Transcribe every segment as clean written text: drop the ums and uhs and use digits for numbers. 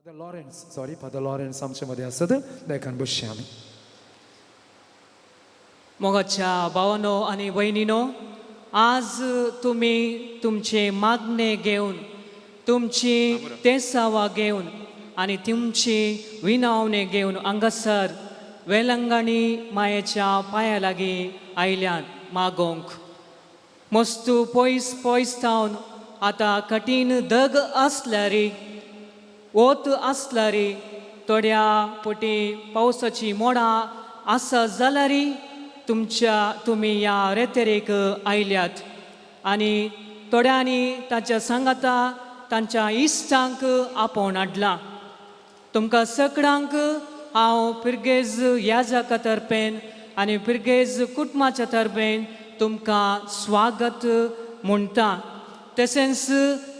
Father Lawrence, sorry, father Lawrence आमचे मदें आसत, देखान बसया आमी. मोगाच्या भावानो आनी भयणीनो, आज तुमी तुमचे मागणे घेवन, तुमची तेसावां घेवन आनी तुमची विनावणे घेवन हांगासर वेलंगाणी मायेच्या पांया लागीं आयल्यात मागोवंक. मस्तू पयस पयस थावन आतां कठीण दग आसल्यार, वत आसल्यार, थोड्या पटी पावसाची मोडां आसा जाल्यार तुमच्या तुमी ह्या रेतेरेक आयल्यात आनी थोड्यांनी तांच्या सांगाता तांच्या इश्टांक आपोवन हाडलां. तुमकां सगळ्यांक हांव पिरगेज याजका तर्फेन आनी पिरगेज कुटुंबाच्या तर्फेन तुमकां स्वागत म्हणटा. तशेंच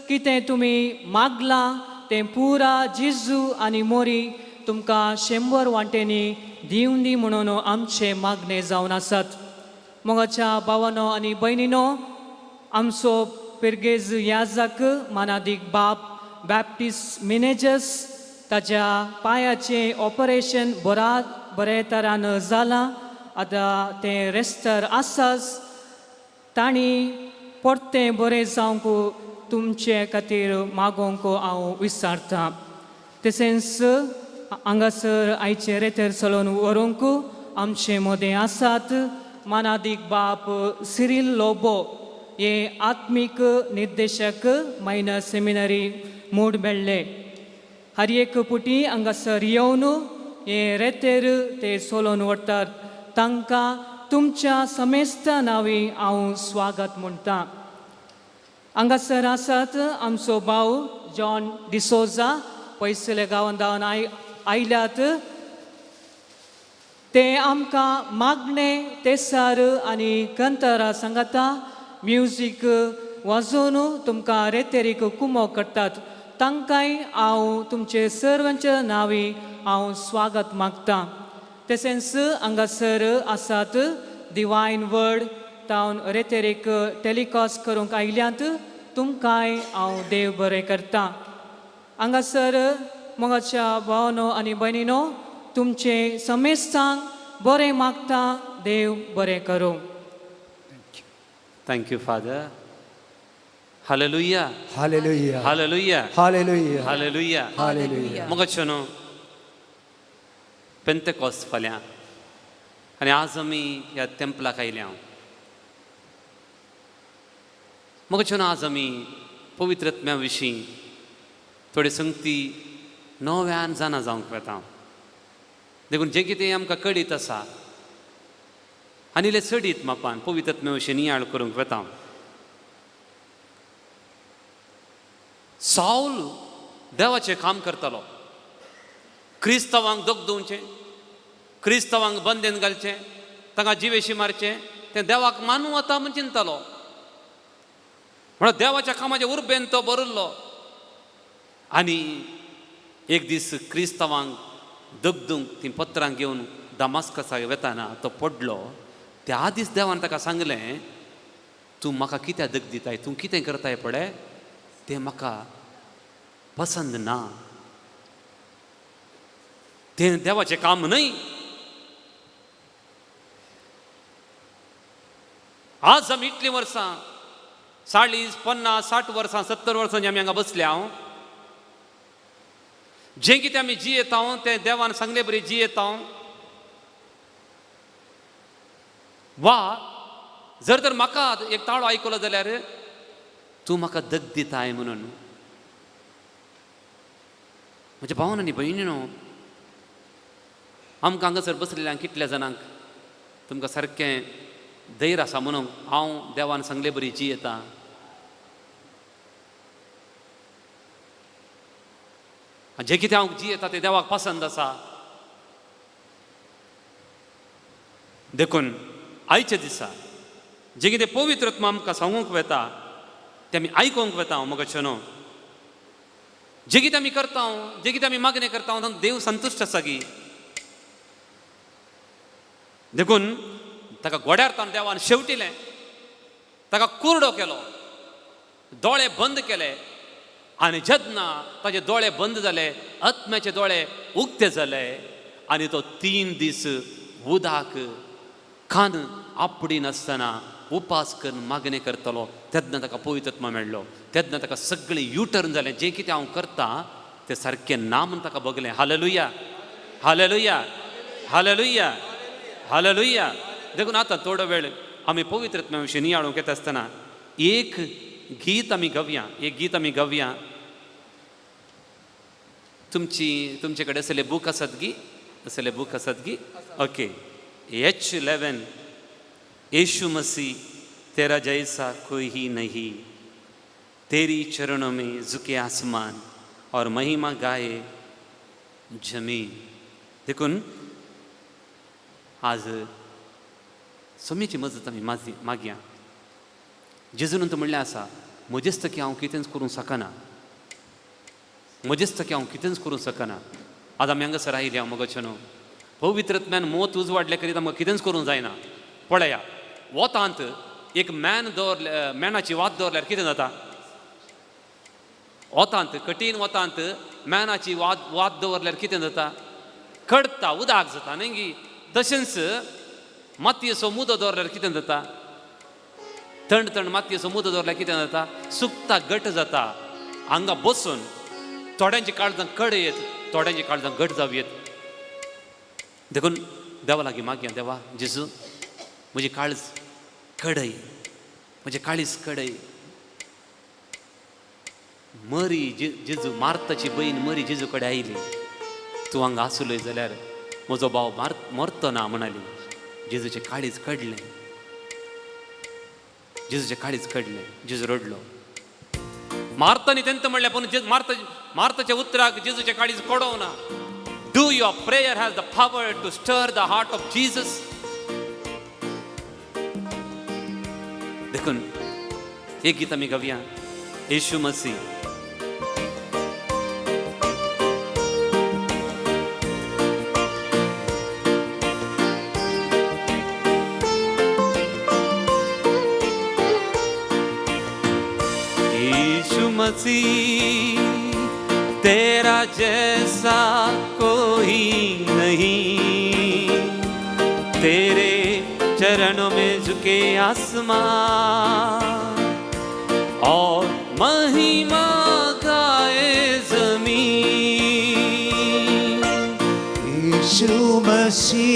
कितें तुमी मागलां तें पुरा जिजू आनी मोरी तुमकां 100 वांटेनी दिवन दी म्हणून आमचे मागणे जावन आसात. मोगाच्या भावानो आनी भयणीनो, आमचो पिरगेज याजक मानादीक बाप बॅप्टीस मिनेजस ताच्या पांयाचें ऑपरेशन बरे तरान जालां. आतां तें रेस्तर आसाच. तांणी परतें बरें जावंक तुमचे खातीर मागोवंक हांव विचारतां. तशेंच हांगासर आयचे रेतर चलोवन व्हरूंक आमचे मदें आसात मानादीक बाप सिरील लोबो, हे आत्मीक निर्देशक, मायनर सेमिनरी मूड मेळ्ळे. हर एक पुटी हांगासर येवन हे रेतेर ते चलोवन व्हरतात. तांकां तुमच्या समेस्त नांवी हांव स्वागत म्हणटा. हांगासर आसात आमचो भाव जॉन डिसोजा, पयसुल्ल्या गांवान धांवन आयल्यात. ते आमकां मागणे तेसार आनी कंतरा सांगाता म्युजीक वाजोवन तुमकां रेतेरीक कुमो करतात. तांकांय हांव तुमचे सर्वांच्या नांवी हांव स्वागत मागता. तशेंच हांगासर आसात डिवायन वर्ड तावन रेतेरीक टेलिकास्ट करूंक आयल्यात. तुमकांय हांव देव बरें करता. हांगासर मोगाच्या भावानो आनी भयणीनो, तुमचे समेस्तांक बरें मागता. देव बरें करूं. Thank you, Father. Hallelujah. Hallelujah. Hallelujah. Hallelujah. Hallelujah. Hallelujah. मोगाचो न्हू, पेंतेकोस्त फाल्यां आनी आज आमी ह्या तेंपलाक आयल्या. मोगाचो न्हू, आज आमी पवित्र आत्म्या विशीं थोडी संगती नव्यान जाणा जावंक वेता. देखून जें कितें आमकां कळीत आसा आनी इल्लें चडीत मापान पवित्र आत्म्या विशीं नियाळ करूंक वेता. सावल देवाचें काम करतालो. क्रिस्तांवांक दगदोवचें, क्रिस्तांवांक बंदेन घालचें, तांकां जिवेशी मारचें, तें देवाक मानू वता म्हूण चिंततालो. म्हणून देवाच्या कामाच्या उर्बेन तो भरिल्लो. आनी एक दीस क्रिस्तांवांक दगदूंक तीं पत्रां घेवन दमास्कसाक वेताना तो पडलो. त्या दीस देवान ताका सांगलें, तूं म्हाका कित्याक दग दिताय, तूं कितें करताय पळय तें म्हाका पसंद ना, तें देवाचें काम न्हय. आज आमी इतलीं वर्सां, 40, 50, 60 वर्सां, 70 वर्सां आमी हांगा बसल्या. हांव जें कितें आमी जियेता तें देवान सांगले बरी जियेता. वा जर तर म्हाका एक ताळो आयकलो जाल्यार तूं म्हाका दग दिताय म्हणून. म्हज्या भावन आनी भयणीनो, आमकां हांगासर बसलेल्यांक कितल्या जाणांक तुमकां सारकें धैर्य आसा म्हणून हांव देवान सांगले बरी जियेता. जें कितें हांव जियेता तें देवाक पसंद आसा. देखून आयच्या दिसा जें कितें पवित्र आत्मा आमकां सांगूंक वेता तें आमी आयकूंक वेता. मोगाचो न्हू, जें कितें आमी करता, जें कितें आमी मागणें करता तातूंत देव संतुश्ट आसा की. देखून ताका गोड्यार ताण देवान शेवटिलें, ताका कुरडो केलो, दोळे बंद केले आनी जेन्ना ताजे दोळे बंद जाले, आत्म्याचे दोळे उक्ते जाले आनी तो 3 दीस उदक खान आपडी नासतना उपास करून मागणें करतलो. तेन्ना ताका पवित्र मेळ्ळो. तेन्ना ताका सगळें युटर्न जालें. जें कितें हांव करतां तें सारकें ना म्हूण ताका भोगलें. Hallelujah, hallelujah, hallelujah, hallelujah. देखून आतां थोडो वेळ आमी पवित्र आत्म्या विशीं नियाळूंक येता आसतना एक गीत आमी गावया, एक गीत आमी गावया. तुमची तुमचे कडेन असले बूक आसात गी? असले बूक आसात गी? ओके. H11, यीशु मसीह तेरा जैसा कोई ही नहीं, तेरी चरणों में झुके आसमान और महिमा गाए जमीन. देखून आज सोम्याची मजत आमी मागया. जेजून तर म्हणलें आसा, म्हजेच तकी हांव कितेंच करूंक शकना, म्हजेच तकी हांव कितेंच करूंक शकना. आज आमी हांगासर आयले हांव मगो न्हू, पवित्र आत्म्यान मोत उजवाडले करीत आमकां कितेंच करूंक जायना. पळया, वतांत एक मॅन दवरले, मॅनाची वात दवरल्यार कितें जाता? वतांत, कठीण वतांत मॅनाची वात दवरल्यार कितें जाता? कडता, उदक जाता न्ही गी? तशेंच मातयेचो मुदो दवरल्यार कितें जाता? थंड थंड मातयेचो मुदो दवरल्यार कितें जाता? सुकता, घट जाता. हांगा बसून थोड्यांची काळजां कड येत, थोड्यांची काळजां घट जावं येत. देखून देवा लागीं मागया, देवा जेजू म्हजी काळज कडय, म्हजें काळीज कडय. मरी जेजू, मार्ताची बहीण मरी जेजू कडेन आयली. तूं हांगा आसलोय जाल्यार म्हजो भाव मरतो ना म्हणाली. जेजूचें काळीज कडलें, जेजूचें काळीज कडलें. जेजू रडलो. मार्तानी तेंत म्हणलें, पूण मार्ताच्या उतराक जेजूचें काळीज कडोवना. ना. Do your prayer has the power to stir the heart of Jesus? देखून एक गीत आमी गावया, येशू मसीह. यीशु मसीह तेरा जैसा कोई नहीं, तेरे चरणों में झुके आसमान और महिमा गाए जमीन. यीशु मसीह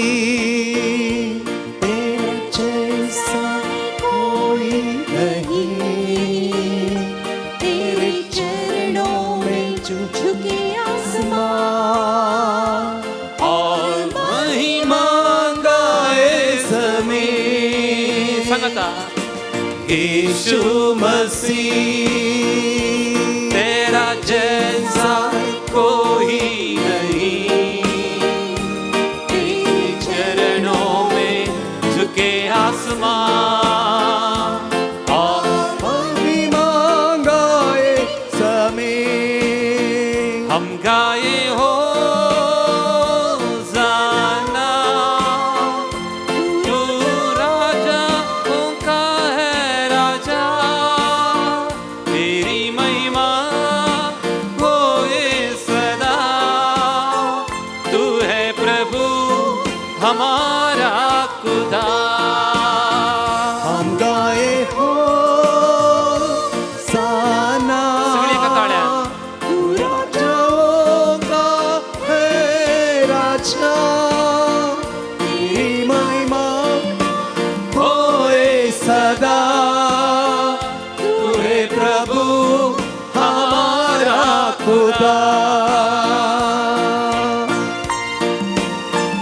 तेरा जैसा कोई नहीं, तेरे चरणों में झुके आसमान और महिमा गाए जमीन. सांगता, यीशु मसीह तेरा जैसा कोई नहीं, तेरे चरणों में झुके आसमान और महिमा गाए जमीन. हम गाए होजाना, तू राजाओं का है राजा, तेरी महिमा होए सदा, तू है प्रभु हमारा खुदा. हम गाए होसाना, सगळी एका ताळ्यान. तू राजाओं का है राजा, तेरी महिमा होए सदा, तू है प्रभु हमारा खुदा.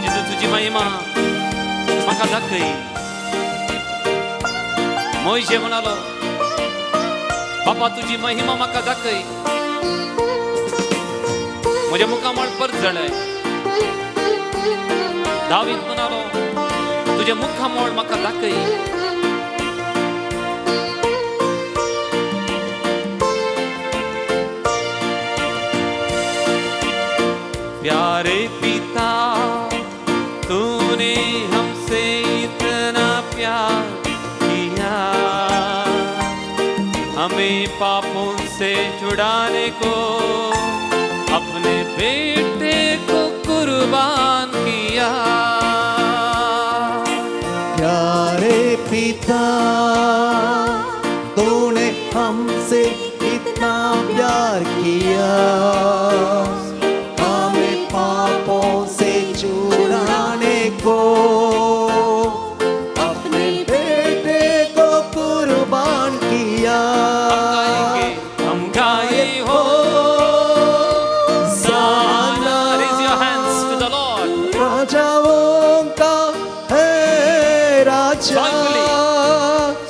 जेजू तुजी महिमा म्हाका दाखय. मोयशे म्हणालो, बापा तुजी महिमा म्हाका दाखय. म्हज्या मुखामळ परत जालें. दावीद म्हणालो, तुजें मुखामळ म्हाका दाखय. प्यारे पिता तूने हमसे इतना प्यार किया, हमें पापों से छुड़ाने को अपने बेटे को कुर्बान किया। प्यारे पिता, तूने हमसे इतना प्यार किया, हमें पापों से छुड़ाने को अपने बेटे को कुर्बान किया। हम गाए होसाना। Raise your hands to the Lord. राजाओं का है राजा, Joyfully.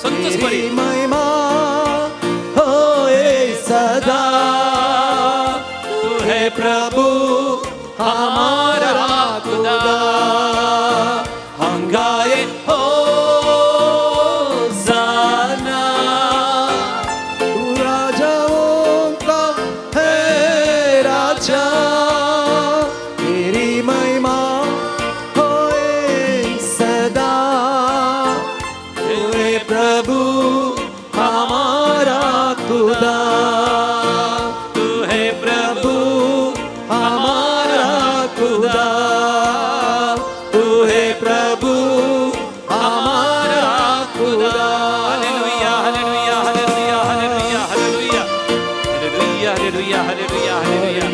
संतोषभरीत. तेरी महिमा होए सदा, तू है प्रभु हमारा खुदा। हम गाए होसाना। तू राजाओं का है राजा, तेरी महिमा होए सदा, तू है प्रभु हमारा खुदा, तू है प्रभु हमारा खुदा, तू है प्रभु हमारा खुदा। Hallelujah, hallelujah, hallelujah, hallelujah, hallelujah. Hallelujah, hallelujah, hallelujah, hallelujah.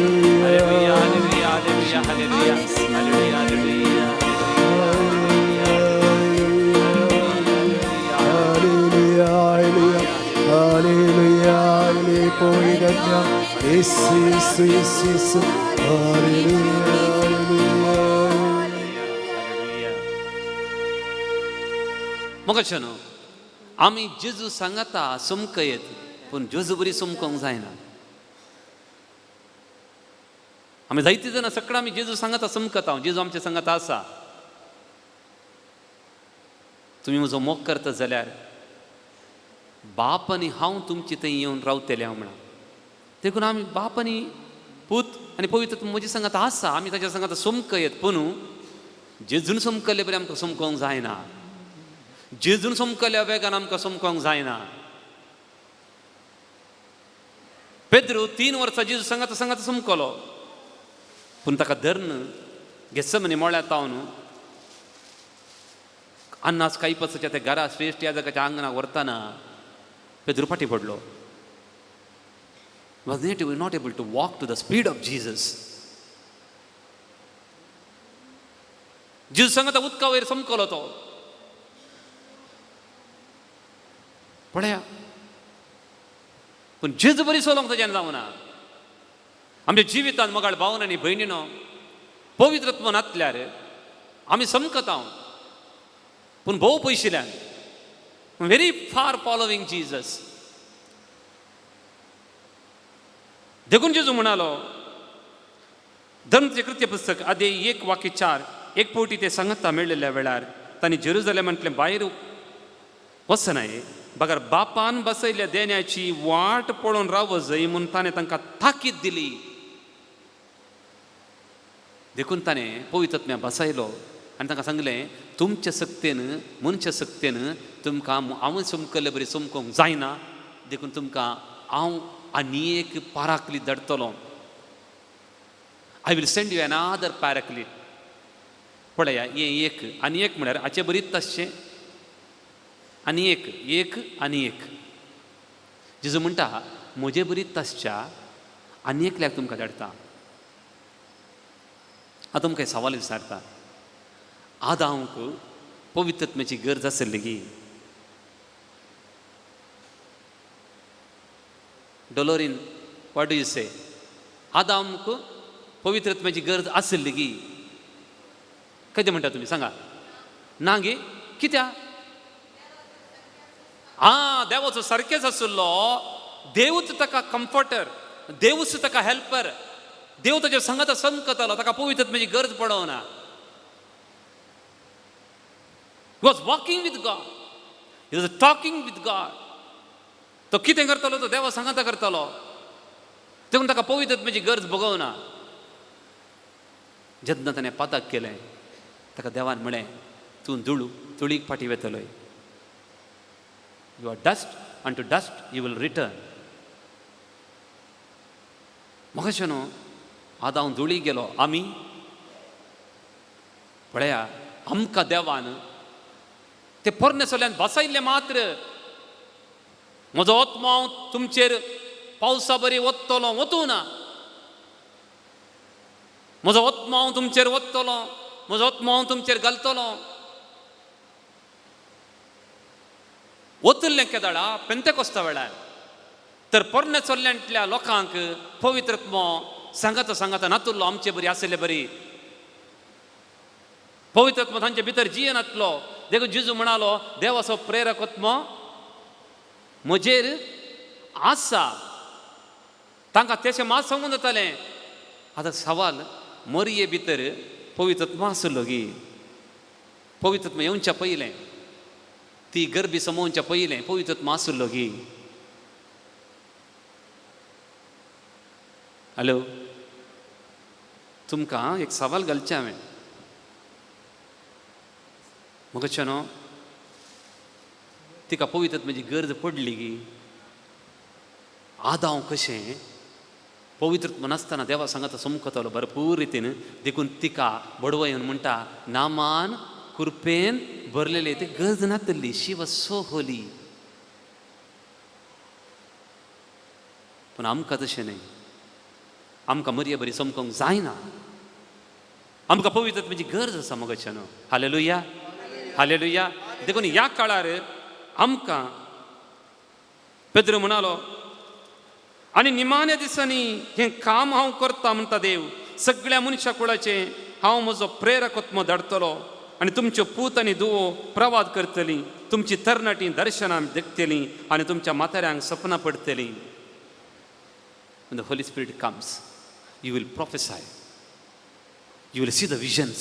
Hallelujah, hallelujah, hallelujah, hallelujah. Hallelujah, hallelujah. Hallelujah, hallelujah, hallelujah, hallelujah. Yesu, Yesu, Yesu, Yesu. Hallelujah, hallelujah. मोगाचो न्हू, आमी जेजू सांगाता समकयत, पूण जेजू बरी समकोंक जायना. आमी जायते जाणां सगळीं आमी जेजू सांगाता समकता, जेजू आमच्या सांगाता आसा. तुमी म्हजो मोग करता जाल्यार बाप आनी हांव तुमचे थंय येवन रावतले हांव म्हणा. देखून आमी बाप आनी पूत आनी पवित्र म्हज्या सांगाता आसा, आमी ताच्या सांगाता समकयत, पूण जेजून समकल्ले बरी आमकां समकोंक जायना. जेजून समकल्या वेगान आमकां समकोंक जायना. पेद्रू 3 वर्सां जेजू सांगाता सांगाता समकलो, पूण ताका धरून घेसमनी मोळ्या तावन अन्नास कायपसाच्या त्या घरा श्रेश्ठ याजकाच्या आंगणाक व्हरतना पेद्रू फाटी पडलो. Was not able to walk to the speed of Jesus. जेजू सांगता उदका वयर समकलो तो. पळया, पूण जेजू बरी चलोवंक ताज्यान जावना. आमच्या जिवितान मोगाळ भावन आनी भयणीनो, पवित्रत्व नातल्यार आमी समकता, पूण भोव पयशिल्ल्यान, व्हेरी फार फॉलोवींग जीजस. देखून जेजू म्हणालो, धर्मचे कृत्य पुस्तक आदी 1:4, एक पवटी ते सांगता मेळिल्ल्या वेळार तांणी जेरुजलेमांतलें भायर वचनाय बगर बापान बसयल्ल्या देण्याची वाट पळोवन राव जय म्हूण ताणें तांकां ताकीद दिली. देखून ताणें पवित्रत्म्या बसयलो आनी तांकां सांगलें, तुमच्या सक्तेन मनशा सक्तेन तुमकां हांव समकल्ले बरी समकोंक जायना, देखून तुमकां हांव आनी एक पाराकलीत धाडटलो. I will send you another paraclete. पळया, हें एक आनी एक म्हळ्यार हाचे बरीच तशें आनी एक, एक आनी एक. जेजू म्हणटा, म्हजे बरीच तसच्या आनी एकल्याक तुमकां धाडटा. आतां तुमकां सवाल विचारता, आदांक पवित्रत्म्याची गरज आसली गी? डोलोरीन, what do you से? आदांक पवित्रत्म्याची गरज आसली गी? कितें म्हणटा तुमी सांगा ना गे? कित्याक? आं, देवाचो सारकेच आशिल्लो, देवूच ताका कम्फर्टर, देवूच ताका हेल्पर, देव ताच्या सांगाता समकतालो, ताका पवित्रत्म्याची गरज पडना. He was walking with God. He was talking with God. तो कितें करतालो? तो देवा सांगाता करतालो. देखून ताका पवित्रत्म्याची गरज भोगवना. जेन्ना ताणें पातक केलें, ताका देवान म्हळें, तूं धुळू धुळीक फाटीं वेतलोय. You are dust, and to dust you will return. म्हाका न्हू आतां हांव धुळी गेलो. आमी पळया आमकां देवान ते पोरणे सोल्यान बसयल्ले मात्र म्हजो आत्मो हांव तुमचेर पावसा बरी वतलो वतूं ना, म्हजो आत्मो हांव तुमचेर वतलो, म्हजो आत्मो हांव तुमचेर घालतलो. वतलें केदाळा पेंतेकोस्ता वेळार तर पोरणे चोल्ल्यांतल्या लोकांक पवित्र आत्मो सांगाता सांगाता नातुल्लो आमचे बरी आशिल्ले बरी पवित्र आत्मो तांचे भितर जियेनातलो. देखून जेजू म्हणालो देवाचो प्रेरक आत्मो म्हजेर आसा. तांकां तेशें मात सांगून जातालें. आतां सवाल मोरये भितर पवित्र आत्मो आसलो गी? पवित्र आत्मो येवच्या पयलें, ती गर्भी समोवच्या पयलें पवित्र आत्मो आसलो गी? हॅलो, तुमकां एक सवाल घालचें हांवें. म्हाका न्हू तिका पवित्र आत्म्याची गरज पडली गी? आदांव कशें पवित्र आत्मो नासतना देवा सांगाता समकतालो भरपूर रितीन, देखून तिका बडवय म्हणटा नामान कृपेन भरलेली, ती गरज नातली. She was so Holi. पूण आमकां तशें न्हय. आमकां मरये बरी समकोंक जायना. आमकां पवित्र आत्म्याची गरज आसा मगो न्हू. Hallelujah, hallelujah. देखून ह्या काळार आमकां पेद्रू म्हणालो आनी निमाण्या दिसांनी हें काम हांव करता म्हणटा देव, सगळ्या मनशा कुळाचें हांव म्हजो प्रेरक आत्मो धाडटलो आनी तुमच्यो पूत आनी धुवो प्रवाद करतलीं, तुमची तरणाटीं दर्शनां देखतलीं आनी तुमच्या म्हाताऱ्यांक सपनां पडटलीं. When the Holy Spirit comes, you will prophesy. You will see the visions.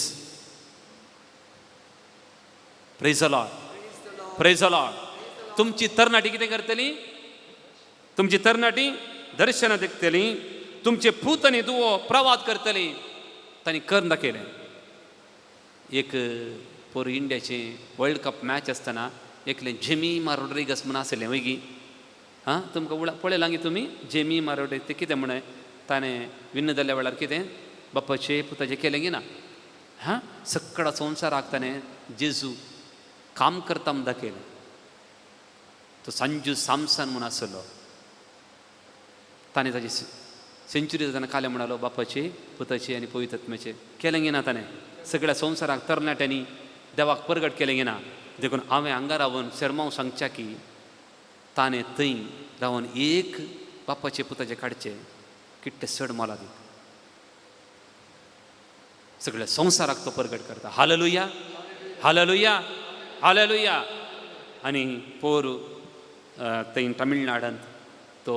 Praise the Lord. Praise the Lord. तुमची तरणाटी कितें करतली? तुमची तरणाटी दर्शनां देखतली, तुमचे पूत आनी धुवो प्रवाद करतली. तांणी करून दाखयलें. एक पोर इंडियाचे वर्ल्ड कप मॅच आसतना एकलें जेमिमा रोड्रिगस म्हूण आसलें वयगी. आं, तुमकां पळयलां गी तुमी जेमिमा रोड्रिगस? तें कितें म्हणलें ताणें विन्न जाल्ल्या वेळार कितें बापाचें पुताचें केलें गी ना? हां, सगळ्या संवसाराक ताणें जेजू काम करता म्हूण दाखयलें. तो संजू सामसन म्हूण आसलो, ताणें ताजी सेंचुरी जातना कालें म्हणालो बापाचे पुताचे आनी पवित्र आत्म्याचे केलें गी ना ताणें? सगळ्या संवसाराक तरणाट्यांनी देवाक परगट केलें गी ना? देखून हांवें हांगा रावन शेरमांव सांगच्या की ताणें थंय रावन एक बापाचे पुताचे काडचे किट्टे चड मोलादीक. सगळ्या संवसाराक तो परगट करता. Hallelujah, hallelujah, hallelujah. आनी पोर थंय तमिळनाडांत तो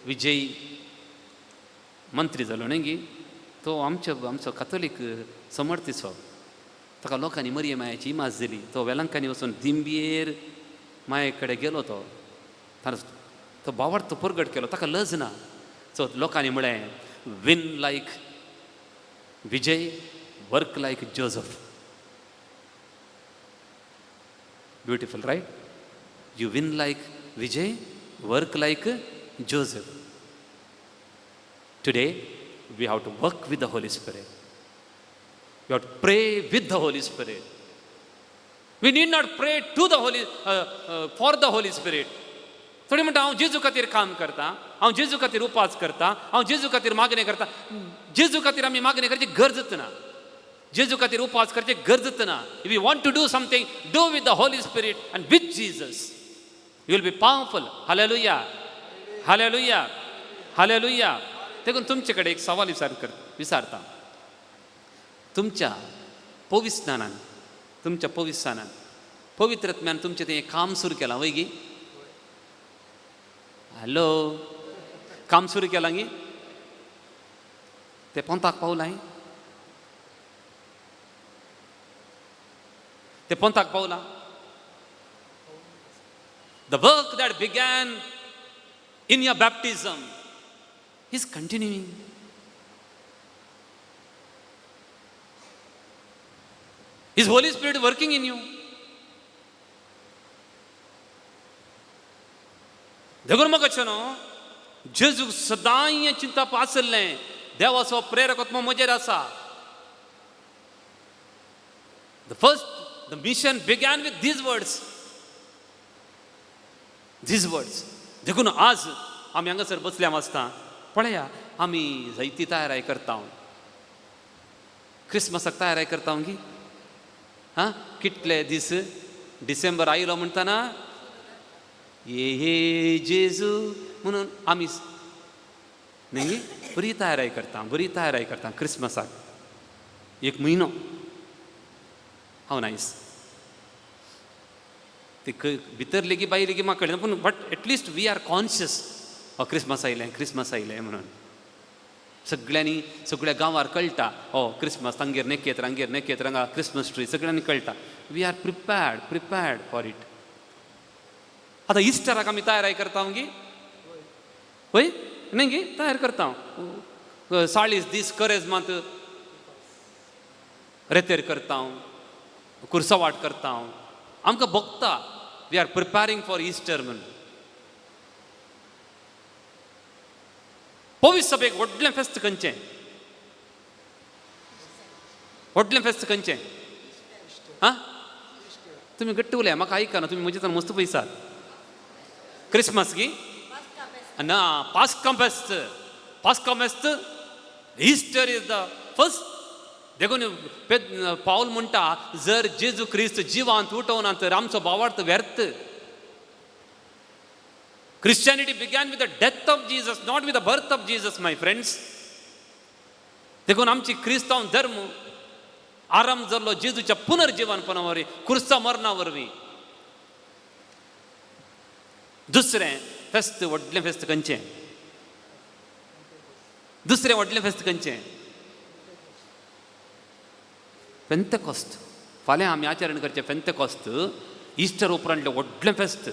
विजय मंत्री जालो न्हय गी, तो आमचो कातोलीक समर्थीचो, ताका लोकांनी मरिये मायाची इमाज दिली. तो वेलंकांनी वचून दिंबयेर माये कडेन गेलो. तो तो बावड तो परगट केलो, ताका लज ना. सो लोकांनी म्हळें win like Vijay, work like Joseph. Beautiful, right? You win like Vijay, work like Joseph. Today we have to work with the Holy Spirit. We have to pray with the Holy Spirit. We need not pray to the Holy, for the Holy Spirit. थोडी म्हणटा हांव जेजू खातीर काम करता, हांव जेजू खातीर उपास करता, हांव जेजू खातीर मागणें करता. जेजू खातीर आमी मागणें करची गरजच ना, जेजू खातीर उपास करची गरजच ना. If you want to do something, do with the Holy Spirit and with Jesus. You will be powerful. Hallelujah, hallelujah, hallelujah. देखून तुमचे कडेन एक सवाल विचारता. तुमच्या पविस्नानान, तुमच्या पविस्नानान पवित्र आत्म्यान तुमचें तें काम सुरू केलां वय गी? हॅलो, काम सुरू केलां गी? तें पोंताक पावलां? तें पोंताक पावलां? The work that began in your baptism is continuing. Is Holy Spirit working in you? देखून म्हाका न्हू जेजूक सदांय हें चिंतप आसलें, देवाचो प्रेरक आत्मो म्हजेर आसा. The first, the mission began with these words. These words. देखून आज आमी हांगासर बसल्या आसता, पळया आमी जायती तयाराय करता, क्रिसमसाक तयाराय करता गी. आं, कितले दीस डिसेंबर आयलो म्हणटना ये हे जेजू म्हणून आमी न्ही बरी तयाराय करता, बरी तयाराय करता क्रिसमसाक. एक म्हयनो. हांव नायस ते भितर लेगीत बाई लेगीत म्हाका कळना, पूण but at least we are conscious, हो क्रिसमस आयलें, क्रिसमस आयलें म्हणून सगळ्यांनी सगळ्या गांवार कळटा, हो क्रिसमस तांगेर नेकेत्र, हांगेर नेकेत्र, हांगा क्रिसमस ट्री, सगळ्यांनी कळटा. We are prepared for it. आतां इस्टराक आमी तयाराय करता गी, हय न्ही गी, तयार करता. 40 दीस करेजमांत रेतेर करता, कुर्सवाट करता, आमकां भोगता. We are preparing for Easter म्हणून. पवित्र सभेक व्हडलें फेस्त खंयचें? व्हडलें फेस्त खंयचें? आं, तुमी घट्ट उलया, म्हाका आयकना, तुमी म्हजे मस्त पयसात. क्रिसमस गी ना, पास्का फेस्त, पास्का फेस्त. Easter is the first. देखून पावल म्हणटा, जर जेजू क्रिस्त जिवांत उठोवना तर आमचो भावार्थ व्यर्थ. Christianity began with the death of Jesus, not with the birth of Jesus, my friends. देखून आमची क्रिस्तांव धर्म आरंभ जाल्लो जेजूच्या पुनर्जिवनपणा वरवीं, क्रुसा मरणा वरवीं. दुसरें फेस्त, व्हडलें फेस्त खंयचें? दुसरें व्हडलें फेस्त खंयचें? पेंतेकोस्त. फाल्यां आमी आचरण करचें पेंतेकोस्त, इस्टर उपरांतलें व्हडलें फेस्त.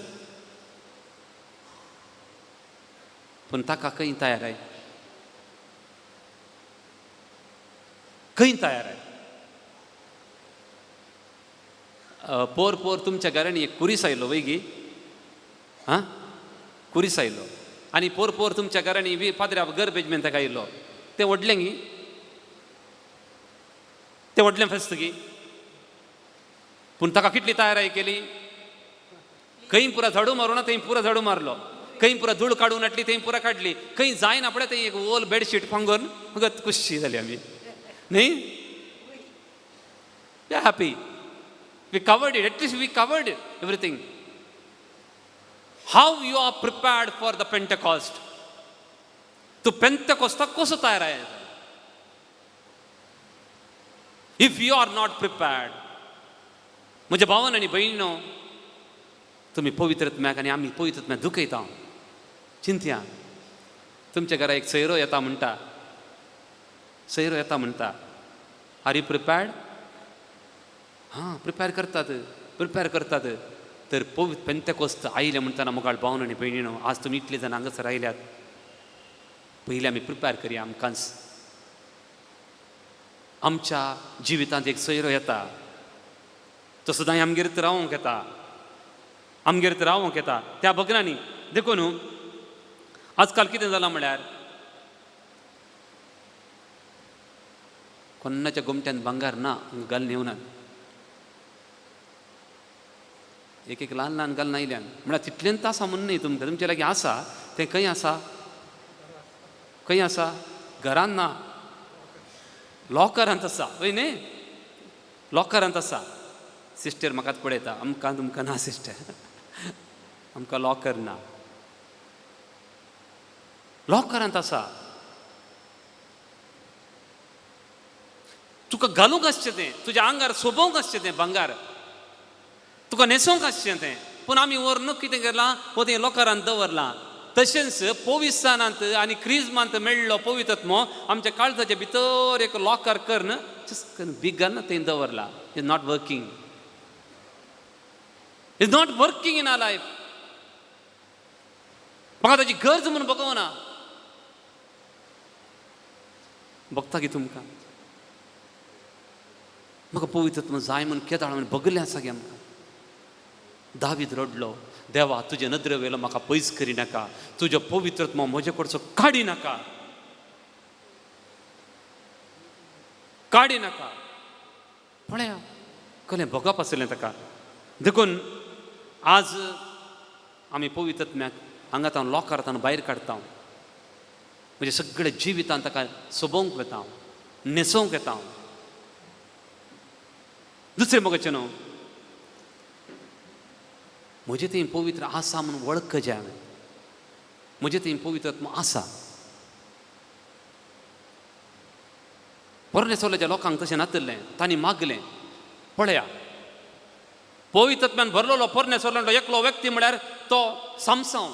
पूण ताका खंय तयार आहे? खंय तयार आहे? पोर पोर तुमच्या घरांनी एक कुरीस आयलो वय गी? आं, कुरीस आयलो. आनी पोर पोर तुमच्या घरांनी पाद्र्या गर्भ ताका आयलो, तें व्हडलें गी? तें व्हडलें फेस्त गी? पूण ताका कितली तयाराय केली? खंय पुरा झाडू मारूं ना थंय पुरा झाडू मारलो, खंय पुरा धूळ काडून हाडली थंय पुरा काडली, खंय जायना पळय थंय एक ओल बेडशीट पांगरून गत खुशी जाली आमी न्ही. We are happy, we covered it, at least we covered everything. How you are prepared for the Pentecost? तूं पेंतेकोस्ताक कसो तयार आहे? If you are not prepared, म्हज्या भावान आनी भयणीनो, तुमी पवित्र आत्म्याक आनी आमी पवित्र आत्म्याक दुखयता. चिंतया, तुमच्या घरा एक सैरो येता म्हणटा, सैरो येता म्हणटा, are you prepared? हां, प्रिपेर करतात, प्रिपेर करतात. तर पवित्र पेंतेकोस्त आयलें म्हणटना मुखार भावन आनी भयणीनो, आज तुमी इतले जाण हांगासर आयल्यात, पयलीं आमी प्रिपेर करया आमकांच. आमच्या जिवितांत एक सैरो येता, तो सदांय आमगेर रावंक येता, आमगेर रावंक येता त्या भगनांनी. देखून आजकाल कितें जालां म्हळ्यार कोन्नाच्या गोमट्यान भांगर ना, घालून येवनात, एक एक ल्हान ल्हान घालून आयल्यान. म्हळ्यार तितलेंच आसा म्हूण न्ही, तुमकां तुमचे लागीं आसा तें खंय आसा? खंय आसा? घरान ना, लॉकरांत आसा, हय न्ही? लॉकरांत आसा. सिस्टर म्हाकाच पळयता, आमकां तुमकां ना सिस्टर, आमकां लॉकर ना, लॉकरांत आसा. तुका घालूंक आसचें तें, तुज्या आंगार सोबोवंक आसचें तें भांगार, तुका न्हेसोवंक आसचें तें. पूण आमी व्हरून कितें केलां, हो तें लॉकरांत दवरलां. तशेंच पवित्रस्थानांत आनी क्रिजमांत मेळ्ळो पवित्र आत्मो आमच्या काळजाच्या भितर एक लॉकर करून बीग घालून थंय दवरला. Is not working, is not working in our life. म्हाका ताची गरज म्हूण बगोवना. बगता की तुमकां म्हाका पवित्र आत्मो जाय म्हूण केदाळ म्हूण बगलें आसा गे आमकां. दावीद रडलो, देवा तुजे नदरे वयलो म्हाका पयस करिनाका, तुजो पवित्रत्व म्हजे कडचो काडी नाका, काडी नाका. पळया कसलें भोगप आसलें ताका. देखून आज आमी पवित्रत्म्याक हांगा तावन लॉकर भायर काडटा, म्हणजे सगळे जिवितान ताका सोबोवंक वता, न्हेसोवंक येता. दुसरें मोगाचें न्हू, म्हजें थंय पवित्र आसा म्हणून वळखचें हांवें, म्हजें थंय पवित्रत्व आसा. पोरणे सोल्याच्या लोकांक तशें नातिल्लें, तांणी मागलें. पळया पवित्रत्म्यान भरलेलो पोरणे सोल्यालो एकलो व्यक्ती म्हळ्यार तो सामसांव.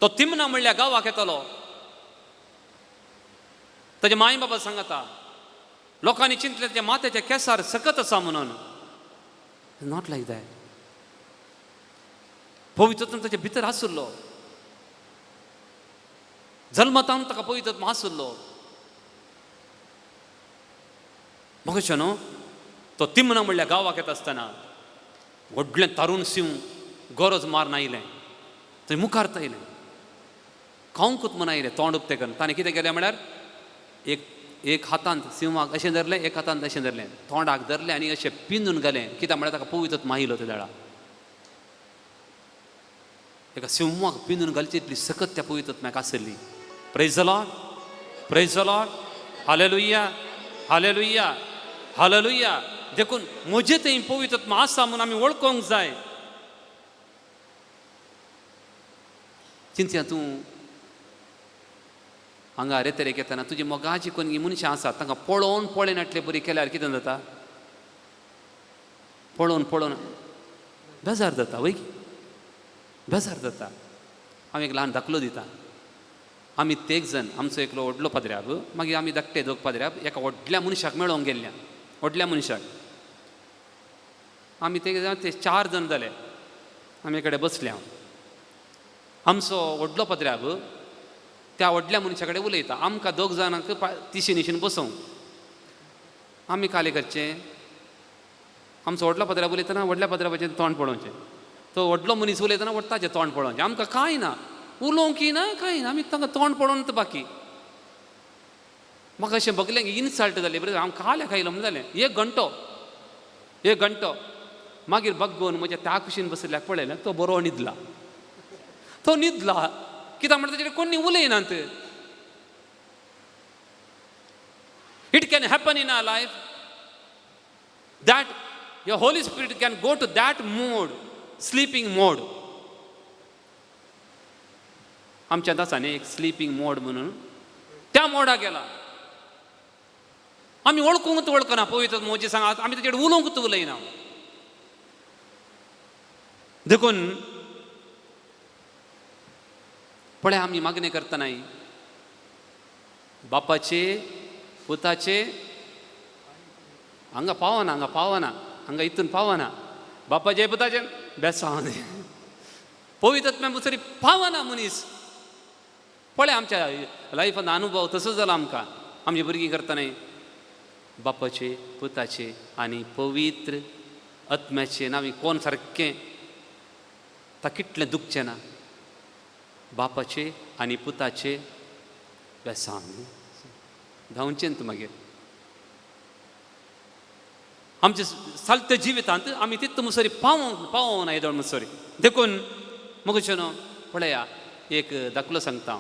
तो तिमना म्हणल्या गांवाक येतलो, ताजे माय बाबा सांगता, लोकांनी चिंतलें ताच्या माथ्याच्या केसार सकत आसा म्हणून. Not like that. पवित्रत्व ताच्या भितर आशिल्लो, जल्मतान ताका पवित्रत्व आशिल्लो. म्हाका न्हू तो तिमना म्हणल्या गांवाक येता आसतना व्हडलें तारुण सिंव गरज मारून आयलें, थंय मुखार आयलें, खावंकूच म्हण आयलें, तोंड उक्तें करून. ताणें कितें केलें म्हळ्यार एक एक हातांत सिंवाक अशें धरलें, एक हातांत अशें धरलें, तोंडाक धरलें आनी अशें पिंजून घालें. कित्याक म्हळ्यार ताका पवित्रत्व आयलो त्या वेळार. एका सिंवाक पिंजून घालची इतली सकत त्या पवित्रत्म्याक आसली. Praise the Lord, praise the Lord, hallelujah, hallelujah, hallelujah. देखून म्हजें थंय पवित्रत्व आसा म्हणून आमी वळखूंक जाय. चिंतया तूं हांगा रेतरेक येतना तुजी मोगाची कोण मनशां आसात तांकां पळोवन पळयनाटले बरी केल्यार कितें जाता? पळोवन पळोवन बेजार जाता, वय बेजार जाता. हांव एक ल्हान दाखलो दिता. आमी तेग जण, आमचो एकलो व्हडलो पाद्र्याब, मागीर आमी धाकटे दोग पाद्र्याब एका व्हडल्या मनशाक मेळोंक गेल्ल्या. व्हडल्या मनशाक आमी तेग जाण, ते चार जाण जाले, आमी कडेन बसले. हांव आमचो व्हडलो पाद्र्याब त्या व्हडल्या मनशा कडेन उलयता. आमकां दोग जाणांक तिशी निशीन बसोवंक आमी काले करचें. आमचो व्हडलो पाद्र्याब उलयतना व्हडल्या पाद्र्याबाचें तोंड पळोवचें, तो व्हडलो मनीस उलयतना ताचें तोंड पळोवचें. आमकां कांय ना, उलोवंक ना, कांय ना, आमी तांकां तोंड पळोवन बाकी. म्हाका अशें बगलें की इन्सल्ट जाली बरें. हांव काल्याक आयलो म्हण जालें. एक घंटो, एक घंटो मागीर बग्गोन म्हज्या त्या कुशीन बशिल्ल्याक पळयलें, तो बरो न्हिदला, तो न्हिदला. कित्याक म्हणटा ताचेर कोणी उलयनात. It can happen in our life that your Holy Spirit can go to that mode, sleeping mode. आमच्या आसा न्ही एक स्लिपींग मोड म्हणून, त्या मोडाक गेला. आमी वळखूंक वळखना पवित्र मोजी सांगा, आमी ताचेर उलोवंक उलयना. देखून पळय आमी मागणें करतनाय बापाचे पुताचे हांगा पावना, हांगा पावना, हांगा हितून पावना, बापाचे पुताचे बेसांव पवित्रत्म्या मुसरी पावना मनीस. पळय आमच्या लायफान अनुभव तसो जाला आमकां. आमची भुरगीं करतनाय बापाचे पुताचे आनी पवित्र आत्म्याचे नांव कोण सारकें ता कितलें दुखचें ना. बापाचे आनी पुताचे बेसांव धांवचें तूं मागीर. आमच्या सालत्या जिवितांत आमी तितू मुसरी पावोवंक पावोवना येदोळ मुसरी. देखून मगो न्हू पळया एक दाखलो सांगता.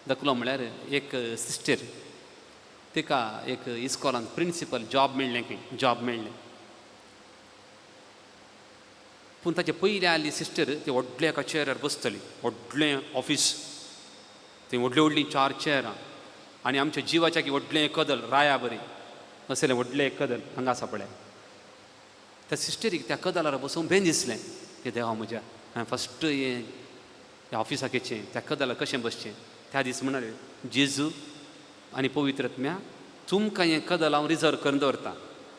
दाखलो म्हळ्यार एक सिस्टर, तिका एक इस्कॉलांत प्रिंसिपल जॉब मेळ्ळें, खंय जॉब मेळ्ळें. पूण ताचे पयलीं आयली सिस्टर ती व्हडल्या एका चेरार बसतली, व्हडलें ऑफीस, थंय व्हडलीं व्हडलीं चार चेरां आनी आमच्या जिवाच्या की व्हडलें कदल राया बरी असलें व्हडलें एक कदल हांगा आसा पळय. त्या सिस्टरीक त्या कदलार बसून बेन दिसलें की देवा म्हज्या हांवें फस्ट हें ह्या ऑफिसाक येचें, त्या कदलार कशें बसचें. त्या दीस म्हणाले जेजू आनी पवित्र आत्म्या तुमकां हें कदल हांव रिजर्व करून दवरतां,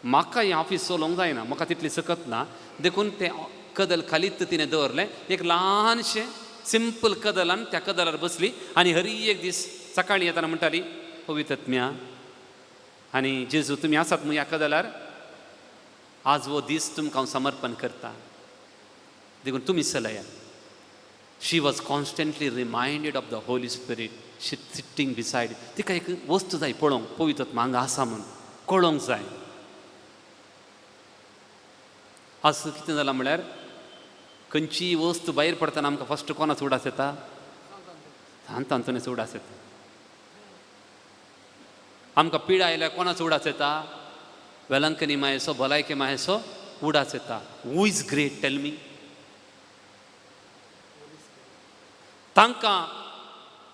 म्हाका हें ऑफीस चलोवंक जायना, म्हाका तितली सकत ना. देखून तें कदल खालीच तिणें दवरलें, एक ल्हानशें सिंपल कदलान त्या कदलार बसली आनी हरी एक दीस सकाळीं येतना म्हणटाली पवित्र आत्म्या आनी जेजू तुमी आसात न्हू ह्या कदलार, आज हो दीस तुमकां हांव समर्पण करता, देखून तुमी चलया. She was constantly reminded of the Holy Spirit sitting beside. तिका एक वस्तू जाय पळोवंक, पवित्र आत्मा हांगा आसा म्हूण कळोवंक जाय. आज कितें जालां म्हळ्यार खंयचीय वस्तू भायर पडटना आमकां फस्ट कोणाचो उडास येता? सांत आंतोनीचो उडास येता. आमकां पिडा आयल्यार कोणाचो उडास येता? वेलंकनी मायेचो, भलायके मायेचो उडास येता. Who is great, tell me? तांकां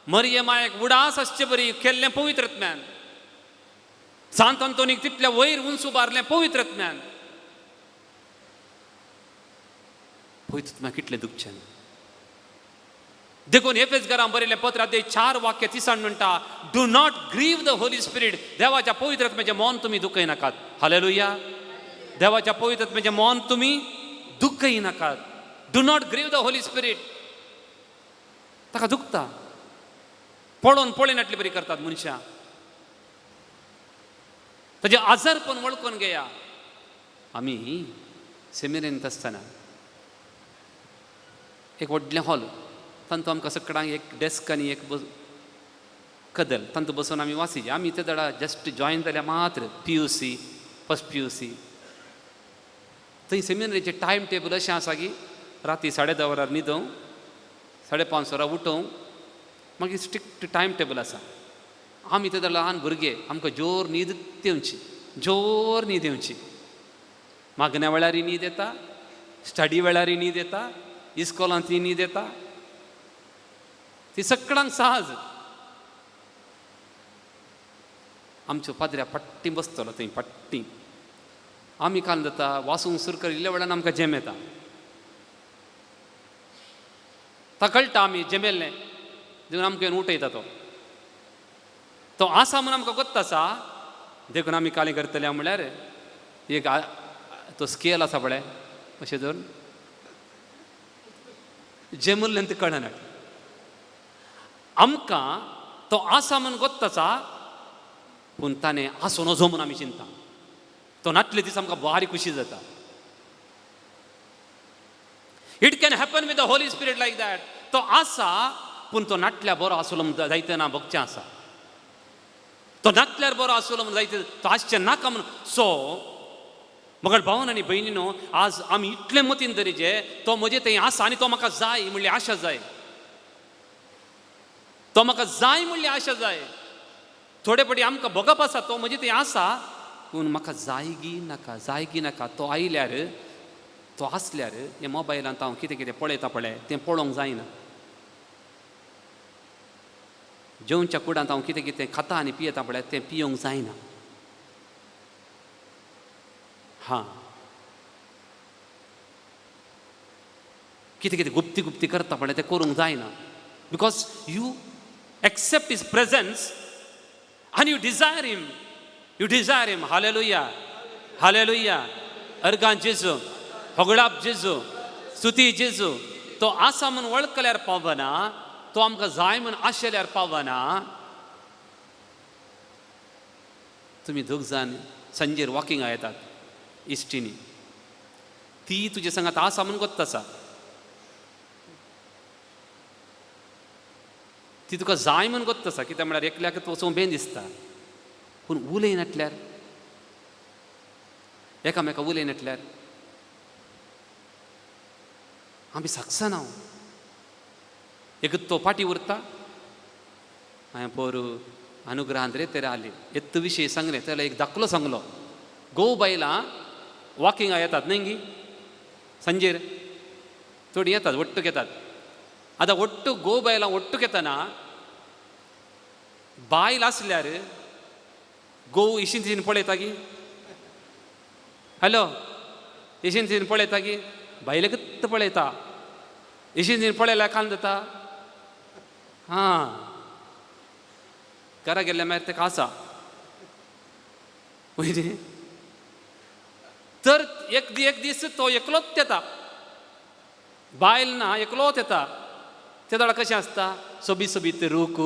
मरिये मायेक उडास आसचे बरी केल्लें पवित्र ज्ञान, सांत आंतोनीक तितल्या वयर उंच उबारलें पवित्र ज्ञान. पवित्र आत्मा कितलें दुखचें. देखून एफेसकारांक बरयलें पत्र अध्याय 4 वाक्य 30 म्हणटा, do not grieve the Holy Spirit. देवाच्या पवित्र आत्म्याचें मन तुमी दुखय नाकात. हालेलुया. देवाच्या पवित्र आत्म्याचें मन तुमी दुखय नाकात. Do not grieve the Holy Spirit. ताका दुखता पळोवन पळयनाटली बरी करतात मनशां. ताजें आजारपण वळखून घेया. आमी सेमिनेरींत आसतना एक व्हडलें हॉल, तांतू आमकां सगळ्यांक एक डेस्क आनी एक कदल, तांतू बसून आमी वाचिचे. आमी ते दडा जस्ट जॉयन जाल्या मात्र, PUC, first PUC. थंय सेमिनरीचें टायम टेबल अशें आसा की राती 10:30 वरार न्हिदोवंक, 5:30 वरां उठोवंक, मागीर स्ट्रिक्ट टायम टेबल आसा. आमी ते ल्हान भुरगे, आमकां जोर न्हीद येवची, जोर न्हीद येवची. मागण्या वेळारय न्हीद येता, स्टडी वेळारय न्हीद येता, इस्कोलांतय न्हीद येता. ती सगळ्यांक सहज. आमच्यो पाद्र्या पट्टी बसतलो थंय पट्टी. आमी काल जाता वासूंक सुरू करिल्ल्या वेळान आमकां जेम येता. ता कळटा आमी जेमेल्लें, देखून आमकां येवन उठयता तो. तो आसा म्हूण आमकां गोत्त आसा. देखून आमी कालें करतले म्हणल्यार एक तो स्केल आसा पळय, अशें धरून जेमुल्लें तें कळना आमकां. तो आसा म्हूण गोत्त आसा, पूण ताणें आसूं नजो म्हूण आमी चिंता. तो नातले दीस आमकां भारी खुशी जाता. It can happen with the Holy Spirit like that. तो आसा, पूण तो नाटल्यार बरो आसलो म्हूण जायते ना भोगचें आसा. तो नाटल्यार बरो आसलो म्हूण जायते तो आसचें नाका म्हूण. सो मगळ भावन आनी भयणीनो, आज आमी इतलें मतीन धरिचें, तो म्हजे थंय आसा आनी तो म्हाका जाय म्हणली आशा जाय. तो म्हाका जाय म्हणली आशा जाय. थोडे पटी आमकां भोगप आसा, तो म्हजे थंय आसा, पूण म्हाका जायगी नाका, जायगी नाका. तो आयल्यार, तो आसल्यार हे मोबायलांत हांव कितें कितें पळयता पळय, तें पळोवंक जायना. जेवच्या कुडांत हांव कितें कितें खाता आनी पियेता पळय, तें पियोंक जायना. हां, कितें कितें गुप्ती गुप्ती करता पळय, तें करूंक जायना. Because you accept his presence आनी you desire him, you desire him. Hallelujah, hallelujah. अर्गां जेजू, होगडाप जेजू, स्तुती जेजू. तो आसा म्हूण वळखल्यार पावना, तो आमकां जाय म्हूण आशेल्यार पावना. तुमी दोग जाण सांजेर वॉकिंगा येतात इश्टिनी, ती तुजे संगात आसा म्हूण गोत्त आसा, ती तुका जाय म्हूण गोत्त आसा. कित्याक म्हळ्यार एकल्याक वचूंक बेन दिसता, पूण उलयनाटल्यार, एकामेका उलयनाटल्यार आमी साकसना. एक तो फाटी उरता. हांवें पोरू अनुग्रहान रे तेरे आली येत्त विशय सांगलें, त्याला एक दाखलो सांगलो. गोव बायलां वॉकिंगा येतात न्ही गी, सांजेर थोडीं येतात, ಒಟ್ಟುಗೆ येतात. आतां ಒಟ್ಟು गो बायलां ಒಟ್ಟುಗೆ येतना बायल आसल्यार गोव इशीन तिशीन पळयता गी, हॅलो, इशीन तिशीन पळयता गी, बायलेकच पळयता. इशीन तिशीन पळयल्यार कान जाता. हां, घरा गेल्ल्या मागीर तेका आसा पयलीं. तर एक दीस तो एकलोच येता, बायल ना, एकलोच येता. ते दोळा कशें आसता, सोबीत सोबीत रूख,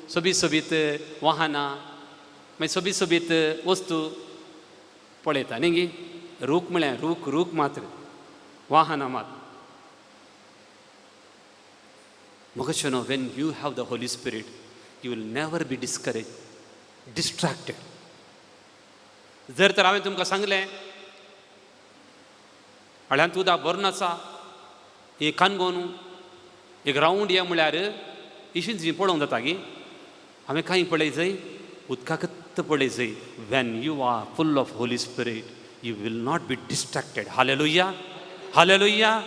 सोबीत सोबीत वाहनां, मागीर सोबीत सोबीत वस्तू पळयता न्ही गी. रूख म्हळ्यार रूख रूख मात्र वाहनां मात. म्हाका न्हू, when you have the Holy Spirit you will never be discourage, distracted. जर तर हांवें तुमकां सांगलें हळ्यांत उदक भरून आसा, ही कानगोन एक रावंड ये म्हळ्यार इशींच ही पळोवंक जाता गी. हांवें कांय पळय जाय, उदकाकच पळय जाय. When you are full of Holy Spirit you will not be distracted. Hallelujah, hallelujah,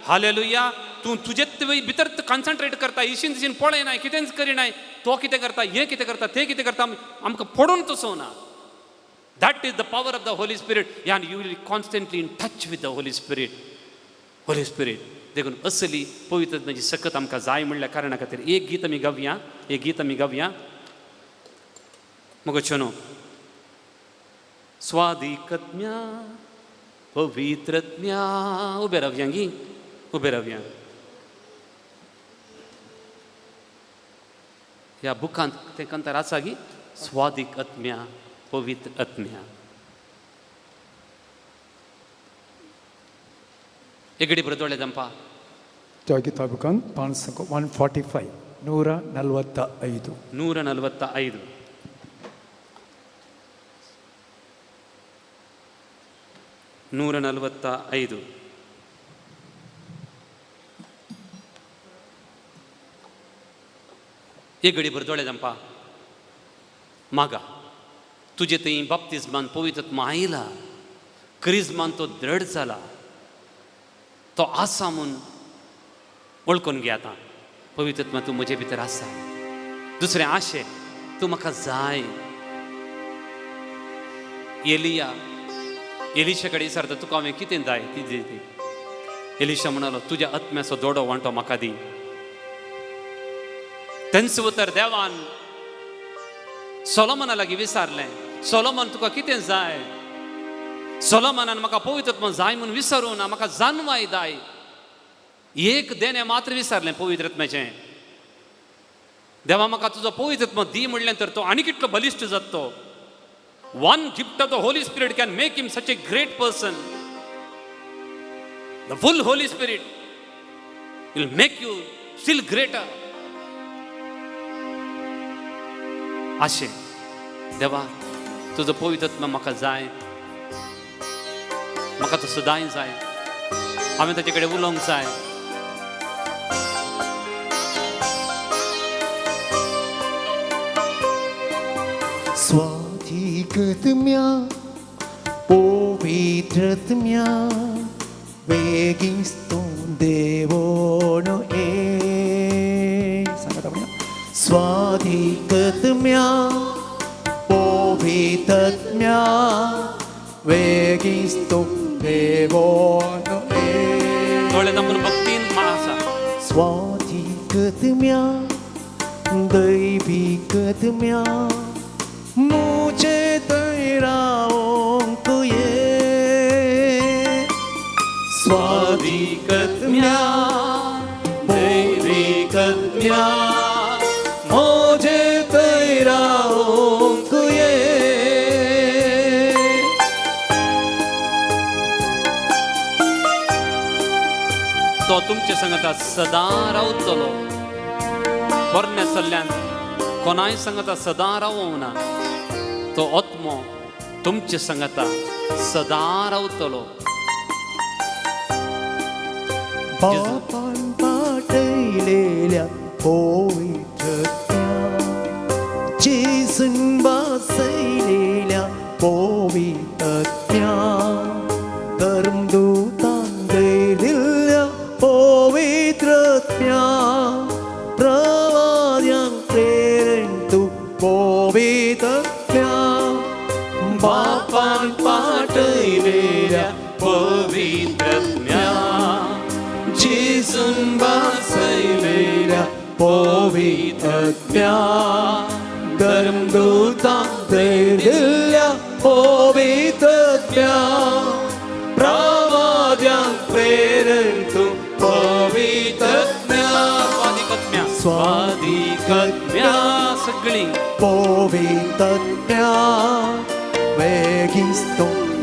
hallelujah. तूं तुजेच भितर कॉन्सन्ट्रेट करता, इशीन तिशीन पळयनाय, कितेंच करिनाय. तो कितें करता, हें कितें करता, तें कितें करता, आमकां पडून तसो ना. That is the power of the Holy Spirit, and you will be constantly in touch with the Holy Spirit. Holy Spirit. देखून असली पवित्रताची सकत आमकां जाय म्हणल्या कारणा खातीर एक गीत आमी गावया, एक गीत आमी गावया. मगो चनो स्वादिकत्म्या पवित्रत्म्या, उबे रावया गी, उबे रावया. ह्या बुकांत तें कंतार आसा गी, स्वादीक आत्म्या पवित्र आत्म्या. एगडी बरदोळे जंपा. ಗೀತಾ ಬುಕಾನ್ 145, 145. 145. 145. एगडी बरदोळे जंपा. मागा तुजे थंय बाप्तिजमान पवित्र आयला, क्रिजमान तो दृढ जाला, तो आसा म्हूण वळखून घे. आतां पवित्र तूं म्हजे भितर आसा. दुसरें आशे तूं म्हाका जाय. एलिया एलिशा कडेन विचारता, तुका हांवें कितें जाय ती दी ती. एलिशा म्हणालो, तुज्या आत्म्याचो दोडो वांटो म्हाका दी. तेंच उतर देवान सोलोमना लागीं विचारलें, सोलोमन तुका कितें जाय? सोलोमनान म्हाका पवित्र जाय म्हूण विसरूं ना, म्हाका जानवाय दाय. एक देणें मात्र विचारलें पवित्रत्म्याचें. देवा म्हाका तुजो पवित्रत्म दी म्हणलें तर तो आनी कितलो बलिश्ट जाता तो. One gift of the Holy Spirit can make him such a great person. The full Holy Spirit will make you still greater. आशें देवा तुजो पवित्रत्म म्हाका जाय, म्हाका तो सदांय जाय, हांवें ताचे कडेन उलोवंक जाय. स्वाधिकत्म्या पवित्रत्म्या वेगिस्तु देवोनो ए. सांगता म्हणया. स्वाधिकत्म्या पवित्रत्म्या वेगिस्तु देवोनो ए. दोळे दामून भक्तीन आसा. स्वाधिकत्म्या दैविकत्म्या मुझे तैराओंक ये. स्वाधिकत्म्या दैविकत्म्या मुझे तैराओंक ये. तो तुमचे संगता सदां रावतलो. पोरण्या सल्ल्यान कोणाय संगता सदां रावोंक ना, तो आत्मो तुमचे संगता सदां रावतलो. बापान पाठयलेल्या पवित्रत्म्या जेजून बसयलेल्या पवित्रत्म्या धर्मदूतान दिल्ल्या पवित्रत्म्या प्रवाद्यांक प्रेरण तूं पवित्रत्म्या. बापान पाठयलेल्या पवित्रत्म्या जेजून बसयलेल्या पवित्रत्म्या धर्मदूतान दिल्ल्या पवित्रत्म्या प्रवाद्यांक प्रेरण तूं पवित्रत्म्या. स्वाधिकत्म्या स्वाधिकत्म्या सगळीं पवित्रत्म्या वेगिस्तो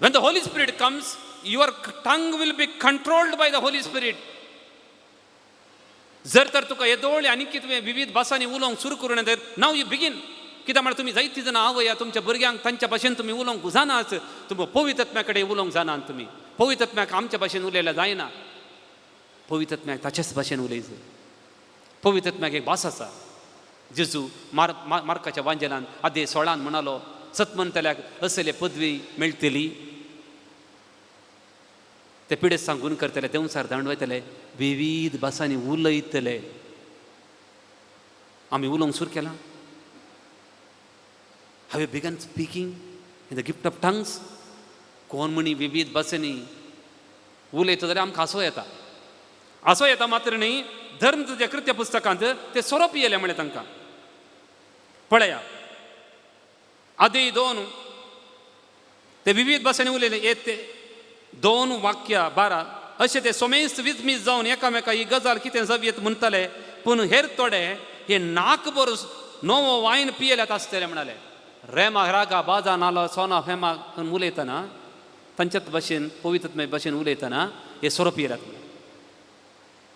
When the Holy Spirit comes, your tongue will be controlled by the Holy Spirit. जर तर तुका येदोळ आनी तुवें विविध भासांनी उलोवंक सुरू करून येता, नाव you begin. कित्याक म्हळ्यार तुमी जायतीं जाणां आवया तुमच्या भुरग्यांक तांच्या भाशेन तुमी उलोवंक जाणाच, तुमकां पवित्र कडेन उलोवंक जाणात तुमी. पवित्र आमच्या भाशेन उलयल्यार जायना, पवित्र ताचेच भाशेन उलयचे. पवित्र एक भास आसा. जेजू मार्काच्या वांजेलान आदे 16 म्हणालो, सत म्हणटल्याक असले पदवी मेळटली, ते पिडे सांगून करतले, देंवचार दांडवयतले, विविध भासांनी उलयतले. आमी उलोवंक सुरू केलां. Have you begun speaking in the gift of tongues? कोण म्हणी विविध भासांनी उलयता जाल्यार आमकां हांसो येता. हांसो येता मात्र न्ही, धर्म तुज्या कृत्य पुस्तकांत ते सोरोप येयले म्हळें तांकां. पळया आदी 2 ते विविध भासांनी उलयले. एक ते 2 वाक्य 12 अशें ते सोमेस्त विजमीज जावन एकामेका ही गजाल कितें जावयेत म्हणटाले, पूण हेर थोडे हे नाकभर नवो वायन पियेल्यात आसतले म्हणाले. रेमा रागा बाजा नालो सोना हेमा उलयतना तांच्याच भाशेन पवित्र भाशेन उलयतना हे सोरो पियेल्यात म्हणलें.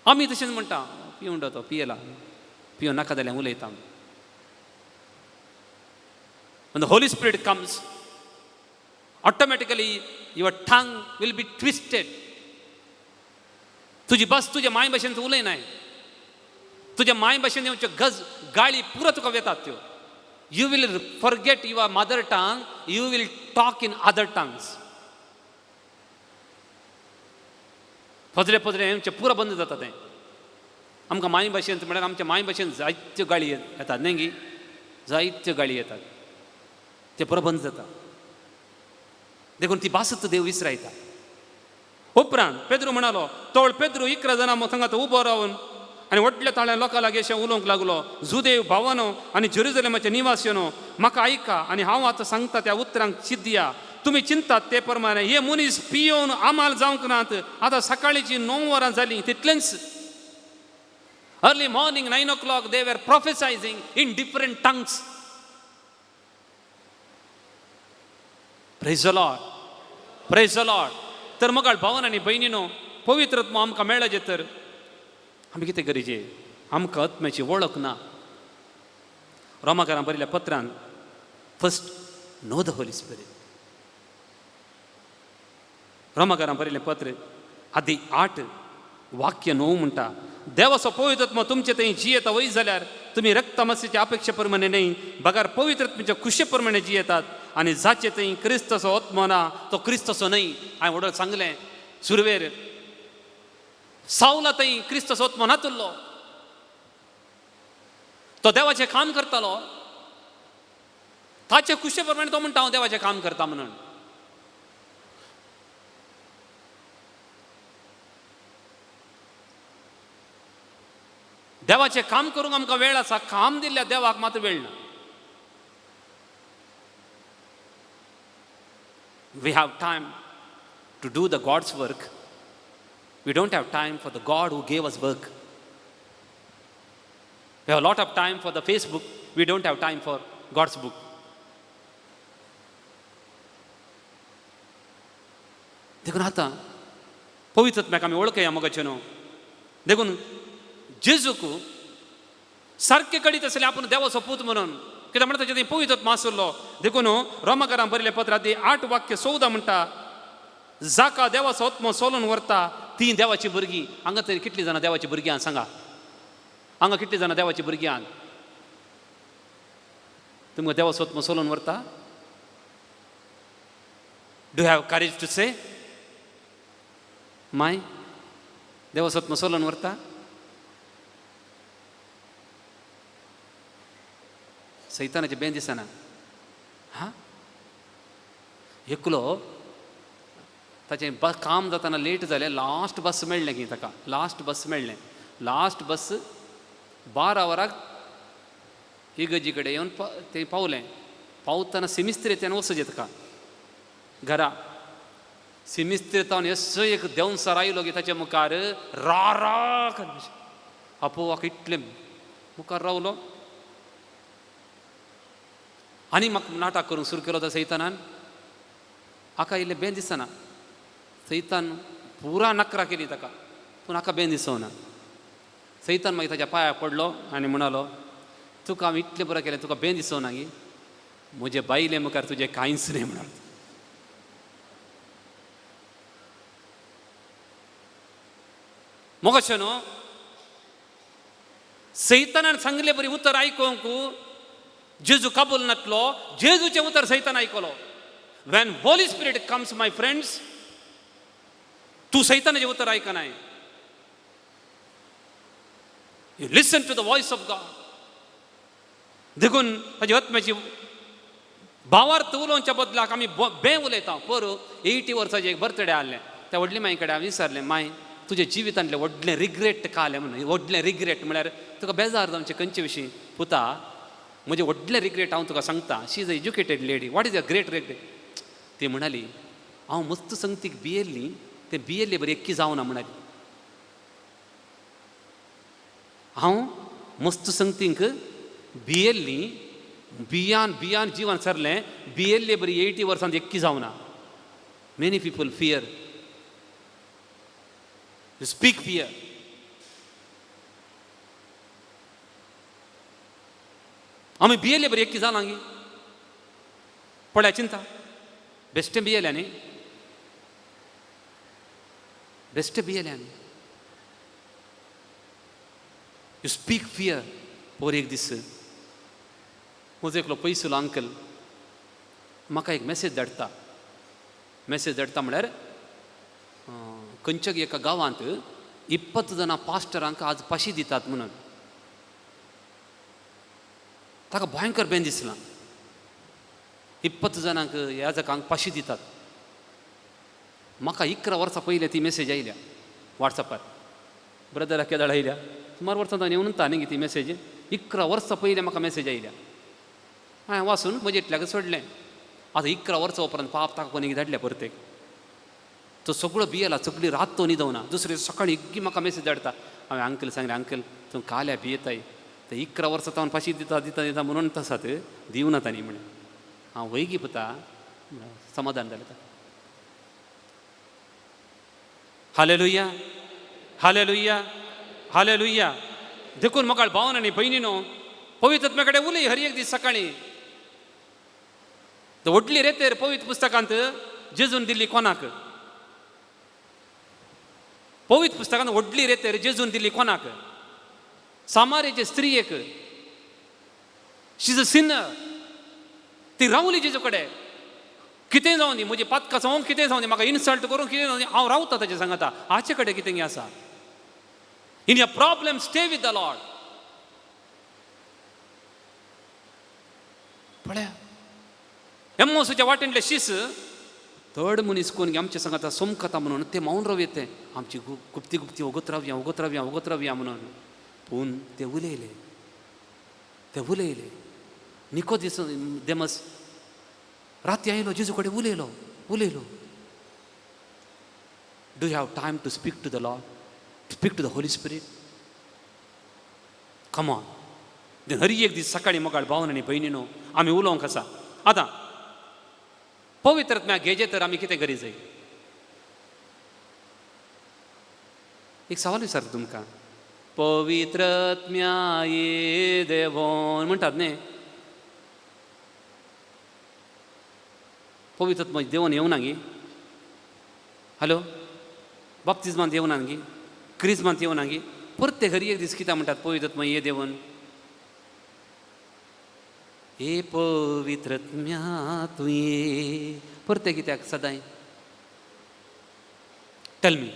आमी तशेंच म्हणटा, पिवून तो पियेला, पिवन नाका जाल्यार उलयता. When the Holy Spirit comes, automatically your tongue will be twisted. तुजी भास तुज्या माय भाशेन तूं उलयनाय, तुज्या माय भाशेन येवच्यो गज गाळी पुरो तुका वेतात त्यो. You will forget your mother tongue, you will talk in other tongues. पदरे पदरे येवचें पुरो बंद जाता तें. आमकां माय भाशेन म्हळ्यार आमच्या माय भाशेन जायत्यो गाळी येतात न्ही गी, जायत्यो गाळी येतात, ते पुरो बंद जाता. देखून ती भासच देव विसरायता. उपरांत पेद्रू म्हणालो, तोळ पेद्रू 11 जाणां थंगा तो उबो रावन आनी व्हडल्या ताळ्या लोकां लागीं अशें उलोवंक लागलो, जुदेव भावानो आनी जेरुजलेमाचे निवासिनो, म्हाका आयका आनी हांव आतां सांगता त्या उतरांक चिंतया. तुमी चिंतात ते प्रमाणे हे मनीस पियोवन आमाल जावंक नात. आतां सकाळीची 9 वरां जालीं, तितलेंच. Early morning 9 o'clock they were prophesying in different tongues. Praise the Lord, praise the Lord. तर मगाळ भावन आनी भयणीनो, पवित्र आत्मो आमकां मेळ्ळाचे तर आमी कितें करीचे? आमकां आत्म्याची वळख ना. रोमाकारां बरयल्या पत्रान first know the Holy Spirit. रोमाकारां बरयलें पत्र आदी 8 वाक्य 9 म्हणटा, देवाचो पवित्र आत्मो तुमचे थंय जियेता वय जाल्यार तुमी रक्तमासीच्या अपेक्षे प्रमाणे न्हय, बगर पवित्र आत्म्याच्या खुशे प्रमाणे जियेतात. आनी जाचे थंय क्रिस्ताचो आत्मो ना तो क्रिस्ताचो न्हय. हांवें व्हडल सांगलें सुरवेर, सावला थंय क्रिस्ताचो आत्मो नातुल्लो, तो देवाचें काम करतालो, ताचे खुशे प्रमाणे तो म्हणटा हांव देवाचें काम करता म्हणून. देवाचें काम करूंक आमकां वेळ आसा, काम दिल्ल्या देवाक मात वेळ ना. We have time to do the God's work. We don't have time for the God who gave us work. We have a lot of time for the Facebook. We don't have time for God's book. देखून आतां पवित्र आत्म्याक आमी वळखया मगाचे न्हू. देखून जेजूक सारकें कळीत आसलें आपूण देवाचो पूत म्हणून, कित्याक म्हणटा ताचें पवित्र आत्मा आसलो. देखून रोमाकारां बरयलें पत्र आदी 8 वाक्य 14 म्हणटा, जाका देवाचो आत्मो सोलून व्हरता ती देवाची भुरगीं. हांगा तरी कितलीं जाणां देवाची भुरगीं आहात सांगा? हांगा कितलीं जाणां देवाची भुरगीं आहात? तुमकां देवाचो आत्मो सोलून व्हरता? Do have courage to say my देवाचो आत्मो सोलून व्हरता? सैतानाचें बें दिसना. हा, एकलो ताचें बस काम जातना लेट जालें, लास्ट बस मेळ्ळें की ताका, लास्ट बस मेळ्ळें. लास्ट बस 12 वरांक इगर्जी कडेन येवन तें पावलें. पावतना सिमिस्त्रेच्यान वचचें ताका घरा. सिमिस्त्रेतावन येसो एक देंवचार आयलो की ताच्या मुखार रा रा आपोवाक इतलें मुखार रावलो आनी म्हाका नाटक करूंक सुरू केलो त्या सैतानान. हाका इल्लें बें दिसना. सैतान पुरा नकरा केली ताका, पूण हाका बें दिसना. सैतान मागीर ताच्या पांयार पडलो आनी म्हणालो, तुका हांव इतलें बरें केलें, तुका बें दिसना गी? म्हजे बायले मुखार तुजें कांयच न्हय म्हणालो. मोगाशें न्हू, सैतानान सांगले बरी उतर आयकूंक जेजू कबूल नातलो. जेजूचें उतर सैतान आयकलो. When Holy Spirit comes, my friends, तूं सैतानाचें उतर आयकनाय. You listen to the voice of God. देखून ताजी आत्म्याची भावार्थ उलोवच्या बदलाक आमी बें उलयता. पोरू 80 वर्साचें एक बर्थडे आहलें, त्या व्हडली माई कडेन हांवें विचारलें, माय, तुज्या जिवितांतलें व्हडलें रिग्रेट कालें म्हणून. व्हडलें रिग्रेट म्हळ्यार तुका बेजार जावचें खंयचे विशीं? पुता, म्हजें व्हडलें रिग्रेट हांव तुका सांगता. She is a educated lady. What is a great regret? ती म्हणाली, हांव मस्त संगतीक भियेल्ली, तें भियेल्ले बरी एक्की जावना म्हणाली. हांव मस्त संगतींक भियेल्ली, भियान भियान जिवन सरलें, भियेल्ले बरी 80 वर्सांत एक्की जावना. Many people fear, you speak fear. आमी भियेल्ले बरी एक्की जालां गी? पळया, चिंता बेश्टें भियेल्या न्ही, बेश्टें भियेल्या न्ही. You speak fear. पोर एक दीस म्हजो एकलो पयसुलो अंकल म्हाका एक मॅसेज धाडटा. मॅसेज धाडटा म्हळ्यार, खंयच्या एका गांवांत 20 जाणां पास्टरांक आज पाशी दितात म्हणून. ताका भयंकर बेन दिसलां, 20 जाणांक याजकांक पाशी दितात. म्हाका 11 वर्सां पयलीं ती मॅसेज आयल्या वॉट्सॅपार. ब्रदराक केदळ आयल्या, सुमार वर्सां जावन येवन न्ही ती मॅसेज. 11 वर्सां पयलीं म्हाका मॅसेज आयल्या. हांवें वाचून म्हजें इतल्याक सोडलें. आतां 11 वर्सां उपरांत पाप ताका कोणी धाडल्या परतेक. तो सगळो भियेला, सगळी रात तो न्हिदवना. दुसरे सकाळी एग्गी म्हाका मॅसेज धाडटा. हांवें अंकल सांगलें, अंकल, तूं काल्या भियेताय, ते 11 वर्सां तावन फाशी दिता दिता दिता म्हणून तसात दिवना तांणी म्हणलें. हांव वयगी पुता, समाधान जालें ताका. Hallelujah, hallelujah, hallelujah. देखून म्हाका भावन आनी भयणीनो, पवित्र आत्म्या कडेन उलय हर एक दीस सकाळीं. व्हडली रेतेर पवित्र पुस्तकांत जेजून दिल्ली कोणाक? पवित्र पुस्तकांत व्हडली रेतेर जेजून दिल्ली कोणाक? सामारेचे स्त्रियेक. She's a sinner. ती रावली जेजू कडेन. कितें जावं दी, म्हजी पातकां जावं, कितें जावं दी, म्हाका इन्सल्ट करूं, कितें जावं दी, हांव रावता ताचे सांगता. हाचे कडेन कितें आसा? In your problem, stay with the Lord. पळया, एम्मोसाच्या वाटेंतले शीस थर्ड मनीस कोण आमचे सांगता सोमकता म्हणून ते मौन राव येते. आमची गुप्ती गुप्ती वगत रावया, वगत रावया, वगत रावया म्हणून. पूण ते उलयले, ते उलयले. निको दीस देमस राती आयलो, जेजू कडेन उलयलो, उलयलो. Do you have time to speak to the Lord, speak to the Holy Spirit? Come on. हर एक दीस सकाळी मोगाळ भावन आनी भयणीनो, आमी उलोवंक आसा. आतां पवित्र आत्म्या घेजे तर आमी कितें करी जाय? एक सवाल विचारता तुमकां. पवित्र आत्म्या ये देवोन म्हणटात न्ही? पवित्र आत्मा देवोन येवना गी? हॅलो, बाप्तिजमांत येवना गी? क्रिजमांत येवना गी? परते हर एक दीस कितें म्हणटात? पवित्र आत्मा ये देवोन, हे पवित्र आत्म्या तूं ये. परते कित्याक सदांय? Tell me.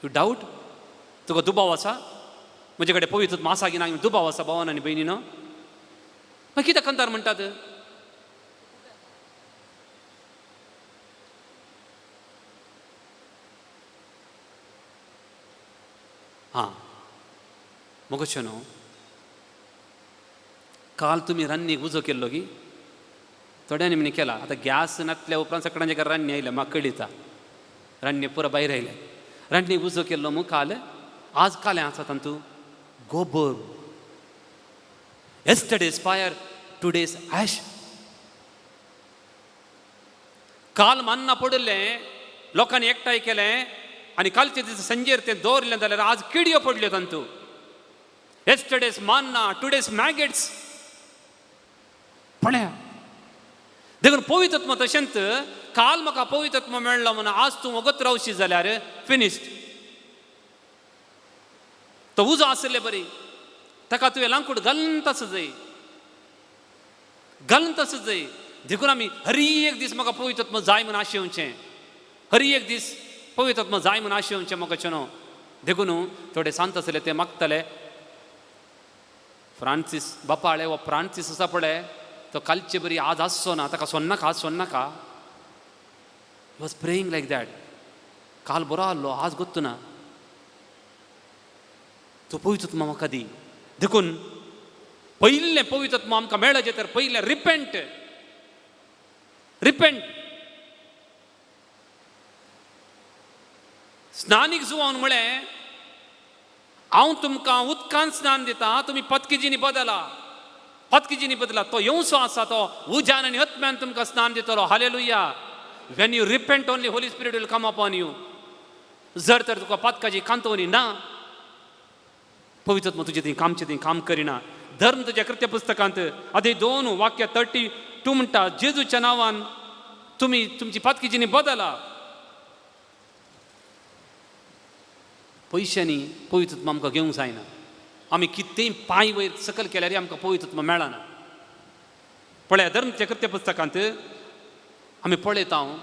You doubt? तुका दुबाव आसा म्हजे कडेन पवित्र आत्मा आसा की ना? दुबाव आसा भावान आनी भयणीनो? मागीर कित्याक कंतार म्हणटात? हां, मोगोशें न्हू, काल तुमी रान्नीक उजो केल्लो की? थोड्यांनी म्हणी केला. आतां गॅस नासल्या उपरांत सगळ्यांच्या घरा रान्नी आयल्या. म्हाका कळिता, रान्नी पुरो भायर आयल्या. रान्नीक उजो केल्लो मू काल? आज कालें आसा तातूंत गोबर. Yesterday's fire, today's ash. काल मान्ना पडिल्लें, लोकांनी एकठांय केलें आनी कालचे दिसा संजेर तें दवरलें जाल्यार आज किडयो पडल्यो तांतू. येस्टरडेज मान्ना, टुडेज मॅगेट्स. पळया, देखून पवित्रत्व तशेंच काल म्हाका पवित्रत्व मेळ्ळो म्हणून आज तूं वगत रावशी जाल्यार फिनिश्ड. तो उजो आशिल्ले बरी, ताका तुवें लांकूड घालून आसा जाय, घालून आसा जाय. देखून आमी हरी एक दीस म्हाका पवित्रत्व जाय म्हूण आशेवचें, हरी एक दीस पवित्रत्व जाय म्हूण आशेवचें म्हाका न्हू. देखून थोडे सांत आसले ते मागताले, फ्रांसीस बापाळे हो फ्रांसीस आसा पळय, तो कालचे बरी आज आसचो ना, ताका सोन्नाका, आज सोन्नाका. He was praying like that. काल बरो आहलो, आज गोत्तू ना, तो पवित्रत्व म्हाका दी. देखून पयलें पवित्रत्व आमकां मेळचें तर पयलें रिपेंट, रिपेंट. स्नानीक जुवान म्हळें, हांव तुमकां उदकान स्नान दिता, तुमी पतकिजीनी बदला, पतकिजीनी बदला. तो येवचो आसा, तो उज्यान आनी आत्म्यान तुमकां स्नान दितलो. Hallelujah. When you repent only Holy Spirit will come upon you. जर तर तुका पातकाची कांतवणी ना, पवित्रत्व तुजें थंय कामचें थंय काम करिना. धर्म तुज्या कृत्य पुस्तकांत आदी 2 वाक्य 32 म्हणटा, जेजूच्या नांवान तुमी तुमची पातकीजीनी बदला. पयशांनी पवित्रत्व आमकां घेवंक जायना. आमी कितेंय पांय वयर सकल केल्यार आमकां पवित्रत्व मेळना. पळया धर्मच्या कृत्य पुस्तकांत आमी पळयता, हांव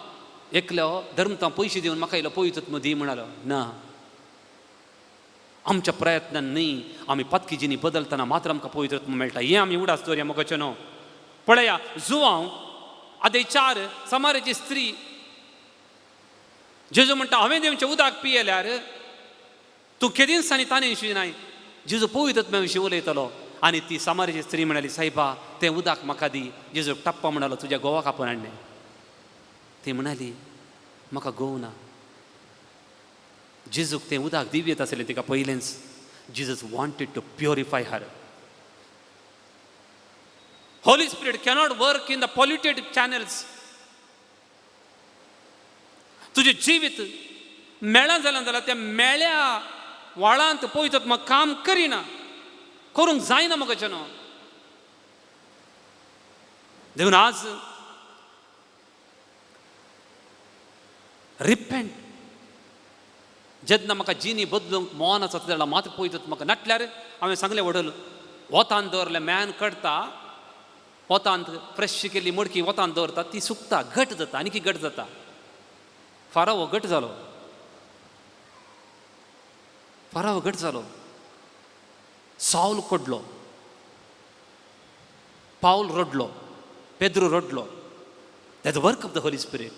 एकलो धर्म पयशे दिवन म्हाका इल्लो पवित्रत्व दी म्हणालो ना. आमच्या प्रयत्नान न्हय, आमी पातकीजीनी बदलतना मात्र आमकां पवित्रत्व मेळटा. हें आमी उडास दवरया मोगाचें न्हू. पळया जुवांव आदी 4 समारेची स्त्री, जेजू म्हणटा हांवें दिवचें उदक पियेल्यार तूं केदींच आनी ताणें नाय. जेजू पवित्रत्वा विशीं उलयतलो आनी ती समारेची स्त्री म्हणाली, सायबा तें उदक म्हाका दी. जेजू टप्पा म्हणालो, तुज्या घोवाक आपोवन हाडलें. ती म्हणाली, म्हाका घोव ना. जेजूक तें उदक दिवयेत आसलें तिका पयलेंच. Jesus wanted to purify her. Holy Spirit cannot work in the polluted channels. तुजें जिवीत मेळ्ळां जाल्यार जाल्यार त्या मेळ्या वाळांत पवित्रत्व काम करिना, करूंक जायना म्हाका न्हू. देखून आज रिपेंट. जेन्ना म्हाका जिनी बदलूंक मन आसा तेन्ना मात्र पवित्रत्व म्हाका नाटल्यार हांवें सांगलें वडल वतान दवरलें मॅन करता, वतांत फ्रेश केल्ली मडकी वतान दवरता, ती सुकता, घट जाता, आनीकी घट जाता. फारावो घट जालो, फारावो घट जालो. सावल कोडलो, पावल रडलो, पेद्रू रडलो. That the work of the Holy Spirit,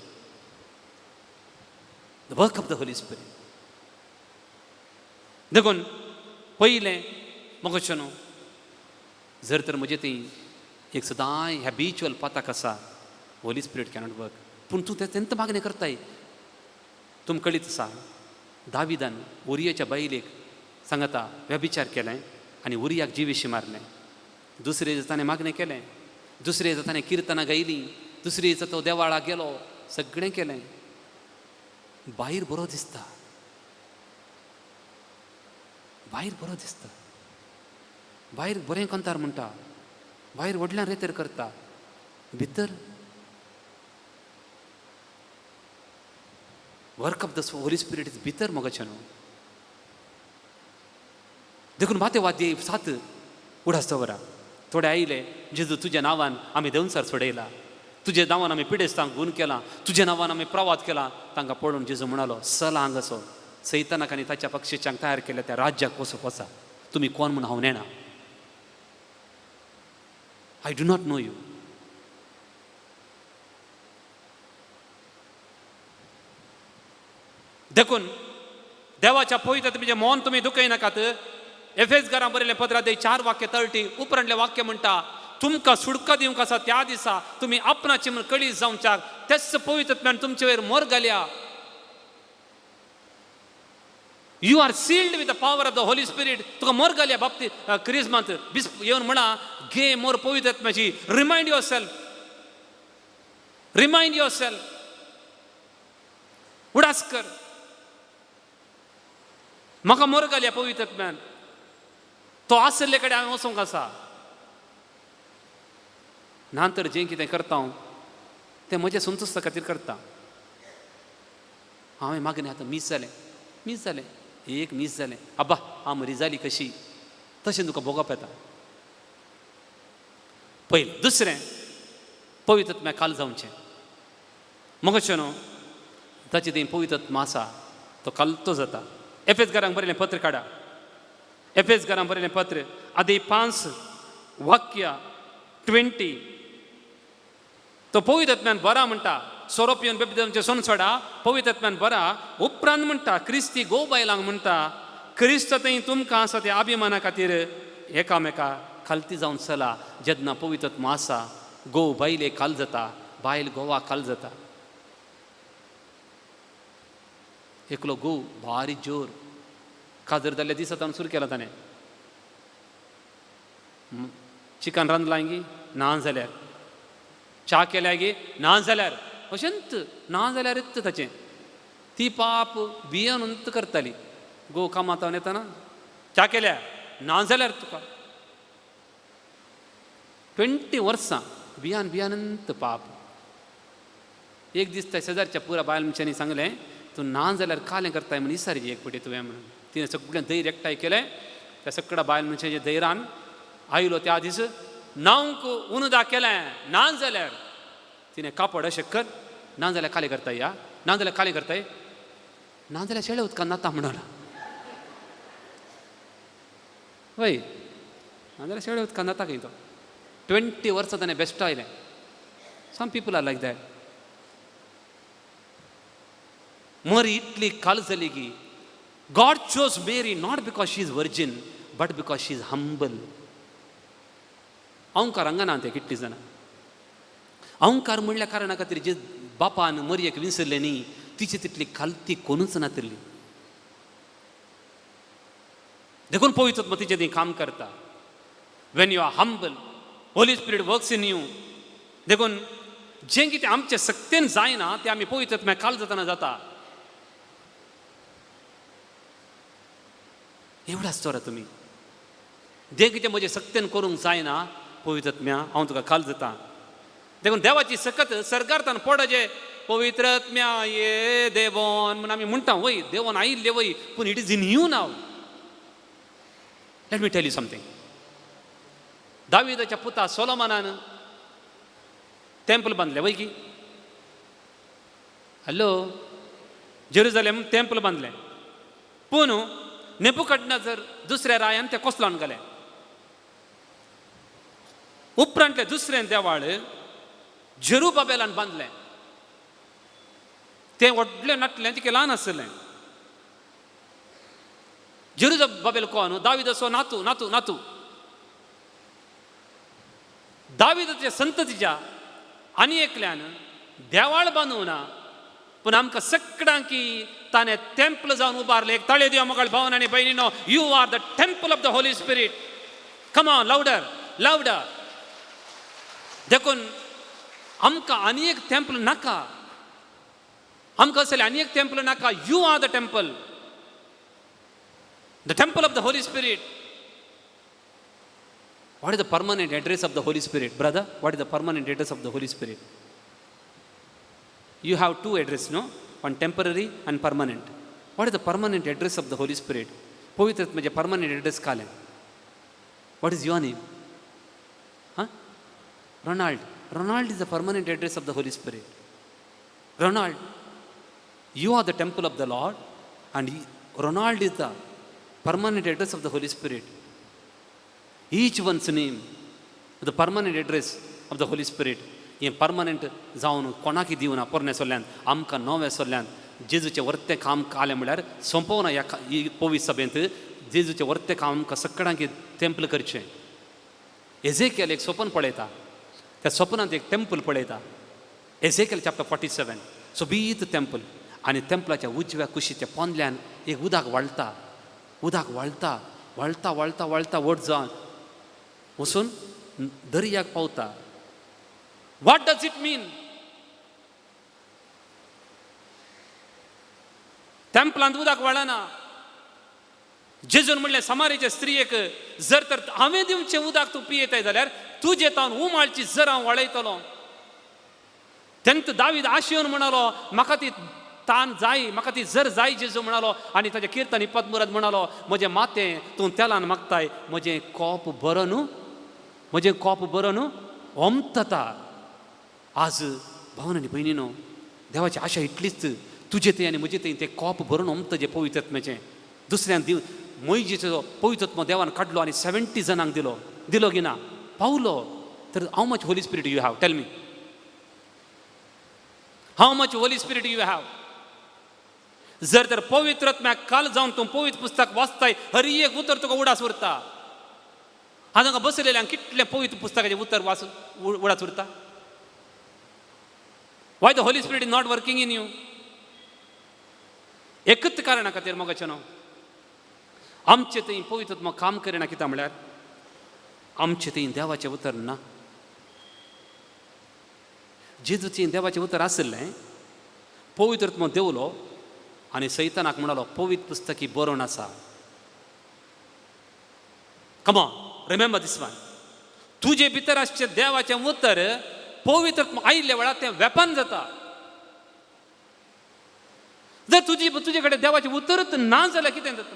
the work of the Holy Spirit. देखून पयलें म्हाका न्हू, जर तर म्हजें ती एक सदांय हॅबिच्युअल पाताक आसा, होली स्पिरीट कॅनॉट वर्क. पूण तूं तें तेंत मागणें करताय. तुमकां कळीत आसा, दाविदान उरियाच्या बायलेक सांगता व्यभिचार केलें आनी उरियाक जिविशी मारलें. दुसरे दिसा ताणें मागणें केलें, दुसरे दिसा ताणें किर्तनां गायलीं, दुसरे दिसा तो देवाळाक गेलो, सगळें केलें. भायर बरो दिसता, भायर बरो दिसता, भायर बरें कंतार म्हणटा, भायर व्हडल्यान रेतर करता, भितर work of the Holy Spirit is भितर मोगाचें न्हू. देखून माते वाद्य 7 उडास दवरा. थोडे आयले, जेजू तुज्या नांवान आमी देंवचार सोडयला, तुज्या नांवान आमी पिडेस्तांक गुण केला, तुज्या नांवान आमी प्रवाद केला. तांकां पळोवन जेजू म्हणालो, चला हांगासो सैतानाक आनी ताच्या पक्षीच्यांक तयार केल्या त्या राज्याक वचूंक वचा, तुमी कोण म्हूण हांव नेणा. I do not know you. देखून देवाच्या पवित्र तुमचें मन तुमी दुखयनाकात. एफेस घरां बरयलें पत्रादे 4 वाक्य 30 उपरांतलें वाक्य म्हणटा, तुमकां सुडका दिवंक आसा त्या दिसा तुमी आपणाची म्हूण कळी जावच्याक तेच पवित्रत्वान तुमचे वयर मोर घाल्या. You are sealed with the power of the Holy Spirit. तुका मोर घाल्या बाबती क्रिजमांत बिस येवन म्हणा घे मोर पवित्रत्वाची. Remind yourself, remind yourself. उडास कर. म्हाका मोर घालया पवित्र आत्म्यान. तो आशिल्ले कडेन हांवें वचूंक आसा. ना तर जें कितें करता हांव तें म्हज्या संतुश्टा खातीर करता. हांवें मागणें आतां मीस जालें, मीस जालें, एक मीस जालें, आबा हांव मरी जाली कशी, तशें तुका भोगप येता. पयलें. दुसरें, पवित्र आत्म्या काल जावचें. मगोचें न्हू ताचे थंय पवित्र आत्मा आसा तो कालतो जाता. एफेस घरांक बरयलें पत्र काडा. एफेस घरांक बरयलें पत्र आदी 5 वाक्य 20. तो पवित्र आत्म्यान बरा म्हणटा, सोरो पिवन बेबदेवांचें सोन सोडा, पवित्र आत्म्यान बरा. उपरांत म्हणटा क्रिस्ती गो बायलांक म्हणटा, क्रिस्त थंय तुमकां आसा त्या अभिमाना खातीर एकामेका खालती जावन चला. जेन्ना पवित्र आत्मा आसा गो बायले काल जाता, बायल गोवा काल जाता. एकलो गो भारी जोर काजर जाल्ल्या दिसा ताणें सुरू केला. ताणें चिकन रांदलां गी ना जाल्यार, च्या केल्या गी ना जाल्यार, अशेंच ना जाल्यार ताचें. ती पाप बियन करताली. गो कामांत येतना च्या केल्या ना जाल्यार तुका 20 वर्सां बियान बियानंत पाप. एक दीस त्या शेजारच्या पुरा बायल मनशांनी सांगलें, तूं ना जाल्यार कालें करताय म्हण इसारी एक पटी तुवें म्हणून. तिणें सगळें धैर्य एकठांय केलें. त्या सगळ्या बायल मनशाच्या धैर्यान आयलो त्या दीस नांवक उनुदा केलें ना जाल्यार. तिणें कापड अशें कर, ना जाल्यार कालें करताय, या ना जाल्यार कालें करताय, ना जाल्यार शेळे उदकान नाता म्हणून. वय ना जाल्यार शेळे उदकान नाता खंय तो. 20 वर्सां ताणें बेस्ट आयलें. Some people are like that. Mary इतली काल जाली की God chose Mary not because she is virgin but because she is humble. अहंकार हांगा ना ते कितली जाणां अहंकार म्हणल्या कारणा खातीर जे बापान मरयेक विसरले न्ही, तिची तितली खालती कोणूच नातिल्ली. देखून पवित्र आत्मा तिचें ती काम करता. When you are humble, Holy Spirit works in you. देखून जें कितें आमचे सक्तेन जायना तें आमी पवित्र आत्म्या काल जातना जाता. एवढाच चोरा तुमी जें कितें म्हजें सक्तेन करूंक जायना पवित्र आत्म्या हांव तुका काल जाता. देखून देवाची सकत सरकारतान पडजे पवित्र आत्म्या ये देवोन म्हूण आमी म्हणटा. वय देवोन आयिल्ले वय, पूण it is in you now. Let me tell you something. दाविदाच्या पुता सोलोमनान टेम्पल बांदलें वय की, हॅलो, जेरुजलेम टेम्पल बांदलें. पूण नेबुकदनेझर दुसऱ्या रायान तें कोसलान घालें. उपरांतलें दुसरें देवाळ जेरुबाबेलान बांदलें. तें व्हडलें नाटलें, तितकें ल्हान आसलें. जेरुबाबेल कोण? दाविदाचो नातू नातू नातू. दाविदाच्या संततीच्या आनी एकल्यान देवाळ बांदूना, पूण आमकां सगळ्यांकी ताणें टेम्पल जावन उबारलें. एक ताळे दिया मोगाळ भावन आनी भयणीनो, you are the temple of the Holy Spirit. Come on, louder louder. देखून आमकां आनी एक टेम्पल नाका, आमकां असलें आनी एक टेम्पल नाका. You are the temple, the temple of the Holy Spirit. What is the permanent address of the Holy Spirit, brother? What is the permanent address of the Holy Spirit? You have two address, no? One temporary and permanent. What is the permanent address of the Holy Spirit? पवित्र म्हणजे permanent address कालें. What is your name? Huh? Ronald. Ronald is the permanent address of the Holy Spirit. Ronald, you are the temple of the Lord, and Ronald is the permanent address of the Holy Spirit. Each one's name, the permanent address of the Holy Spirit. हें permanent जावन कोणाकी दिवना. पोरण्या सोल्ल्यान आमकां नव्या सोल्ल्यान जेजूचें वर्तें काम आलें म्हणल्यार सोंपोवना. ह्या पवित्र सभेंत जेजूचें वर्तें काम आमकां सगळ्यांक टेम्पल करचें. एझेकियल एक सपन पळयता, त्या सपनांत एक टेम्पल पळयता. एझेकियल चॅप्टर 47, सोबीत टेम्पल. आनी टेम्पलाच्या उजव्या कुशीच्या पोंदल्यान एक उदक व्हाळटा, उदक व्हाळटा व्हाळटा व्हाळटा व्हाळटा व्हड जावन वचून दर्याक पावता. What does it mean? टेम्पलांत उदक व्हाळना. जेजून म्हणलें समारेचे स्त्रियेक, जर तर हांवें दिवचें उदक तूं पियेताय जाल्यार तुजे तावन उमाळची जर हांव वाळयतलो. तेन्ना दावीद आशेवन म्हणालो, म्हाका ती तान जाय, म्हाका ती जर जाय. जेजू म्हणालो आनी ताच्या किर्तन पद्मुराद म्हणालो, म्हजें मातें तूं तेलान मागताय, म्हजें कोप बरो न्हू, म्हजें कोप बरो न्हू ओमतता. आज भावन आनी भयणीनो, देवाची आशा इतलीच, तुजे थंय आनी म्हजे थंय तें कोप भरून ओमता जें पवित्रत्म्याचें. दुसऱ्यान दिव मोयजेचो पवित्रत्म देवान काडलो आनी 70 जाणांक दिलो. दिलो की ना? पावलो. तर how much Holy Spirit you have? Tell me, how much Holy Spirit you have? जर तर पवित्रत्म्याक काल जावन तूं पवित्र पुस्तक वाचताय, हरी एक उतर तुका उडास उरता. आज हांगा बसलेल्यांक कितलें पवित्र पुस्तकाचें उतर वाच उडास उरता? Why the Holy Spirit is not working in you? एकच कारणा खातीर मोगाचें न्हू, आमचे थंय पवित्रत्म काम करिना. कित्याक म्हळ्यार आमचे थंय देवाचें उतर ना. जेजूचें देवाचें उतर आशिल्लें. पवित्रत्म देवलो आनी सैतानाक म्हणालो, पवित्र पुस्तकी बरोवन आसा. Come on, remember this one. तुजे भितर आसचें देवाचें उतर पवित्र आयिल्ल्या वेळार तें वेपन जाता. जर तुजे कडेन देवाचें उतरच ना जाल्यार कितें जाता?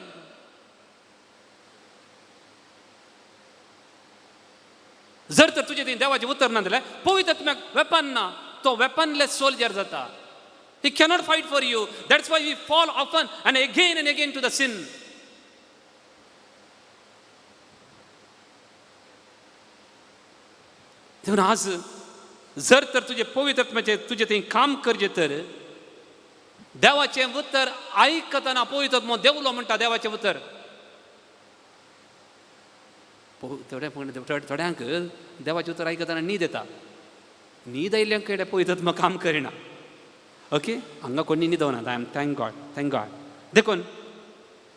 जर तर तुजें थंय देवाचें उतर ना जाल्यार पवित्र वेपन ना, तो वेपनलेस सोल्जर जाता. He cannot fight for you. That's why we fall often and again to the sin. देखून आज जर तर तुजें पवित्रत्माचें तुजें थंय काम करचें तर देवाचें उतर आयकतना पवित्रत्मो देवलो म्हणटा देवाचें उतर. थोड्यांक देवाचें उतर आयकतना न्हीद येता. न्हीद आयिल्ल्यांक कडेन पवित्रत्म काम करिना. ओके, हांगा कोणी न्हिदोना. I am thank God, thank God. देखून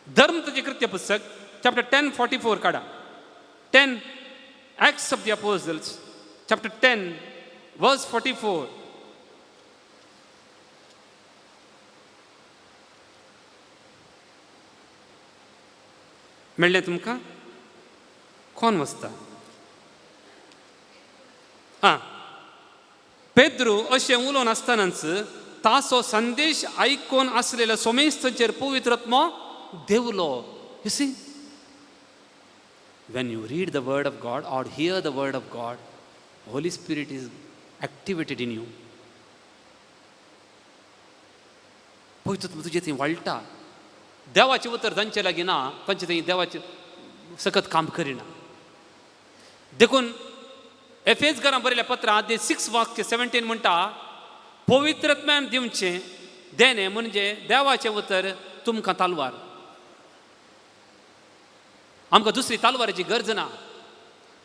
धर्म तुजें कृत्य पुस्तक चॅप्टर 10 44 काडा. 10, Acts of the Apostles chapter 10 verse 44. मेळ्ळें तुमकां? कोण वचता? आं, पेद्रू अशें उलोवन आसतनाच ताचो संदेश आयकून आसलेल्या सोमेस्तांचेर पवित्रत्मो देवलो. You see, when you read the word of God or hear the word of God, Holy Spirit is activated in you. पवित्र तुजें थंय वाळटा. देवाचें उतर जांचे लागीं ना तांचे थंय देवाचें सकत काम करिना. देखून एफेज घरां बरयल्या पत्रां आदी 6 वाक्य 17 म्हणटा, पवित्रत्म्यान दिवचें देणें म्हणजे देवाचें उतर तुमकां तालवार. आमकां दुसरी तालवाराची गरज ना.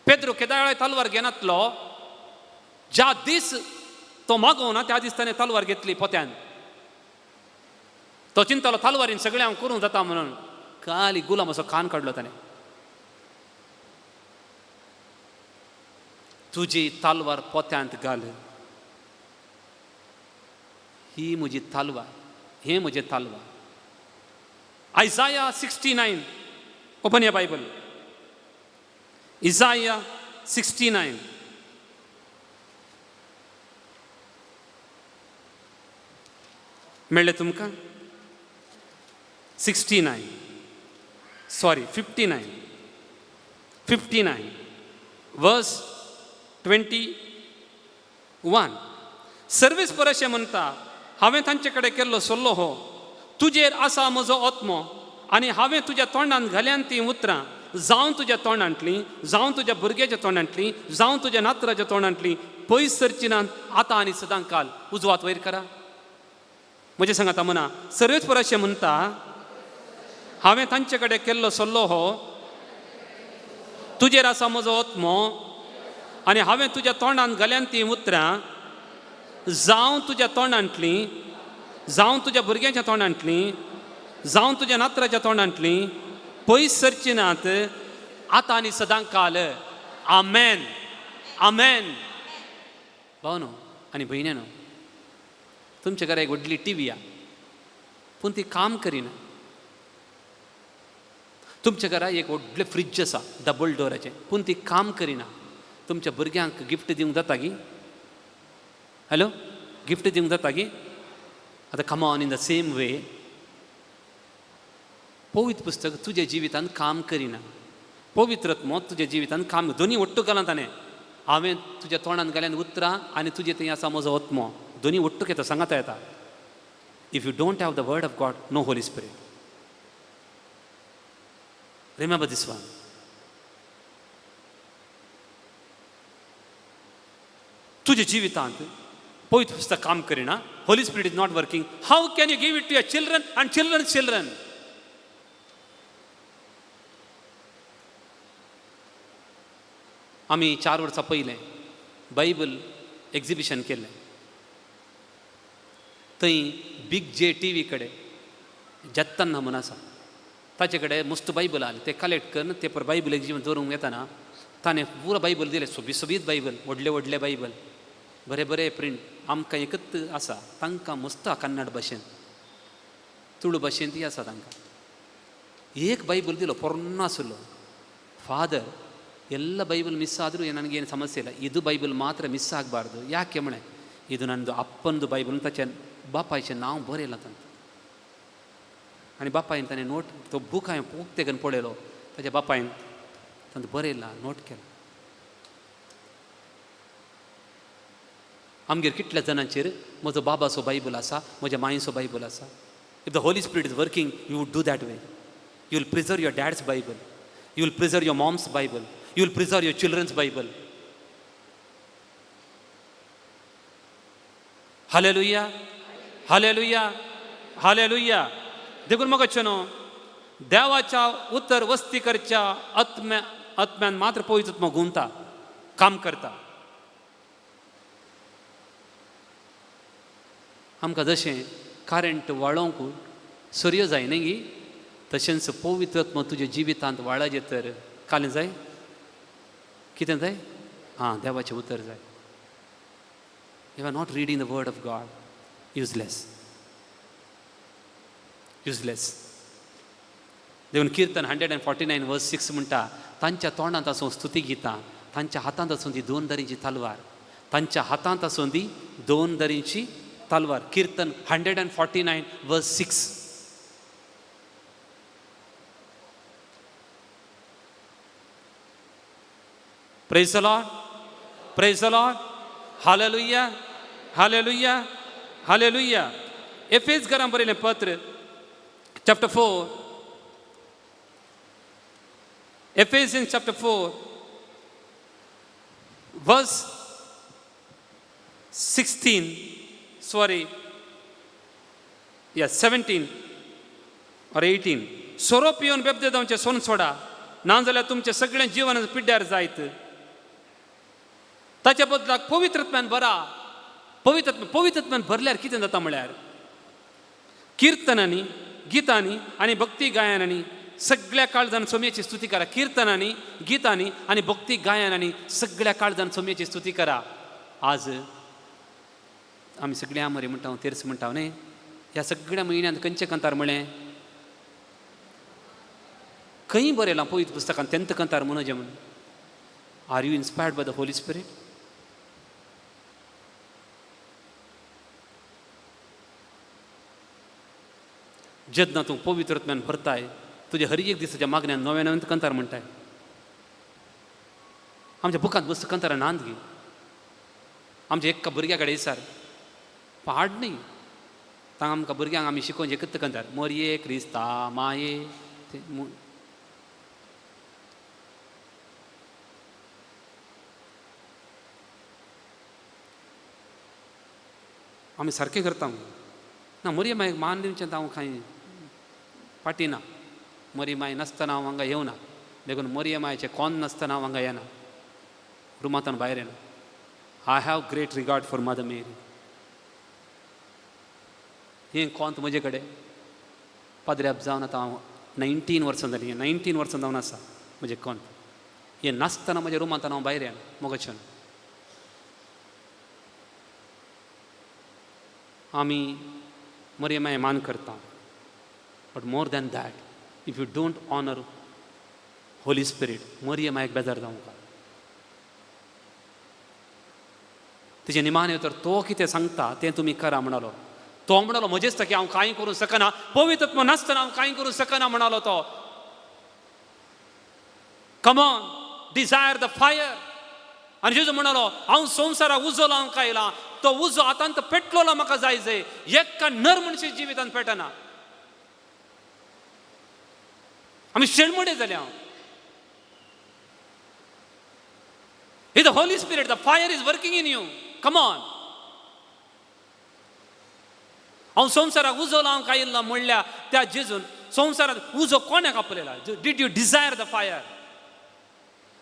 पेद्रो केदाळ तालवार घेनातलो, ज्या दीस तो मागोवना त्या दीस ताणें तालवार घेतली पोत्यान. तो चिंतालो तालवारीन सगळें हांव करूंक जाता म्हणून. काली गुलाम असो कान काडलो ताणें. तुजी तालवार पोत्यांत घाल, ही म्हजी तालवार, हें म्हजें तालवार. Isaiah 69, open your Bible. Isaiah 69. मेळ्ळें तुमकां? 69, sorry, 59, 59 verse 21. सर्वेस्पर अशें म्हणटा, हांवें तांचे कडेन केल्लो सल्लो हो, तुजेर आसा म्हजो आत्मो आनी हांवें तुज्या तोंडांत घाल्यान तीं उतरां, जावं तुज्या तोंडांतलीं, जावं तुज्या भुरग्याच्या तोंडांतलीं, जावं तुज्या नातराच्या तोंडांतलीं, पयस सरची नात आतां आनी सदां काल. उजवात वयर करा, म्हजें सांगाता म्हणा. सर्वेस्पर अशें म्हणटा, हांवें तांचे कडेन केल्लो सल्लो हो, तुजेर आसा म्हजो आत्मो आनी हांवें तुज्या तोंडांत घाल्यान तीं उतरां, जावं तुज्या तोंडांतलीं, जावं तुज्या भुरग्यांच्या तोंडांतलीं, जावं तुज्या नातराच्या तोंडांतलीं, पयस सरची नात आतां आनी सदां काल. आमेन, आमेन. भावनो आनी भयण्यानो, तुमच्या घरा एक व्हडली टीव्ही आ. पूण ती काम करिना. तुमच्या घरा एक व्हडलें फ्रिज आसा डबल डोराचें, पूण ती काम करिना. तुमच्या भुरग्यांक गिफ्ट दिवंक जाता गी? हॅलो, गिफ्ट दिवंक जाता गी? आतां come on in the same way, पवित्र पुस्तक तुज्या जिवितान काम करिना, पवित्र आत्मो तुज्या जिवितान काम, दोनी ಒಟ್ಟು घाला ताणें. हांवें तुज्या तोंडान घाल्यान उतरां आनी तुजे थंय आसा म्हजो आत्मो, दोनी ಒಟ್ಟುक येता, सांगाता येता. If you don't have the word of God, no Holy Spirit. Remember this one. तुज्या जिवितांत पवित्र पुस्तक काम करिना, Holy Spirit is not working, how can you give it to your children and children children? आमी 4 वर्सां पयलें बायबल एक्झिबिशन केल्लें. थंय बीग जे टी व्ही कडेन जत्तन्ना म्हूण आसा, ताचे कडेन मस्त बायबल आसलें. ते कलेक्ट करून ते पर बायबल एक्झिबिशन दवरूंक येतना ताणें पुरो बायबल दिलें, सोबीत सोबीत बायबल, व्हडले व्हडले बायबल, बरे बरे प्रिंट. आमकां एकच आसा, तांकां मस्त कन्नड भाशेन, तुळू भाशेन ती आसा तांकां. एक बायबल दिलो, पोरणो आसलो. ಫಾದರ್, ಎಲ್ಲ ಬೈಬಲ್ ಮಿಸ್ ಆದರೂ ನನಗೇನು ಸಮಸ್ಯೆ ಇಲ್ಲ, ಇದು ಬೈಬಲ್ ಮಾತ್ರ ಮಿಸ್ ಆಗಬಾರ್ದು. ಯಾಕೆ ಮಳೆ? ಇದು ನಂದು ಅಪ್ಪಂದು ಬೈಬಲ್ ಅಂತ ಬಾಪಾयचें नांव बरयलां तांकां. आनी बापायन ताणें नोट, तो बूक हांवें उक्ते करून पळयलो, ताच्या बापायन तांकां बरयलां, नोट केला. आमगेर कितल्या जाणांचेर म्हजो बाबाचो बायबल आसा, म्हज्या मांयचो बायबल आसा. If the Holy Spirit is working, you would do that way. You will preserve your dad's Bible, you will preserve your mom's Bible, you will preserve your children's Bible. Hallelujah, hallelujah, hallelujah. देखून म्हाका न्हू, देवाच्या उतर वस्ती करच्या आत्म्या आत्म्यान मात्र पवित्र आत्मो गुंता, काम करता. आमकां जशें करंट वाळोवंक सरयो जाय न्ही गी, तशेंच पवित्र आत्मो तुज्या जिवितांत वाळाचें तर कालें जाय, कितें जाय? आं, देवाचें उतर जाय. You are not reading the word of God, useless, useless. देखून किर्तन 149 verse 6 म्हणटा, तांच्या तोंडांत आसूं स्तुती गितां, तांच्या हातांत आसूं ती 2 दरींची तलवार, तांच्या हातांत आसूं ती 2 दरींची तलवार. किर्तन 149 verse 6. Praise the Lord, praise the Lord, hallelujah, hallelujah, hallelujah. एफेस घरां बरयलें पत्र, chapter 4, Ephesians chapter 4 verse 16, sorry, yeah, 17 or 18. सोरो पिवन बेबदे जावचें सोन सोडा, ना जाल्यार तुमचें सगळें जिवन पिड्ड्यार जायत. ताच्या बदलाक पवित्र आत्म्यान भरा. पवित्र पवित्र आत्म्यान भरल्यार कितें जाता म्हळ्यार किर्तनांनी, गितांनी आनी भक्ती गायनांनी सगळ्या काळजान सोम्याची स्तुती करा. किर्तनांनी, गितांनी आनी भक्ती गायनांनी सगळ्या काळजान सोम्याची स्तुती करा. आज आमी सगळ्या आमरी म्हणटा, तेर्स म्हणटा न्ही, ह्या सगळ्या म्हयन्यांत खंयचे कंतार म्हळें? खंय बरयलां पवित्र पुस्तकान 10th कंतार म्हणोजें म्हूण? Are you inspired by the Holy Spirit? जेन्ना तूं पवित्र आत्म्यान भरताय, तुज्या हर एक दिसाच्या मागण्यान नव्या नव्यान कंतार म्हणटाय. आमच्या बुकांत बस कंतारां नांद गी. आमच्या एका भुरग्या कडेन विचार पाड न्ही, तांकां आमकां भुरग्यांक आमी शिकोवन एकच कंतार, मोरये क्रिस्ता माये. आमी सारकें करता ना. मोरये मायक मान दिवचें हांव कांय फाटी ना. मोरी माय नासतना हांव हांगा येवना, देखून मोरये मायचें कोन नासतना हांव हांगा येना, रुमांतल्यान भायर येना. I have great regard for Mother Mary. हें कोंत म्हजे कडेन पाद्र्याब जावन आतां हांव 19 वर्सां जालीं, 19 वर्सां जावन आसा म्हजें कोंत. हें नासतना म्हज्या रुमांतल्यान हांव भायर येना. मोगच्यान आमी मोरये माय मान करता. But more than that, if you don't honour Holy Spirit, Mariam मायक बेजार जावंक. तिचे निमाणे तर तो कितें सांगता तें तुमी करा म्हणालो. तो म्हणालो म्हजेच की हांव कांय करूंक शकना, पवित्रत्व नासतना हांव कांय करूंक शकना म्हणालो तो. Come on, desire the fire. आनी जेजू म्हणालो हांव संवसाराक उजो लावंक आयला, तो उजो आतां पेटलोलो म्हाका जाय जाय, एका नर मनशा जिवितांत पेटना. आमी शेणमडे जाले हांव. The Holy Spirit, the fire is working in you. Come on. हांव संवसाराक उजो लावंक आयिल्लो म्हणल्या त्या जेजून संवसारात उजो कोणाक आपलेला? Did you desire the fire?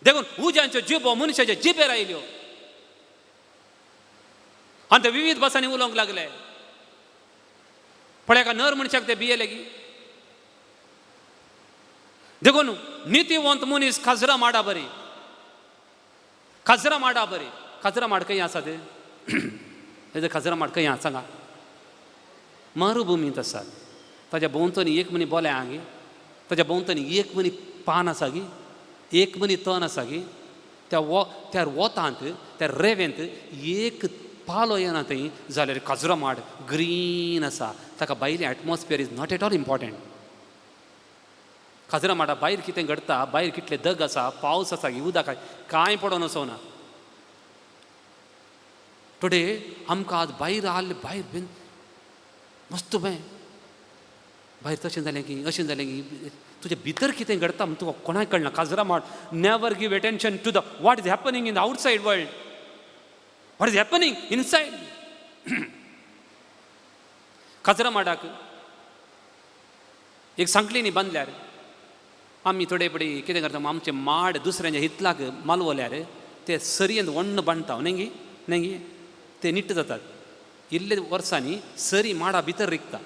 देखून उज्यांच्यो जिबो मनशाच्या जिबेर आयल्यो आनी ते विविध भासांनी उलोवंक लागले. पण एका नर मनशाक ते भियेले की. देखून नितीवंत मनीस खाजरा माडा बरी, खाजरा माडा बरी. खाजरा माड खंय आसा ते? हेजे खाजरा माड खंय आसा सांगा? मरुभुमींत आसात. ताज्या भोंवतणी एक मनी बोले आहा गी, ताज्या भोंवतणी एक मनी पान आसा गी, एक मनी तण आसा गी. त्या त्या वोतांत त्या रेवेंत एक पालो येना थंय जाल्यार खाजरा माड ग्रीन आसा. ताका भायलें atmosphere is not at all important. खाजरा माडा भायर कितें घडटा, भायर कितले दग आसा, पावस आसा, उदक कांय पडोन वचना. टुडे आमकां आज भायर आहले भायर बीन मस्त बरें, भायर तशें जालें की अशें जालें की, तुजे भितर कितें घडटा म्हण तुका कोणाक कळना. काजरा माड never give attention to the what is happening in the outside world, what is happening inside. काजरा माडाक एक सांकलीनी बांदल्यार आमी थोडे पडे कितें करता, आमचे माड दुसऱ्यांच्या हितलाक मालवल्यार ते सरयेन वण्ण बांदता न्ही गी, न्ही गी, ते निट्ट जातात. इल्ले वर्सांनी सरी माडा भितर रिगता,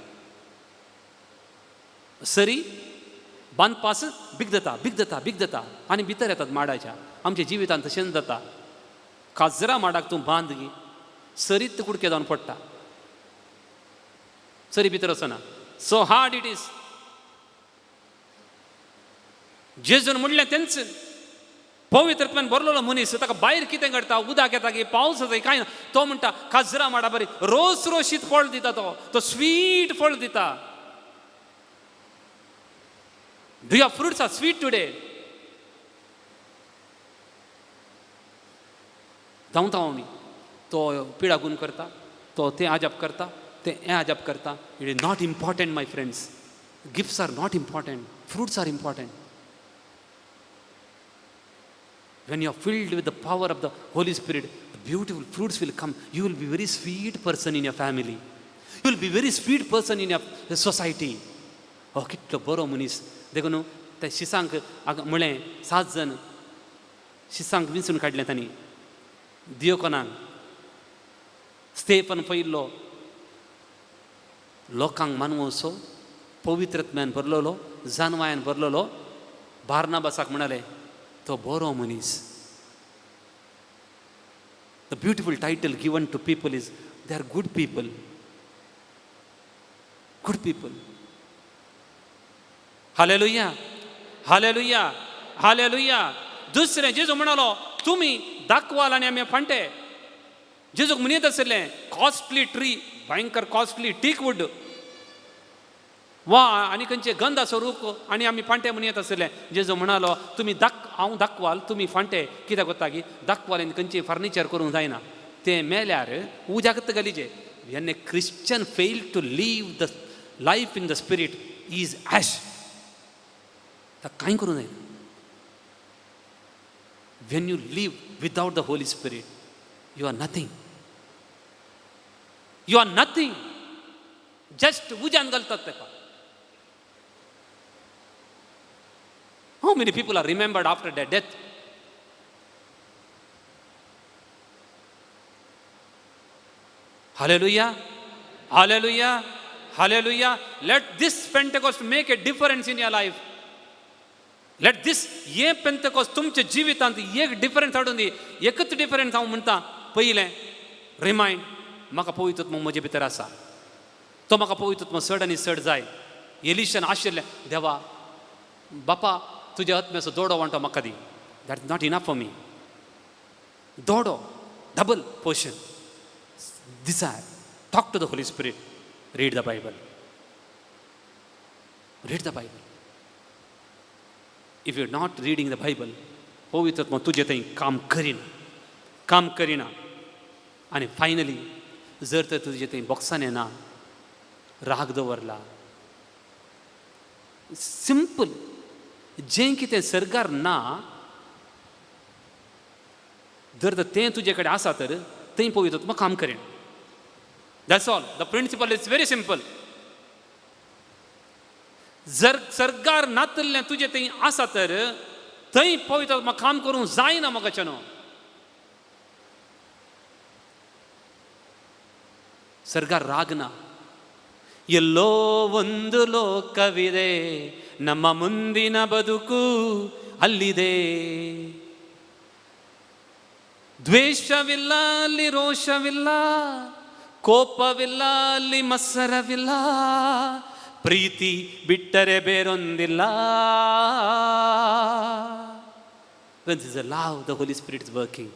सरी बांदपास बिगदता बिगदता बिगदता आनी भितर येतात माडाच्या. आमच्या जिवितांत तशेंच जाता. काजरा माडाक तूं बांद गी, सरीत कुडके जावन पडटा, सरी भितर वचना. So hard it is. जेजून म्हणलें तेंच, पवित्रत्वान भरलेलो मनीस ताका भायर कितें घडटा, उदक येता की पावस आसा कांय ना, तो म्हणटा काजरा माडा बरी रोस रोशीत फळ दिता, तो तो स्वीट फळ दिता. Do your fruits are sweet today? धांवता आमी, तो पिडागून करता, तो तें आजाप करता, तें हें आजाप करता. It is not important my friends. Gifts are not important, fruits are important. When you are filled with the power of the Holy Spirit, the beautiful fruits will come. You will be very sweet person in your family. You will be very sweet person in your society. Oh, कितलो बरो मनीस. देखून न्हू त्या शिसांक म्हळें 7 जण शिसांक विंचून काडलें तांणी. दियोकोनाक स्तेफन पयिल्लो लोकांक मानवसो, पवित्रत्म्यान भरलेलो, जानवायान भरलेलो. बार्नाबासाक म्हणाले तो बरो मनीस. The beautiful title given to people is they are good people. Good people. Hallelujah, hallelujah, hallelujah. दुसरें जेजू म्हणालो तुमी दाखवाल आनी आमी फांटे. जेजूक म्हणयत आशिल्लें कॉस्टली ट्री, भयंकर कॉस्टली टीक वूड वा आनी खंयचे गंधाचो रूख आनी आमी फांटे म्हणयत आशिल्लें. जेजू म्हणालो तुमी हांव दाखवाल, तुमी फांटे. कित्याक वता की दाखवाल खंयचें फर्निचर करूंक जायना, तें मेल्यार उज्याकच गलिजे. When a Christian fail to live the life in the spirit is ash. ताका कांय करूंक जायना. When you live without the Holy Spirit, you are nothing. You are nothing. Just उज्यान घालतात ताका. How many people are remembered after their death? Hallelujah, hallelujah, hallelujah. Let this Pentecost make a difference in your life. Let this हे पेंतेकोस्ट तुमच्या जिवितांत एक difference हाडून दी. एकच difference हांव म्हणटा, पयलें रिमायंड म्हाका पवित्र आत्मो म्हजे भितर आसा, तो म्हाका पवित्र आत्मो चड आनी चड जाय. एलिशान आशिल्लें, देवा बापा तुज्या आत्म्याचो दोडो वांटो म्हाका दी, that is not enough for me. दोडो, double portion, desire, talk to the Holy Spirit, read the Bible, read the Bible. If you are not reading the Bible, पवित्र आत्मा तुजें थंय काम करिना, काम करिना. आनी फायनली जर तर तुजें थंय बॉक्सान येना, राग दवरला, सिंपल, जें कितें सर्गार ना जर तर तें तुजे कडेन आसा तर थंय पवित्र आत्मा काम करिना. That's all. The principle is very simple. जर सर्गार नातल्लें तुजें थंय आसा तर थंय पवित्र आत्मा काम करूंक जायना म्हाका न्हू. ಸರ್ಗಾರ್ ರಾಗ್ನ ಎಲ್ಲೋ ಒಂದು ಲೋಕವಿದೆ, ನಮ್ಮ ಮುಂದಿನ ಬದುಕು ಅಲ್ಲಿದೆ. ದ್ವೇಷವಿಲ್ಲ ಅಲ್ಲಿ, ರೋಷವಿಲ್ಲ, ಕೋಪವಿಲ್ಲ ಅಲ್ಲಿ, ಮತ್ಸರವಿಲ್ಲ, ಪ್ರೀತಿ ಬಿಟ್ಟರೆ ಬೇರೊಂದಿಲ್ಲ. When is a love, the Holy Spirit is working.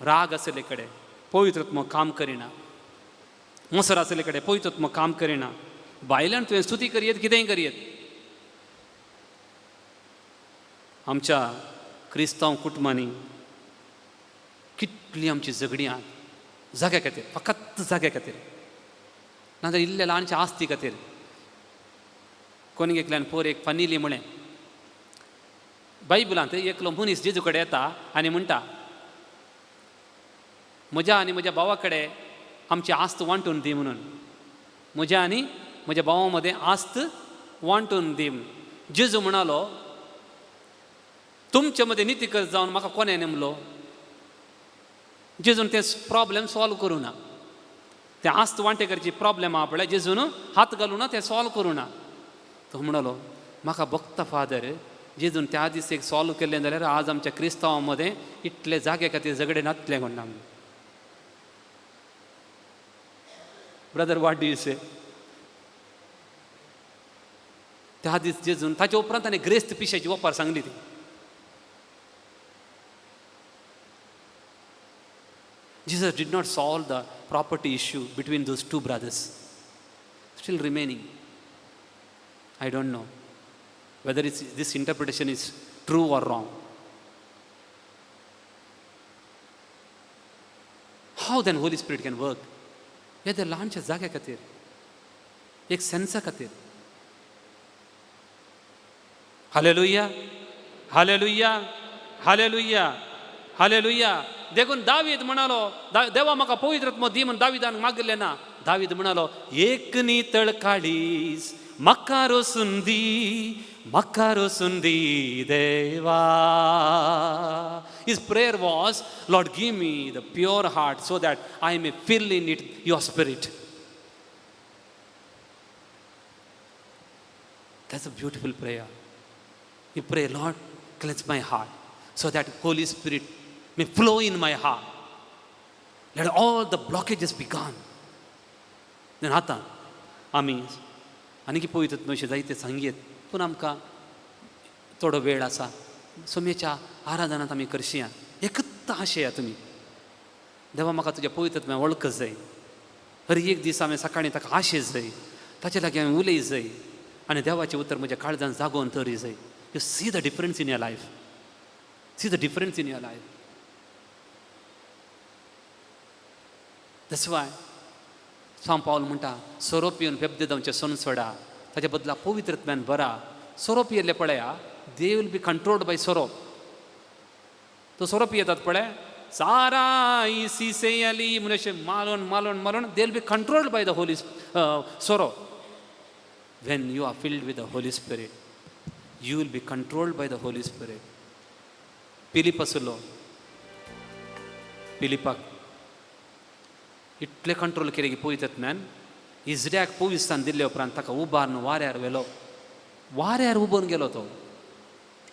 राग आसले कडेन पवित्र आत्मो काम करिना, मोसर आसले कडेन पवित्र आत्मो काम करिना. बायल्यान तुवें स्तुती करयेत, कितेंय करयेत. आमच्या क्रिस्तांव कुटुंबांनी कितलीं आमची झगडीं आहात जाग्या खातीर, फकत जाग्या खातीर, नाजाल्यार इल्ले ल्हानशे आस्ती खातीर. कोणी एकल्यान पोर एक फनिली म्हळें, बायबलांत एकलो मनीस जेजू कडेन येता आनी म्हणटा, म्हज्या आनी म्हज्या भावा कडेन आमची आस्त वांटून दी म्हणून, म्हज्या आनी म्हज्या भावा मदें आस्त वांटून दी. जेजू म्हणालो, तुमचे मदें नितीकर जावन म्हाका कोणें नेमलो? जेजून तें प्रॉब्लेम सॉल्व करूं ना, तें आस्त वांटे करची प्रॉब्लेम आहा पळय, जेजून हात घालूं ना, तें सॉल्व करूं ना. तो म्हणालो, म्हाका भोगता फादर, जेजून त्या दीस एक सॉल्व केल्लें जाल्यार आज आमच्या क्रिस्तांवां मदें इतले जागे खातीर झगडे नातलें म्हणटा. Brother, what do you say? त्या दीस जेजून ताच्या उपरांत ताणें ग्रेस्त पिशाची ओपार सांगली ती. Jesus did not solve the property issue between those two brothers. Still remaining. I don't know whether this interpretation is true or wrong. How then Holy Spirit can work? हे त्या ल्हानशा जाग्या खातीर, एक सेन्सा खातीर. Hallelujah, hallelujah, hallelujah, hallelujah. देखून दावीद म्हणालो, देवा म्हाका पवित्र आत्मो दी म्हूण दाविदान मागिल्लें ना. दावीद म्हणालो, एक नितळ काळीज म्हाका रोसून दी, म्हाका रोसून दी देवा. His prayer was, Lord, give me the pure heart so that I may fill in it your spirit. That's a beautiful prayer. You pray, Lord, cleanse my heart so that Holy Spirit may flow in my heart. Let all the blockages be gone. Then आतां आमी आनीक पवित्र आत्म्याविशीं जायते सांगयेत, पूण आमकां थोडो वेळ आसा. सोम्याच्या आराधनांत आमी करशिया. एकूच आशया तुमी, देवा म्हाका तुज्या पवित्र आत्म्या वळख जाय. हर एक दीस हांवें सकाळीं ताका आशे जाय, ताचे लागीं हांवें उलय जाय आनी देवाचें उतर म्हज्या काळजान जागोवन तरी जाय. You see the difference in your life, see the difference in your life. That's why सांत पावल म्हणटा, सोरो पिवन बेब्दे जावचें सोन सोडा, ताच्या बदला पवित्र आत्म्यान बरा. सोरो पियेल्ले पळया, they will be controlled by सोरो. तो सोरो पियेतात पळय, सारा सिसे आली म्हणून अशें मारून मारून मारून, they will be controlled by the holy सोरो. When you are filled with the Holy Spirit, you will be controlled by the Holy Spirit. Philip आसलो, फिलिपाक इतलें कंट्रोल केलें की पवित्र आत्म्यान इजऱ्याक पविस्तान दिल्ले उपरांत ताका उबारून वाऱ्यार व्हेलो, वाऱ्यार उबोवन गेलो तो.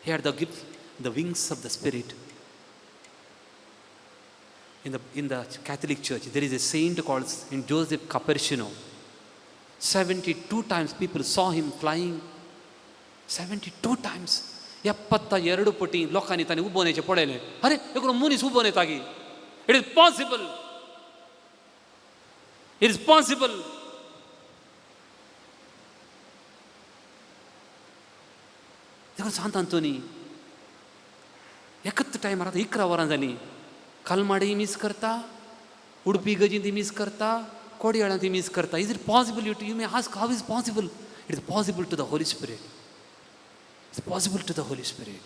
He had the gift, the wings of the Spirit. In the Catholic Church, there is a saint called Saint Joseph Caperchino. 72 times people saw him flying. 72 times. 72 पटी लोकांनी ताणें उबोन येचें पळयलें. अरे, एकलो मनीस उबोन येता की. It is possible, it is possible. देखून सांत आंतोनी एकच टायमार आतां 11 वरां जालीं, कलमाडी मीस करता, उडपी गजीन ती मीस करता, कोडयाळां ती मीस करता. Is it possible? You may ask, how is possible? It is possible to the Holy Spirit. It's possible to the Holy Spirit.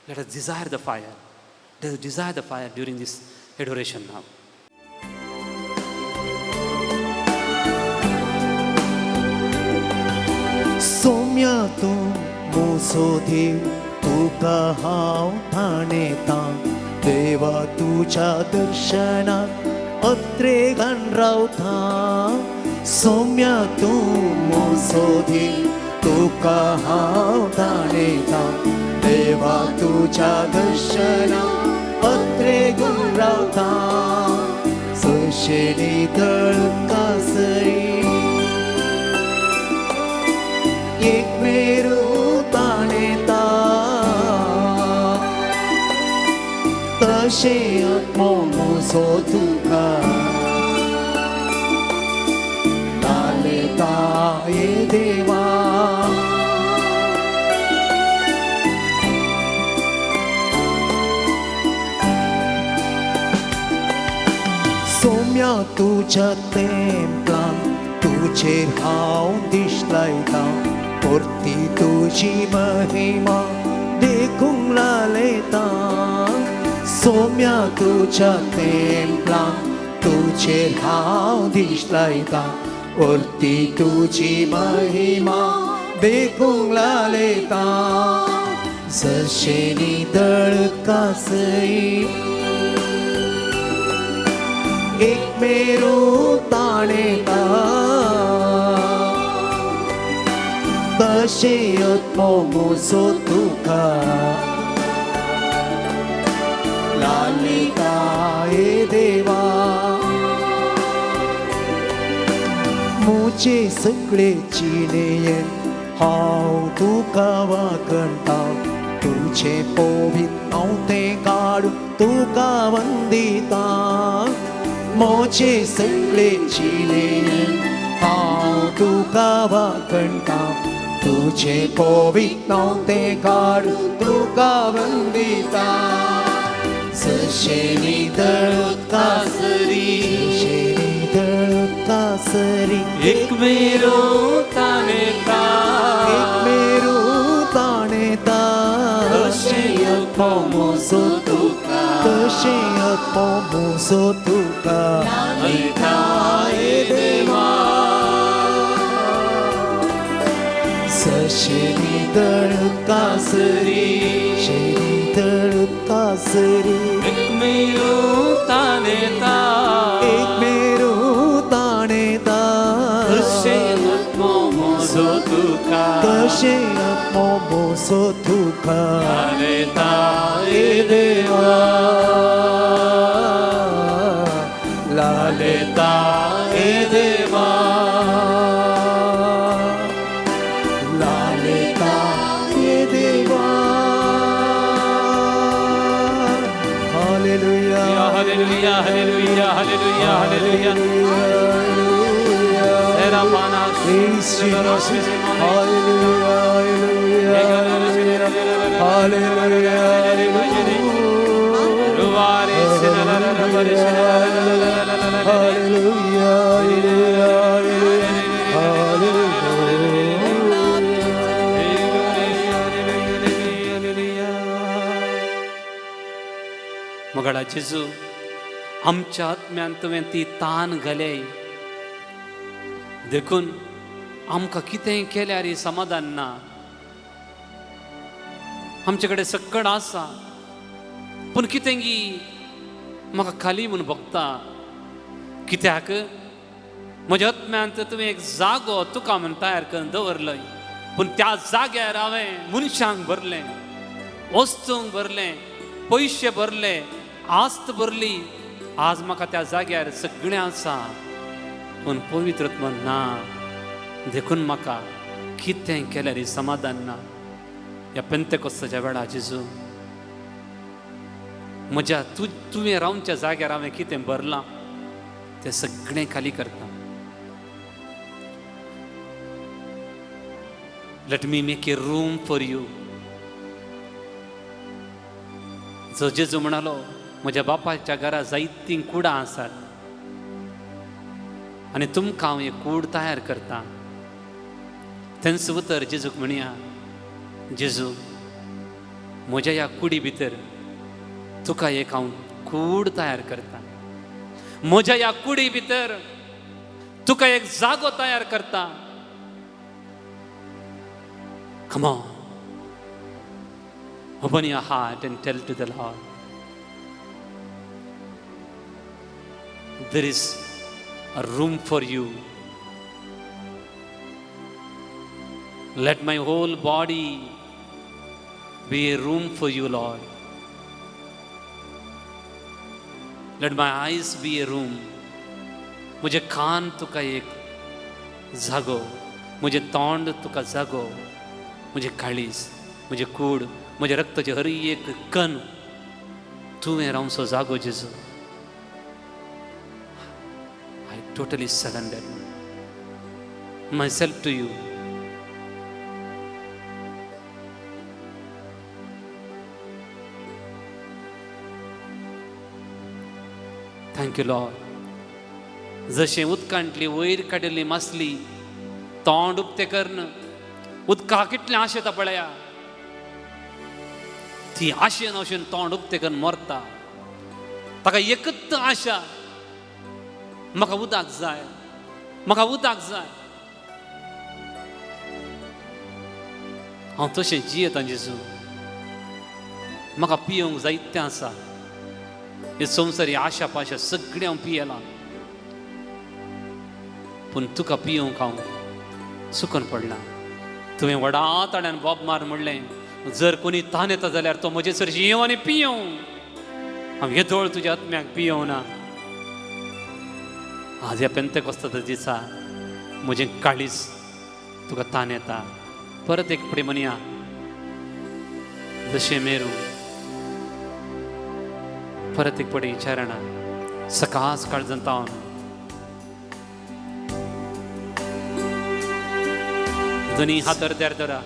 Let us desire the fire. Let us desire the fire during this adoration now. Somya तूं moso देव तुका हांव थाणेता, देवा तुज्या दर्शनाक अत्रेगान रावता. सोम्या तूं moso देव तुका हांव थाणेता, देवा तुज्या दर्शनाक अत्रेगून रावता. सशेली तळकासरी एक मेरू ताणेता, तशें आत्मो म्हजो तुका लालता ए देवा. सोम्या तुज्या तेंपलान तुजेर हांव दिश्ट लायता, परती तुजी महिमा देखूंक लालयता. सोम्या तुज्या तेंपलान तुजेर हांव दिश्ट लायता, परती तुजी महिमा देखूंक लालयता. जशें नितळ कासई एक मेरू ताणेता, तशें आत्मो म्हजो तुका लालिता ए देवा. म्हजे सगळे जिणेन हांव तुका वागणटा, तुजें पवित्र हांव तें काडून तुका वंदिता. म्हजे सगळे जिणेन हांव तुका वागणटा, तुजें पवित्र हांव तें काडून तुका वंदिता. जशें नितळ उदकासरी, जशें नितळ उदकासरी एक मेरो ताणेता, एक मेरू ताणेता, तशें आत्मो म्हजो तुका तशें आत्मो म्हजो तुका लालयता ए देवा. जशें नितळ उदकासरी, जशें नितळ उदकासरी एक मेरो ताणेता, एक मेरू ताणेता, तशें आत्मो म्हजो तुका तशें आत्मो म्हजो तुका लालयता ए देवा, लालयता ए देवा, लालयता ए देवा. Hallelujah, hallelujah, hallelujah, hallelujah, hallelujah. तेरा पाना Hallelujah, hallelujah, hallelujah, hallelujah. मगडा जेजू, आमच्या आत्म्यान तुवें ती तान घाले, देखून आमकां कितेंय केल्यार समाधान ना. आमचे कडेन सक्कड आसा, पूण कितें गी म्हाका खाली म्हूण भोगता. कित्याक म्हज्या आत्म्यांत तुवें एक जागो तुका म्हूण तयार करून दवरलय, पूण त्या जाग्यार हांवें मनशांक भरलें, वस्तूंक भरलें, पयशे भरले, आस्त भरली. आज म्हाका त्या जाग्यार सगळें आसा, पूण पवित्र आत्मो ना, देखून म्हाका कितें केल्यार समाधान ना. ह्या पेंतेकोस्ताच्या वेळार जेजू म्हज्या तुवें रावच्या जाग्यार हांवें कितें भरलां तें सगळें खाली करता. Let me make a room for you. जो जेजू म्हणालो म्हज्या बापाच्या घरा जायतीं कुडां आसात आनी तुमकां हांव एक कूड तयार करता. तेंच उतर जेजूक म्हणया, जेजू म्हज्या ह्या कुडी भितर तुका एक हांव कूड तयार करता, म्हज्या ह्या कुडी भितर तुका एक जागो तयार करता. Come on, open your heart and tell to the Lord, there is a room for you. Let my whole body be a room for you, Lord. Let my eyes be a room. म्हजें कान तुका एक जागो, म्हजें तोंड तुका जागो, म्हजें काळीज, म्हजें कूड, म्हज्या रक्ताचें हर एक कण तुवें रावचो जागो जेजू. I totally surrender myself to you. Thank you Lord. जशें उदकांतली वयर काडिल्ली मासली तोंड उक्तें करून उदका कितलें आशेता पळया, ती आशेन आशेन तोंड उक्तें करून मरता. ताका एकच आशा, म्हाका उदक जाय, म्हाका उदक जाय. हांव तशें जियेतां जेजू, म्हाका पियोंक जायतें आसा. हे संवसारी आशा पाशा सगळें हांव पियेलां, पूण तुका पियोंक हांव चुकून पडलां. तुवें व्हडा ताळ्यान बोब मार म्हणलें, जर कोणी तान येता जाल्यार तो म्हजे सरशी येवं आनी पियों. हांव येदोळ तुज्या आत्म्याक पियों ना. आज ह्या पेंतेकोस्ताच्या दिसा म्हजें काळीज तुका तान येता. परत एक फुडें म्हणया, जशें मेरू परत एक फुडें विचारणा सकाळ काळजांत हांव दोनी हात अर्द्यार धरा.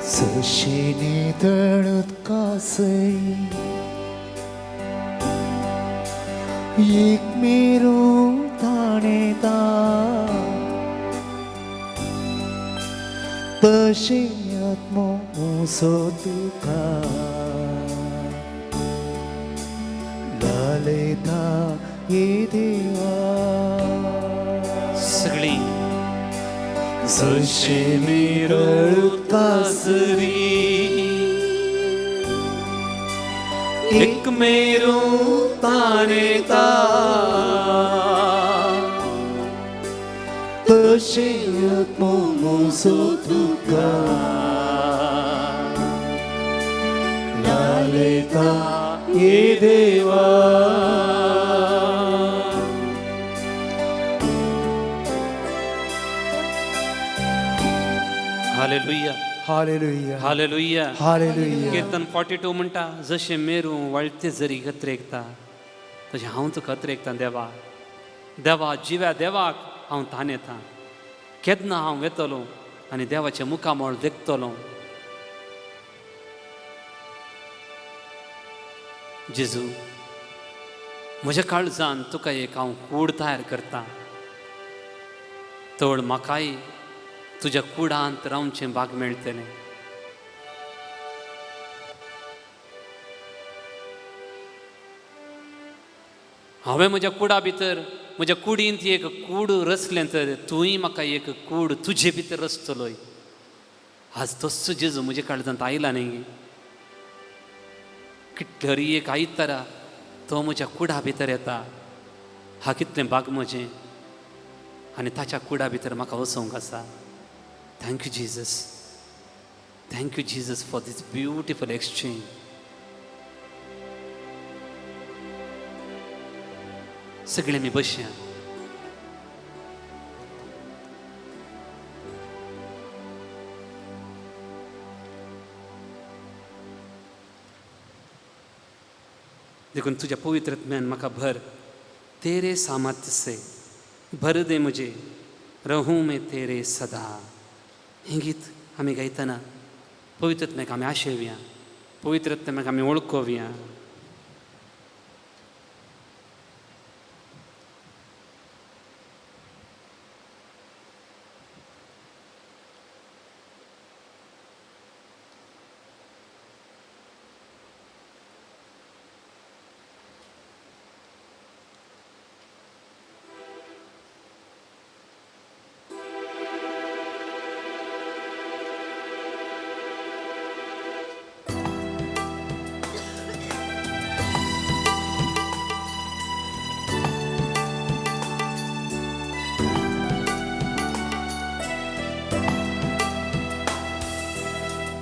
जशें नितळ उदकासय एक मेरू ताणेता, तशें आत्मो सो तुका लालयता ये देवा. सगळीं जशें निरळ उदकासरी एक मेरू ताणेता, तशें आत्मो म्हजो तुका लालयता ये देवा. Hallelujah, hallelujah, hallelujah, hallelujah. कीर्तन 42 म्हणटा, जशें मेरू वळते जरी कत्रेकता तशें हांव तुका कत्रेकता देवा. देवा जिव्या देवाक हांव तान येता. केन्ना हांव वेतलो आनी देवाचें मुखामळ देखतलो. जेजू म्हज्या काळजान तुका एक हांव कूड तयार करता. तळ म्हाकाय तुज्या कुडांत रावचें भाग मेळटलें. हांवें म्हज्या कुडा भितर म्हज्या कुडींत एक कूड रचलें तर तूंय म्हाका एक कूड तुजे भितर रचतलोय. आज तस्सो जेजू म्हज्या काळजांत आयला न्ही. कितले हरी एक आयतारा तो म्हज्या कुडा भितर येता. हा कितलें भाग म्हजें आनी ताच्या कुडा भितर म्हाका वचोंक आसा. Thank you Jesus, thank you Jesus for this beautiful exchange. सगळे आमी बसया. देखून तुज्या पवित्र आत्म्यान म्हाका भर, तेरे सामर्थ्य से भर दे मुझे, रहूं मैं तेरे सदा. हें गीत आमी गायतना पवित्र आत्म्याक आमी आशेवया, पवित्र आत्म्याक आमी वळखोवया.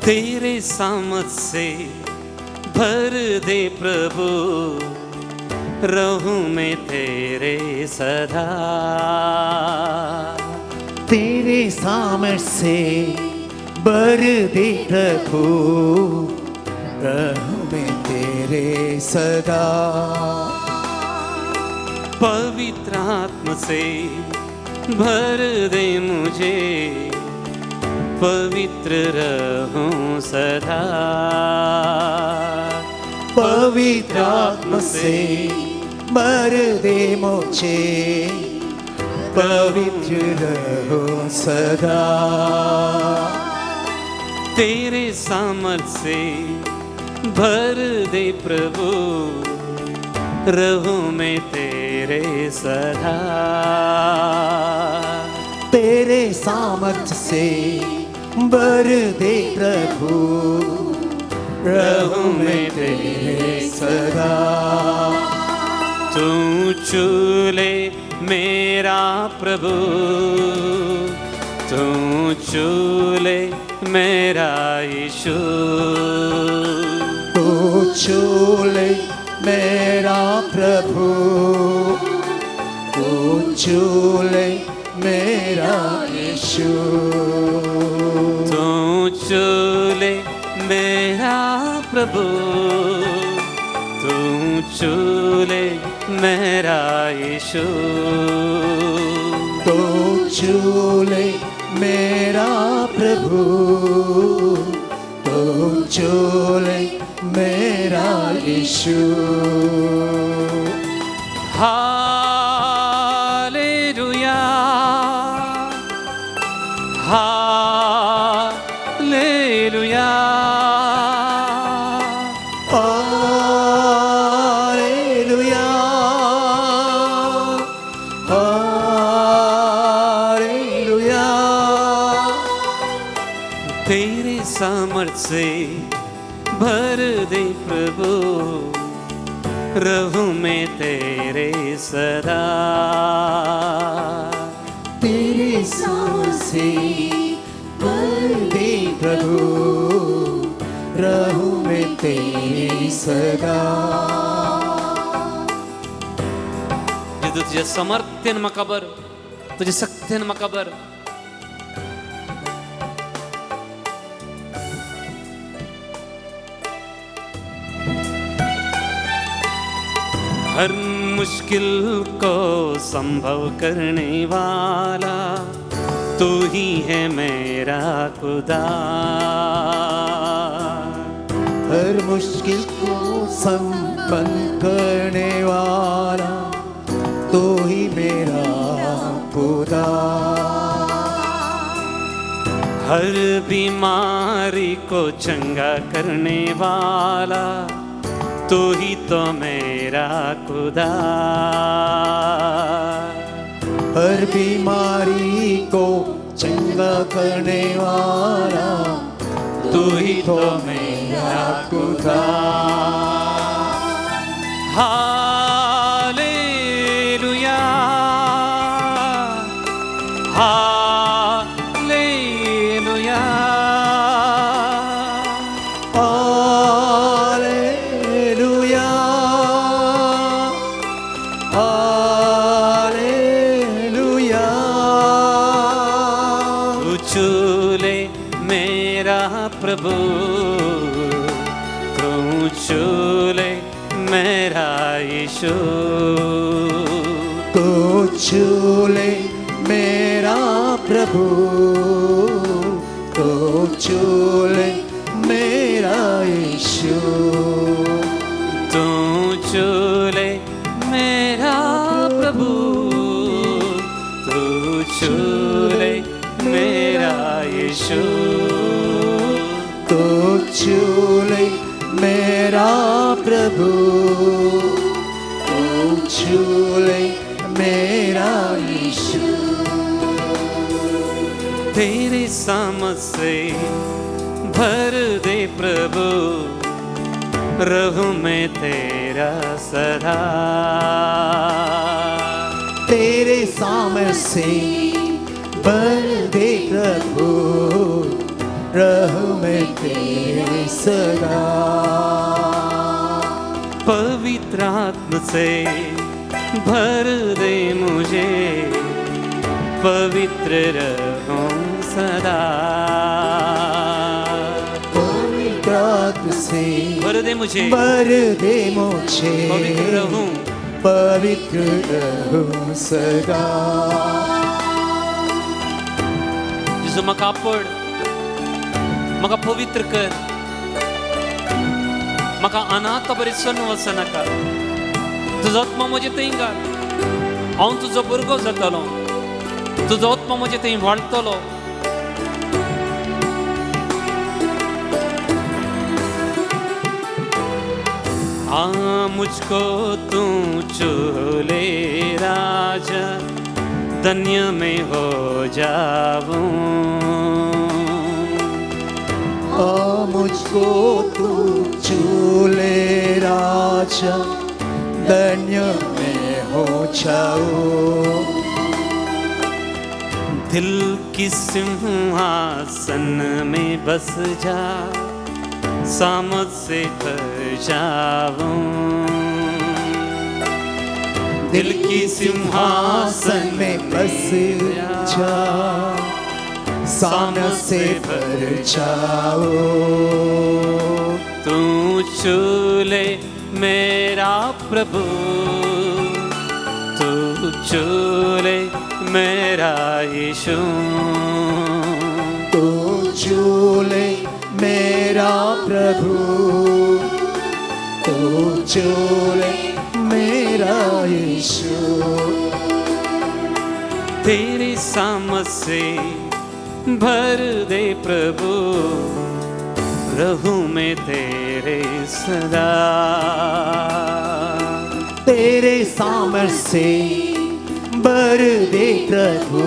तेरे सामर्थ से भर दे प्रभु, रहूं मैं तेरे सदा. तेरे सामर्थ से भर दे प्रभु, रहूं मैं तेरे सदा. पवित्र आत्मा से भर दे मुझे, पवित्र रहूं सदा. पवित्र आत्मा से भर दे मुझे, पवित्र रहूं सदा. तेरे सामर्थ से भर दे प्रभु, रहूं मैं तेरे सदा. तेरे सामर्थ से भर दे प्रभु, रहूं मैं तेरे सदा. तू चूले मेरा प्रभु, तू चूले मेरा यीशु, तू चूले मेरा प्रभु, तू चूले मेरा यीशु, तू चूले मेरा प्रभु, तू चूले मेरा यीशु, तू चूले मेरा प्रभु, तू चूले मेरा यीशु. Hallelujah, hallelujah, hallelujah, hallelujah. तेरे सामर्थ से भर दे प्रभु, रहूं मैं तेरे सदा. तेरे सामर्थ से भर दे प्रभु, रहूं मैं तेरे सदा. जेजू तुझ्या समर्थ्यन म्हाका बर, तुझ्या शक्तेन म्हाका बर. हर मुश्किल को संभव करने वाला तू ही है मेरा खुदा. हर मुश्किल को संपन्न करने वाला तू ही मेरा खुदा. हर बीमारी को चंगा करने वाला तू ही तो मेरा खुदा. हर बीमारी को चंगा करने वाला तू ही तो मेरा खुदा. Hallelujah, hallelujah, hallelujah, hallelujah. छू ले मेरा यीशु, तू छू ले मेरा प्रभु, तू छू ले मेरा यीशु, तू छू ले मेरा प्रभु, तू छू ले मेरा यीशु, तू छू ले मेरा प्रभु, तू छू ले मेरा यीशु। तेरे सामर्थ से भर दे प्रभु, रहूं मैं तेरा सदा। तेरे सामर्थ से भर दे प्रभु, रहूं मैं तेरे सदा। पवित्र आत्मा से भर दे मुझे, पवित्र रहूं सदा। पवित्र आत्मा से भर दे मुझे, भर दे मुझे, पवित्र रहूं, पवित्र रहूं सदा। जेजू म्हाका आपड, म्हाका पवित्र कर, म्हाका अनाथ बरी सोडून वचनाका। तुजो आत्मा म्हजे थंय घाल, हांव तुजो भुरगो जातलो, तुजो आत्मा म्हजे थंय वाडटलो। आ मुझको तू छू ले राजा, धन्य मैं हो जाऊं। आ मुझको तू छू ले राजा, धन्य मैं हो जाऊं। दिल की सिंहासन में बस जा, सामर्थ से भर जाऊं। दिल की सिंहासन में बस जा, सामर्थ से भर जाऊं। तू छू ले मेरा प्रभु, तू छू ले मेरा यीशु, तू छू ले मेरा प्रभु, तू छू ले मेरा यीशु। तेरे सामर्थ से भर दे प्रभु, रहूं मैं तेरे सदा। तेरे सामर्थ से भर दे प्रभु,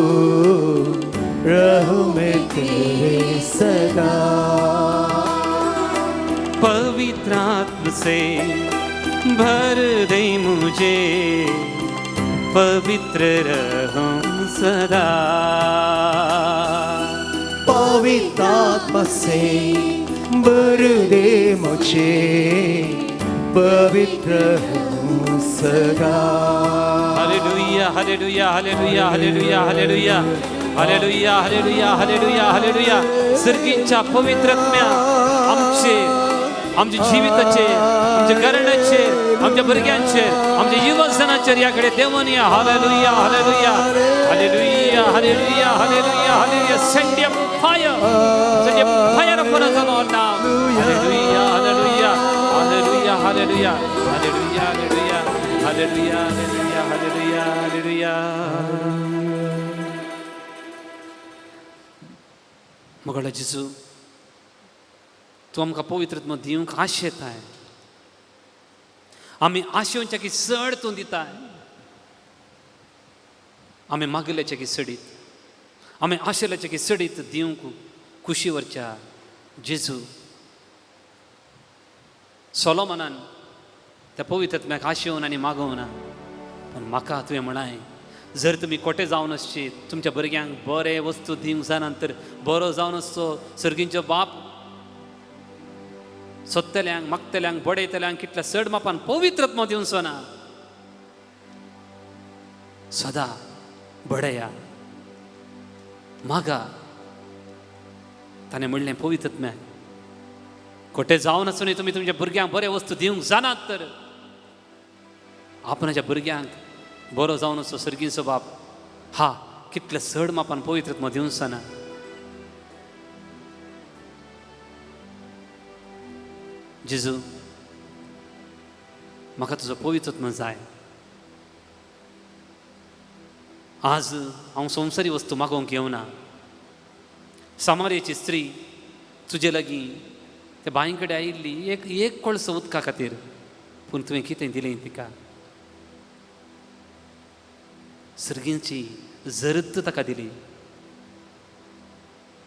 रहूं मैं तेरे सदा। पवित्र आत्मा से भर दे मुझे, पवित्र रहूं सदा। पवित्र आत्मा से भर दे मुझे, पवित्र रहूं सदा। Hallelujah, hallelujah, hallelujah, hallelujah, hallelujah, hallelujah, hallelujah, hallelujah, hallelujah. सर्गीच्या पवित्र आत्म्या आमचे, आमच्या जिविताचेर, आमच्या घराण्याचेर, आमच्या भुरग्यांचेर, आमच्या युवजनाचेर ह्या कडे देवून या। Hallelujah, hallelujah, hallelujah, hallelujah, hallelujah, hallelujah. Send your fire, send your fire upon us, Lord, now. Hallelujah, hallelujah, hallelujah, hallelujah, hallelujah, hallelujah, hallelujah, hallelujah, hallelujah, hallelujah. मगळो जेजू, तूं आमकां पवित्र आत्मो दिवंक आशेताय, आमी आशेवच्या की चड तूं दिताय, आमी मागिल्ल्याच्या की चडीत, आमी आशेल्याच्या की चडीत दिवंक कुशीवरच्या जेजू। सोलोमनान त्या पवित्र आत्म्याक आशेवन आनी मागोवना, पूण म्हाका तुवें म्हणाय, जर तुमी कोटे जावन आसची, तुमच्या भुरग्यांक बरे वस्तू दिवंक जायना तर बरो जावन आसचो सर्गींचो बाप सोदतल्यांक, मागतल्यांक, बडयतल्यांक कितल्या चड मापान पवित्र आत्मो दिवचो ना। सदा बडया मागा। ताणें म्हणलें पवित्र आत्म्याक, कोठे जावन आसूनय तुमी तुमच्या भुरग्यांक बरे वस्तू दिवंक जाणात तर आपणाच्या भुरग्यांक बरो जावन आसचो सर्गीचो बाप हा कितले चड मापान पवित्र आत्मो दिवंक जाणा. जेजू म्हाका तुजो पवित्र आत्मो जाय. आज हांव संवसारी वस्तू मागोवंक येवना. सामारियाची स्त्री तुजे लागीं त्या बांय कडेन आयिल्ली एक एक कोळसो उदका खातीर, पूण तुवें कितें दिलें तिका? सर्गींची जरत ताका दिली.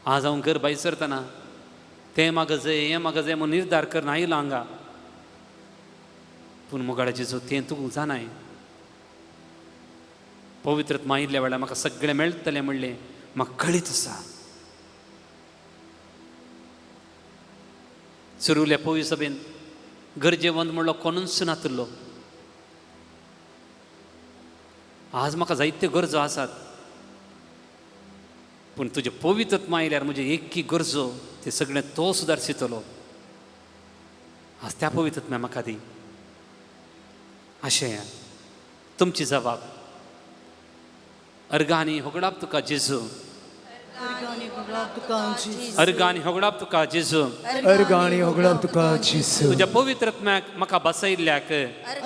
आज हांव घर भायर सरतना तें म्हाका जाय हें म्हाका जाय म्हूण निर्धार करून आयलो हांगा, पूण मोगाळाचें जो तें तूं जाणाय. पवित्र आत्मा आयिल्ल्या वेळार म्हाका सगळें मेळटलें म्हणलें म्हाका कळीत आसा. सुरुल्या पवी सभेन गरजेवंत म्हणलो कोणूच नातलो. आज म्हाका जायत्यो गरजो आसात, पूण तुजे पवित्र आत्मा आयल्यार म्हजे एकी गरजो ते सगळें तो सुदारशितलो. आज त्या पवित्र आत्म्या म्हाका दी. अशें तुमची जबाब. अर्गां आनी होगडाप तुका जेजू, अर्गां आनी होगडाप तुका जेजू, अर्गां आनी होगडाप तुका जेजू, तुज्या पवित्र आत्म्याक म्हाका बसयल्ल्याक,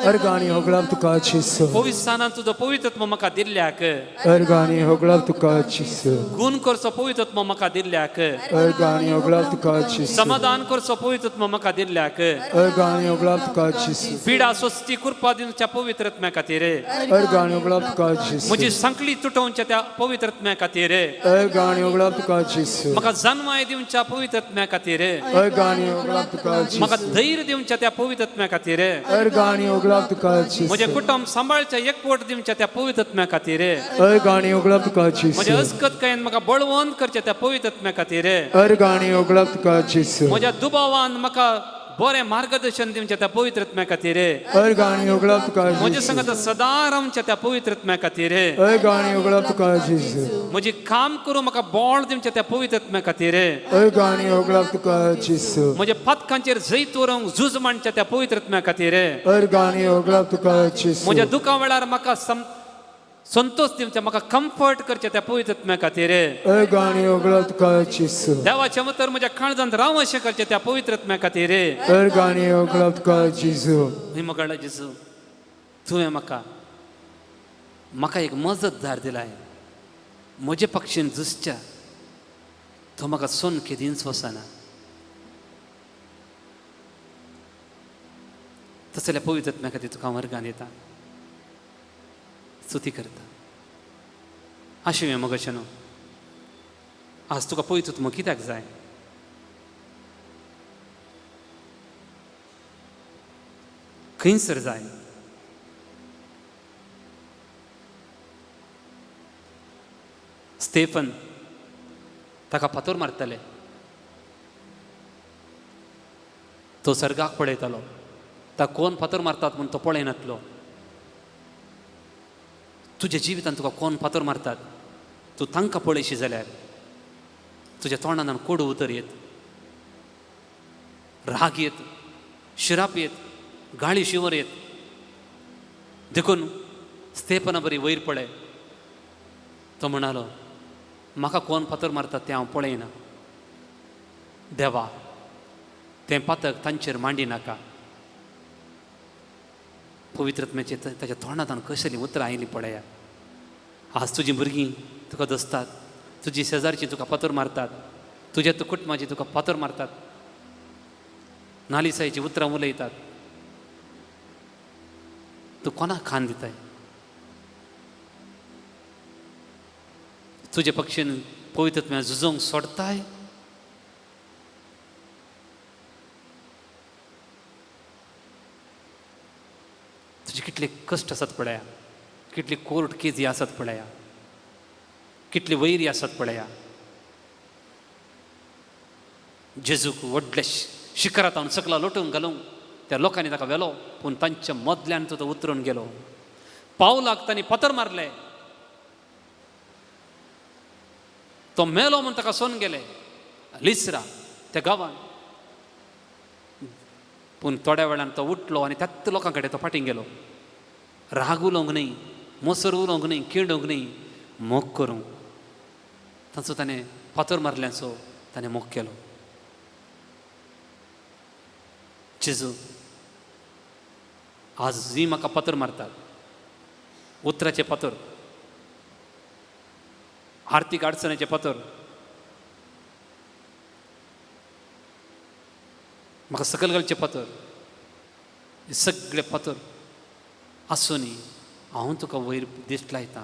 अर्गां आनी होगडाप तुका जेजू, पवित्र स्थानान तुजो पवित्र आत्मो म्हाका दिल्ल्याक, अर्गां आनी होगडाप तुका जेजू, गुण करचो पवित्र आत्मो म्हाका दिल्ल्याक, अर्गां आनी होगडाप तुका जेजू, समाधान करचो पवित्र आत्मो म्हाका दिल्ल्याक, अर्गां आनी होगडाप तुका जेजू, पिडा स्वस्ती कृपा दिवच्या पवित्र आत्म्या खातीर, अर्गां आनी होगडाप तुका जेजू, म्हजी सांकळी तुटोवच्या त्या पवित्र आत्म्या खातीर, अर्गां आनी होगडाप तुका जेजू, म्हाका जानवाय दिवच्या पवित्र आत्म्या खातीर, अर्गां आनी होगडाप तुका जेजू, म्हाका धैर्य दिवच्या त्या पवित्र आत्म्या खातीर, अर्गां आनी होगडाप तुका जेजू, म्हजें कुटुंब सांबाळच्या एकवट दिवच्या त्या पवित्र आत्म्या खातीर, अर्गां आनी होगडाप तुका जेजू, म्हज्या अस्कतकायेन म्हाका बळवंत करच्या त्या पवित्र आत्म्या खातीर, अर्गां आनी होगडाप तुका जेजू, म्हज्या दुबावान म्हाका बरें मार्गदर्शन दिवच्या त्या पवित्र आत्म्या खातीर, अर्गां आनी होगडाप तुका म्हज्या जेजू, संगत सदां रावच्या त्या पवित्र आत्म्या खातीर, अर्गां आनी होगडाप तुका जेजू, म्हजी काम करूं म्हाका बळ दिवच्या त्या पवित्र आत्म्या खातीर, अर्गां आनी होगडाप तुका जेजू, म्हज्या पातकांचेर जैत व्हरूंक झूज मांडच्या त्या पवित्र आत्म्या खातीर, अर्गां आनी होगडाप तुका जेजू, म्हज्या दुखां वेळार म्हाका संतोष दिवच्या म्हाका कम्फर्ट करच्या त्या पवित्र आत्म्या खातीर, अर्गां आनी होगडाप तुका जेजू, देवाचें उतर म्हज्या काळजांत राव अशें करचें त्या पवित्र आत्म्या खातीर. अर्गां आनी होगडाप तुका जेजू. म्हगडा जेजू तुवें म्हाका म्हाका एक मजतदार दिलाय, म्हजे पक्षीन झुजच्या तो म्हाका सोन केदींच वचना. तसल्या पवित्र आत्म्या खातीर तुका हांव वर्गान येता, स्तुती करता. आशिवें मगशें न्हू आज तुका पवित्र आत्मो कित्याक जाय? खंयसर जाय? स्टेफन ताका फातोर मारताले, तो सर्गाक पळयतालो, ताका कोण फातोर मारतात म्हूण तो पळयनातलो. तुज्या जिवितान तुका कोण फातोर मारतात तूं तांकां पळयशी जाल्यार तुज्या तोंडान कोडू उतर येत, राग येत, शिराप येत, गाळी शिंवर येत. देखून स्तेफना बरी वयर पळय, तो म्हणालो म्हाका कोण फातर मारतात तें हांव पळयना, देवा तें पातक तांचेर मांडी नाका. पवित्र आत्म्याचे ताच्या तोंडांत कसलीं उतरां आयलीं पळया. आज तुजीं भुरगीं तुका दसतात, तुजी शेजारची तुका फातर मारतात, तुज्या कुटुंबाची तुका फातर मारतात, नालिसायची उतरां उलयतात, तूं कोणाक खान दिताय? तुजे पक्षीन पवित्र आत्म्या झुजोंक सोडताय? तुजे कितले कश्ट आसात पळया, कितली कोर्ट केजी आसात पळया, कितली वैरी आसात पळया. जेजूक व्हडले शिखरांत हांव सकला लोटून घालूंक त्या लोकांनी ताका व्हेलो, पूण तांच्या मदल्यान तो उतरून गेलो. पावलाक तांणी फातर मारले, तो मेलो म्हूण ताका सोन गेले लिसरा त्या गांवान. पूण थोड्या वेळान तो उठलो आनी त्याच लोकां कडेन तो फाटीं गेलो. राग उलोवंक न्हय, मोसर उलोवंक न्हय, किंडूंक न्हय, मोग करूंक. तांचो ताणें फातर मारल्यांचो ताणें मोग केलो. जेजू आजूय म्हाका फातर मारतात, उतराचे फातर, आर्थीक अडचणेचे फातर, म्हाका सकयल घालचे फातर, हे सगळे फातर आसूनी हांव तुका वयर दिश्ट लायतां.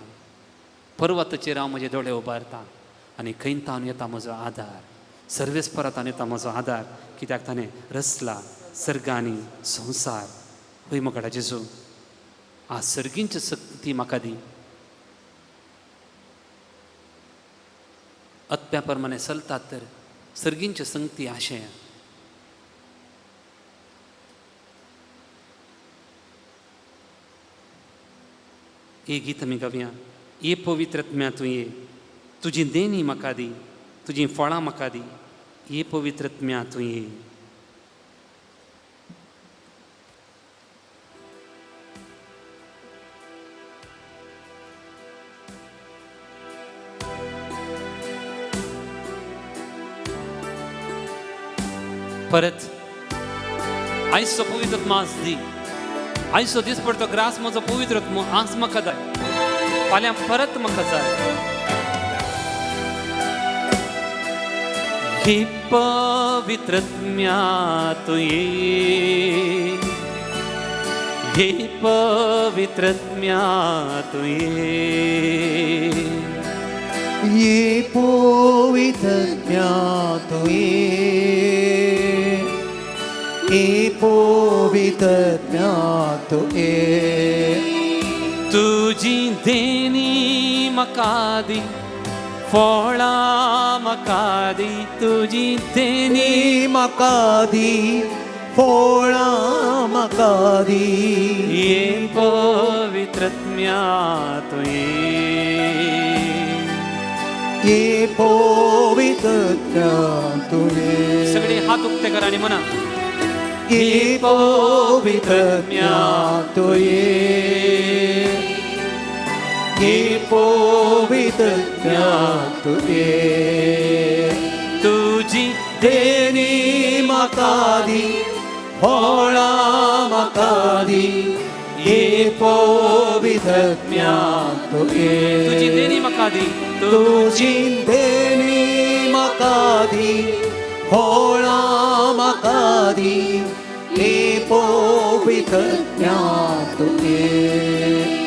पर्वताचेर हांव म्हजे दोळे उबारतां आनी खंय तावन येता म्हजो आदार, सर्वेस्परांतान येता म्हजो आदार, कित्याक ताणें रचला सर्ग आनी संवसार. हय मगडा जेजू, आज सर्गींची शक्ती म्हाका दी. आत्म्या प्रमाणे चलतात तर सर्गींची संगती आशें. हे गीत आमी गावया. ये पवित्र आत्म्या तूं ये, तुजी देणी म्हाका दी, तुजीं फळां म्हाका दी. ये पवित्र आत्म्या तूं ये. परत आयचो पवित्र आत्मा आज दी, आयचो दीस पडतो ग्रास म्हजो पवित्र आत्मो आज म्हाका जाय, फाल्यां परत म्हाका जाय. ही पवित्र आत्म्या तूं ये, ही पवित्र आत्म्या तूं ये, ये पवित्र आत्म्या तूं ये, ये पवित्र आत्म्या तूं ये. तुजी देणी म्हाका दी, फळां म्हाका दी, तुजी देणी म्हाका दी, फळां म्हाका दी. ये पवित्र आत्म्या तूं ये, ये पवित्र आत्म्या तूं ये. सगळे हात उक्ते करा आनी म्हणा, ये पवित्र आत्म्या तूं ये, ये पवित्र आत्म्या तूं ये. तुजी देणी म्हाका दी, फळां म्हाका दी, ये पवित्र आत्म्या तूं ये. तुजी देणी म्हाका दी, तुजी देणी म्हाका दी, फळां म्हाका दी, ये पवित्र आत्म्या तूं ये.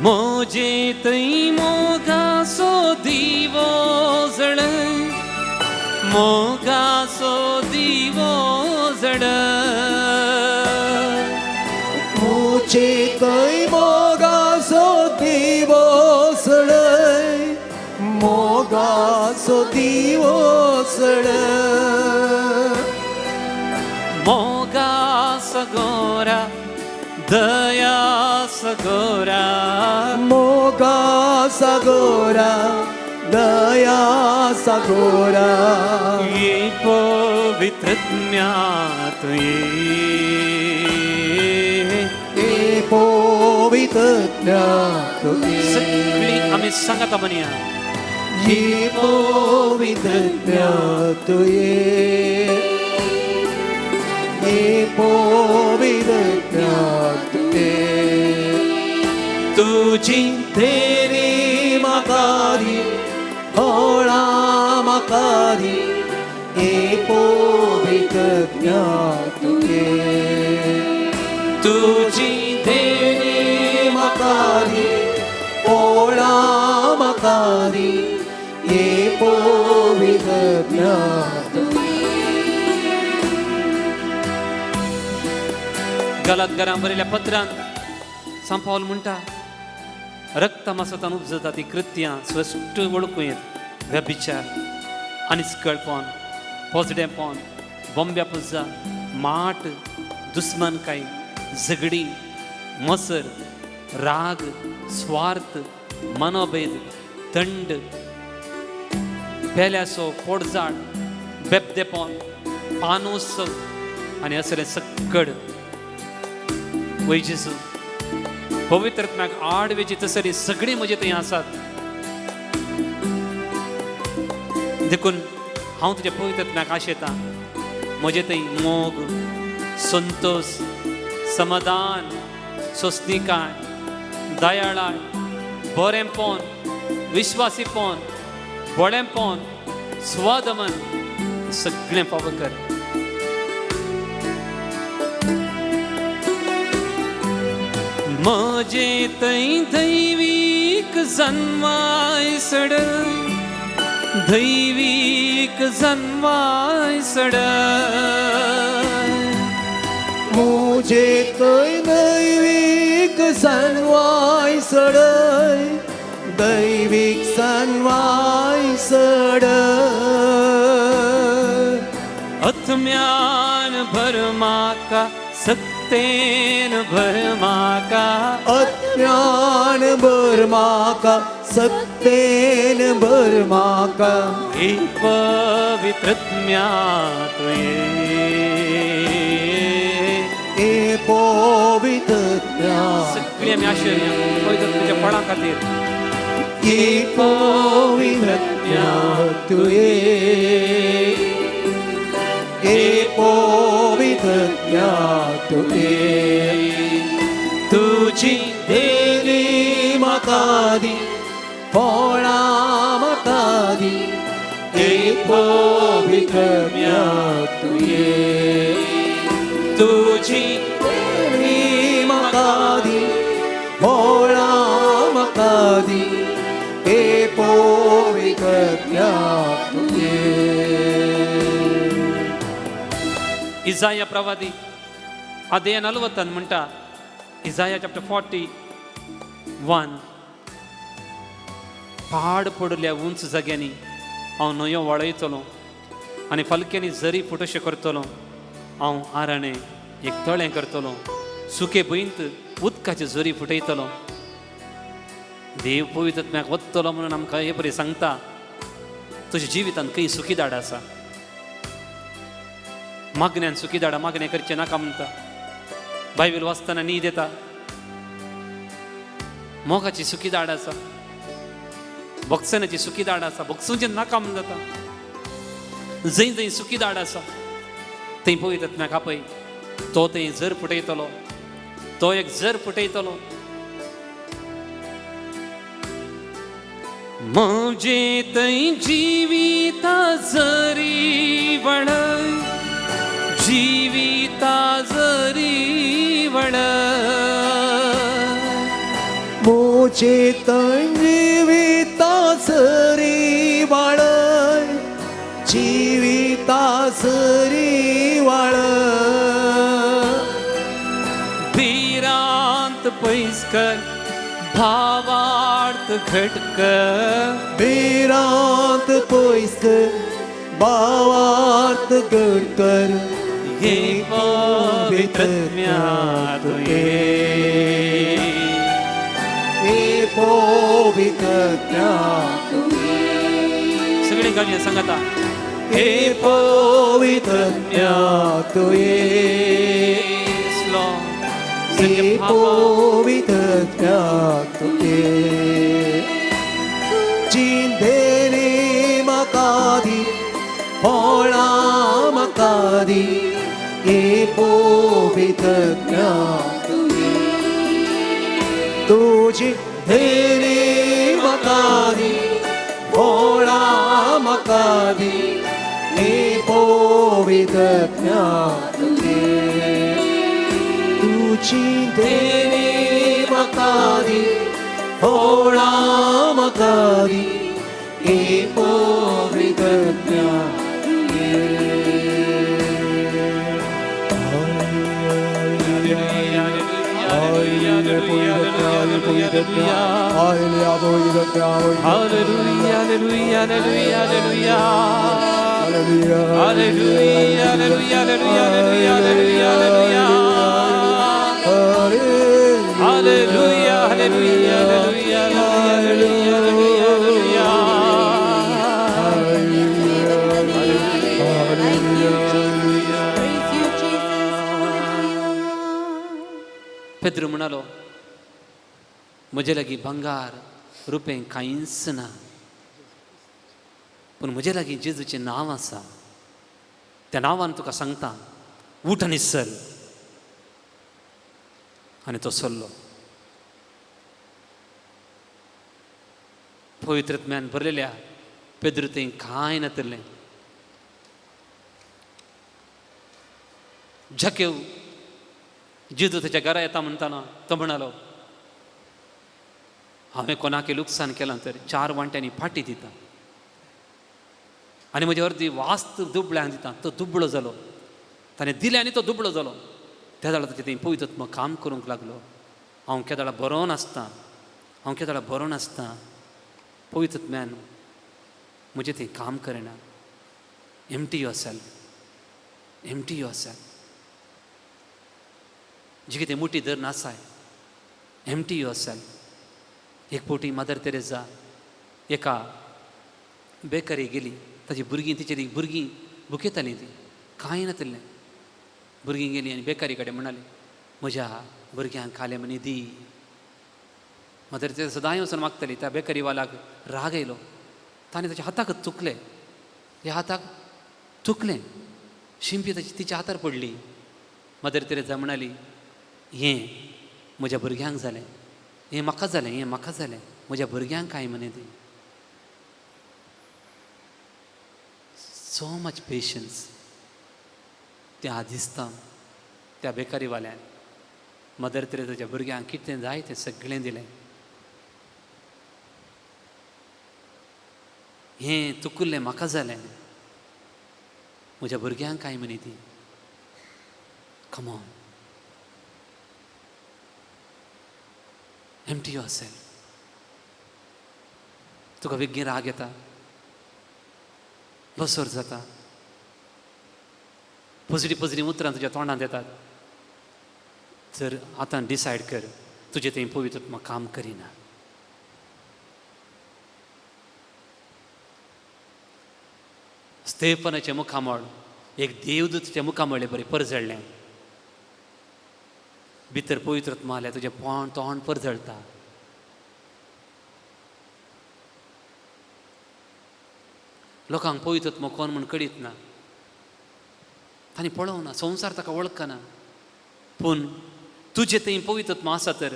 मोजे थंय मोगासो दिवो जळय, मोगासो दिवो जळय, मोजे थंय मोगासो दिवो जळय, मोगासो दिवो जळय, मोगासो गोरा दया सगोरा, मोगा सगोरा दया सगोरा. ये पवित्र आत्म्या तूं ये, ये पवित्र आत्म्या तूं ये. सगळीं आमी सांगता म्हणया, ये पवित्र आत्म्या तूं ये, ये पवित्र आत्म्या तूं ये. तुजी देणी म्हाका दी, फळां म्हाका दी, ये पवित्र आत्म्या तूं ये. तुजी देणी म्हाका दी, फळां म्हाका दी, ये पवित्र आत्म्या तूं ये. गलात घरां बरयल्या पत्रान सांत पावल म्हणटा, रक्तमासांतल्यान उपजता ती कृत्यां स्पश्ट वळखूं येत. व्यभिचार, अनिस्कळपण, पोजडेपण, बोंब्या पुजा, माट, दुस्मनकाय, झगडी, मसर, राग, स्वार्थ, मनोभेद, दंड, पेल्याचो पोटजाड, बेबदेपण, पानोस आनी असलें सक्कड. वय जेजू, पवित्र आत्म्याक आड वेची तसली सगळीं म्हजे थंय आसात. देखून हांव तुज्या पवित्र आत्म्याक आशेतां म्हजे थंय मोग, संतोश, समाधान, सोंसणीकाय, दयाळाय, बरेंपण, विश्वासीपण, भोळेंपण, स्वादमन सगळें फावो कर. म्हजे थंय दैवीक जन्माय सड, दैवीक जन्माय सड, मुझे थंय दैवीक सनवाय सडय, दैवीक सनवाय सडय. आत्म्यान भर म्हाका, सत्तेन भर म्हाका, अज्ञान भर म्हाका, सत्तेन भर म्हाका, हे पवित्र आत्म्या तुये, हे पवित्र आत्म्या. सगळीं आमी आशेवया पवित्र आत्म्याच्या फळां खातीर. हे पवित्र आत्म्या तुये, हे पवित्र आत्म्या तुये, तुजी देणी म्हाका दी, फळां म्हाका दी, हे पवित्र आत्म्या तुये, तुजी देणी म्हाका दी, फळां म्हाका दी, हे पवित्र आत्म्या तुये. इजाया प्रवादी अध्याय 40 म्हणटा, इजाया चॅप्टर 41, पाड पडल्या उंच जाग्यांनी हांव न्हंयो वळयतलो आनी फालक्यांनी जरी फुटोशें करतलो. हांव आराणें एक तळें करतलो, सुके भंयंत उदकाचे जरी फुटयतलो. देव पवित्र आत्म्याक वतलो म्हणून आमकां हे बरें सांगता. तुज्या जिवितांत खंय सुखी दाड आसा? मागण्यान सुखी दाडा मागणें करचें नाका म्हणटा. बायबल वाचतना न्हीद येता. मोगाची सुखी दाड आसा, भोगसण्याची सुखी दाड आसा, भोगसुचें नाका म्हण जाता. जंय जंय सुखी दाड आसा थंय पवित्र आत्म्याक आपय, तो थंय जर फुटयतलो, तो एक जर फुटयतलो. म्हजे थंय जिविता जरी वळय, जिविता जरी वळय, मुझे थंय जिविता सरी वाळय, जिविता सरी वाळय, भिरांत पयस कर, भावार्थ घट कर, भिरांत पयस कर, भावार्थ घट कर, हे पवित्र आत्म्या तुये, हे पवित्र आत्म्या तुये. सगळीं गावया सांगता, हे पवित्र आत्म्या तुये, हे पवित्र आत्म्या तुये, जिंदेनी म्हाका दी, फळां म्हाका दी, हे पवित्र आत्म्या तुये, तुजी देणी म्हाका दी, फळां म्हाका दी, हे पवित्र आत्म्या तुये, तुजी देणी म्हाका दी, फळां म्हाका दी, हे पवित्र आत्म्या Tuem. Hallelujah, hallelujah, hallelujah, hallelujah. Hallelujah, hallelujah, hallelujah, hallelujah, hallelujah. Hallelujah, hallelujah, hallelujah, hallelujah, hallelujah. Thank you, Jesus. Praise you, Jesus. Hallelujah. Pedro म्हणालो, म्हजे लागीं भांगार रुपें कांयच ना, पूण म्हजे लागीं जेजूचें नांव आसा. त्या नांवान तुका सांगता, उठ आनी चल. आनी तो चल्लो. पवित्रत्म्यान भरलेल्या पेद्रू थंय कांय नातलें. झकेव जेजू ताच्या घरा येता म्हणटाना तो म्हणालो, हांवें कोणाकय लुकसाण केलां तर 4 वांट्यांनी फाटी दिता आनी म्हजे अर्दी वास्त दुबळ्यांक दिता. तो दुबळो जालो, ताणें दिलें आनी तो दुबळो जालो. त्या जाल्यार ताचें थंय पवित्र काम करूंक लागलो. हांव केदाळा बरो नासता, हांव केदाळा बरो नासता, पवित्रत्म्यान म्हजें थंय काम करिना. Empty yourself, empty yourself. जी कितें मुठी धर नासाय, एम्प्टी your self. एक फावटी मदर तेरेजा एका बेकरी गेली. ताजी भुरगीं, तिचेर भुरगीं भुकेतालीं, ती कांय नातिल्लें. भुरगीं गेलीं आनी बेकारी कडेन म्हणाली, म्हज्या भुरग्यांक खालें म्हणी दी. मदर तेरेजा सदांय वचून मागताली. त्या बेकरीवालाक राग येयलो, ताणें ताच्या हाताक चुकलें, ह्या हाताक चुकलें, शिंपी ताची तिच्या हातार पडली. मदर तेरेजा म्हणाली, हें म्हज्या भुरग्यांक जालें, हें म्हाका जालें, हें म्हाका जालें, म्हज्या भुरग्यांक कांय म्हणे दी. सो मच पेशन्स त्या दिसता त्या बेकारीवाल्यान मदर तेरेजाच्या भुरग्यांक कितें जाय तें सगळें दिलें. हें तुकुल्लें म्हाका जालें, म्हज्या भुरग्यांक कांय म्हणी ती. Come on, empty yourself. तुका बेगीन राग येता, बसर जाता, पजरी पजरी उतरां तुज्या तोंडांत येतात. तर आतां डिसायड कर, तुजें थंय पवित्र आत्मा काम करिना. स्तेफनाचें मुखामळ एक देवदूताच्या मुखामळ्ळे बरें परजळ्ळें. भितर पवित्र आत्मा आल्यार तुजें तोंड परजळटा. लोकांक पवित्र आत्मा कोण म्हूण कळीत ना, तांणी पळोवना, संवसार ताका वळखना. पूण तुजें थंय पवित्र आत्मा आसा तर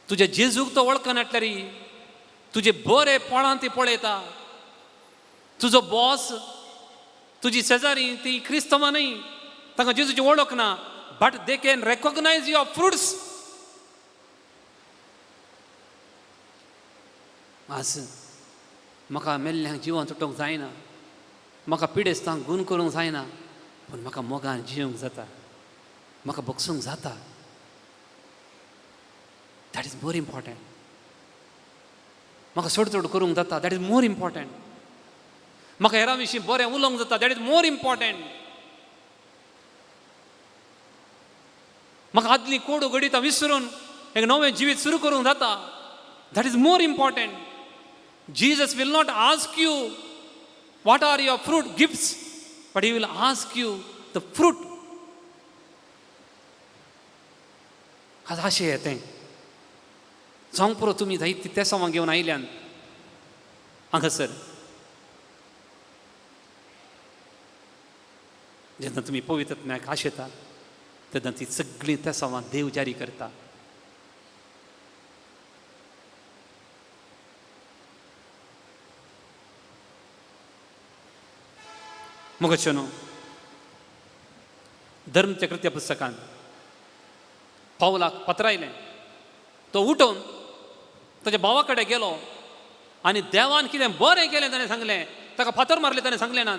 तुज्या जेजूक तो वळखना म्हटल्यार तुजे बरे पोळां ती पळयता. तुजो बॉस, तुजी शेजारी ती क्रिस्तवां न्हय, तांकां जेजूची वळख ना, but they can recognise your fruits. आज म्हाका मेल्ल्यांक जिवन सुटोवंक जायना, म्हाका पिडेस्तांक गूण करूंक जायना, पूण म्हाका मोगान जिवंक जाता, म्हाका बगसूंक जाता. That is more important. म्हाका चड चड करूंक जाता, that is more important. म्हाका हेरां विशीं बरें उलोवंक जाता, that is more important. म्हाका आदली कोडू घडितां विसरून एक नवें जिवीत सुरू करूंक जाता, that is more important. Jesus will not ask you what are your fruit gifts, but he will ask you the fruit. आज अशें येतें जावंक पुरो, तुमी जायतीं तेसांवां घेवन आयल्यान हांगासर. जेन्ना तुमी पवित्र आत्म्याक आशेतात तेन्ना ती सगळीं तेसांवां देव जारी करता. मोगाच्यो न्हू, धर्मच्या कृत्या पुस्तकान पावलाक पत्रायलें, तो उठून ताच्या भावा कडेन गेलो आनी देवान कितें बरें केलें ताणें सांगलें. ताका फातर मारलें ताणें सांगलें ना.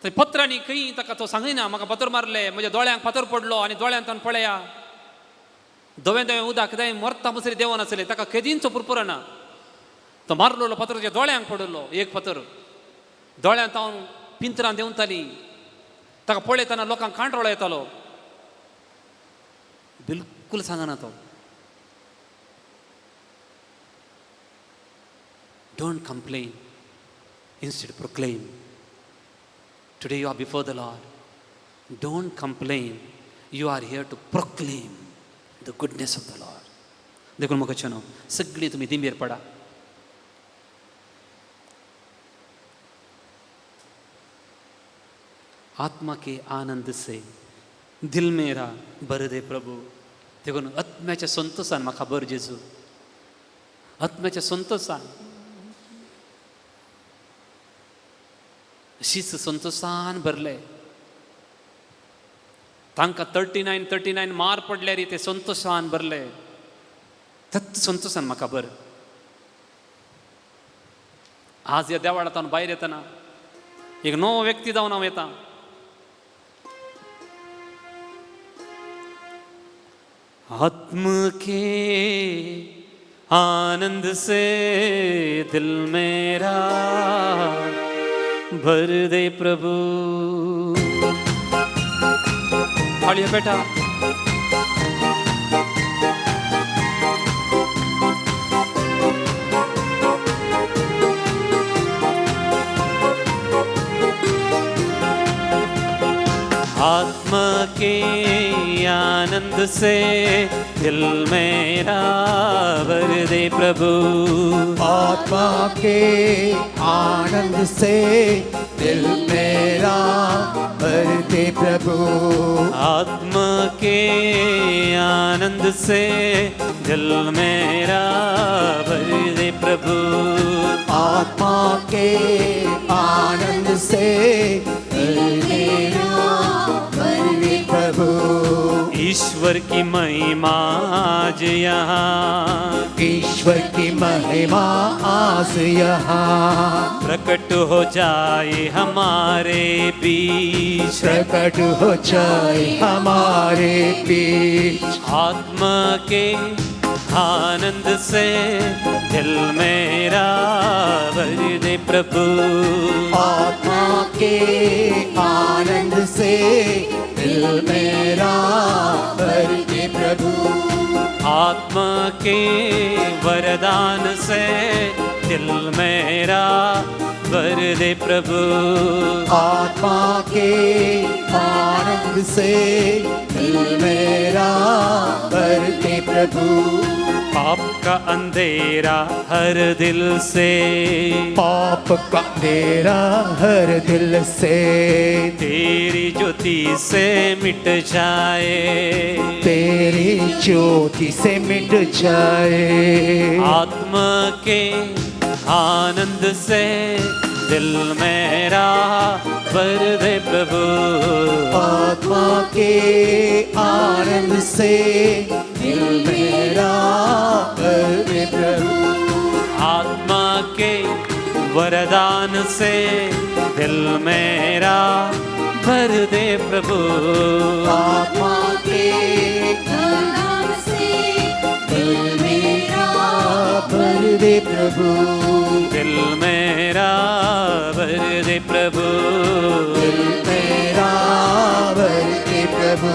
थंय पत्रांनी खंय ताका तो सांगिना, म्हाका फातर मारले, म्हज्या दोळ्यांक फातर पडलो आनी दोळ्यांत ताणें पळया धवें धवें उदक कितें मरता मसरी देंवन आसलें, ताका केदींचो पुरपुरो ना. तो मारलेलो फातर ताच्या दोळ्यांक पडिल्लो, एक फातर दोळ्यांत हांव पिंतरां देंवतालीं. ताका पळयतना लोकांक कांटरोळो येतालो. बिलकुल सांगना तो. Don't complain, instead proclaim. Today you are before the Lord. Don't complain, you are here to proclaim the goodness of the Lord. देखून म्हाका न्हू सगळीं तुमी दिंबेर पडा. आत्मा के आनंद से दिल मेरा भर दे प्रभू. देखून आत्म्याच्या संतोषान म्हाका भर जेजू, आत्म्याच्या संतोषान, अशीच संतोषान भरले. तांकां 39 मार पडल्यार ते संतोषान भरले. तत् संतोषान म्हाका भर. आज ह्या देवाळांत भायर येतना एक नवो व्यक्ती जावन हांव येता. आत्म के आनंद से दिल मेरा भर दे प्रभु. हालिया बेटा. आत्मा के आनंद से दिल मेरा भर दे प्रभु. आत्मा के आनंद से दिल मेरा भर दे प्रभु. आत्मा के आनंद से दिल मेरा भर दे प्रभु. आत्मा के आनंद से दिल मेरा भर दे प्रभु. ईश्वर की महिमा आज यहाँ, ईश्वर की महिमा आज यहाँ प्रकट हो जाए हमारे बीच, प्रकट हो जाए हमारे बीच. आत्मा के आनंद से दिल मेरा भर दे प्रभु. आत्मा के आनंद से दिल मेरा भर दे प्रभु. आत्मा के वरदान से दिल मेरा भर दे प्रभु. आत्मा के आनंद से दिल मेरा भर दे प्रभु. पाप का अंधेरा हर दिल से, पाप का अंधेरा हर दिल से तेरी ज्योति से मिट जाए, तेरी ज्योति से मिट जाए. आत्मा के आनंद से दिल मेरा भर दे प्रभु. आत्मा के आनंद से दिल मेरा भर दे प्रभु. आत्मा के वरदान से दिल मेरा भर दे प्रभु. आत्मा के वरदान से दिल मेरा भर दे प्रभु. दिल मेरा भर दे प्रभु. दिल मेरा भर दे प्रभु.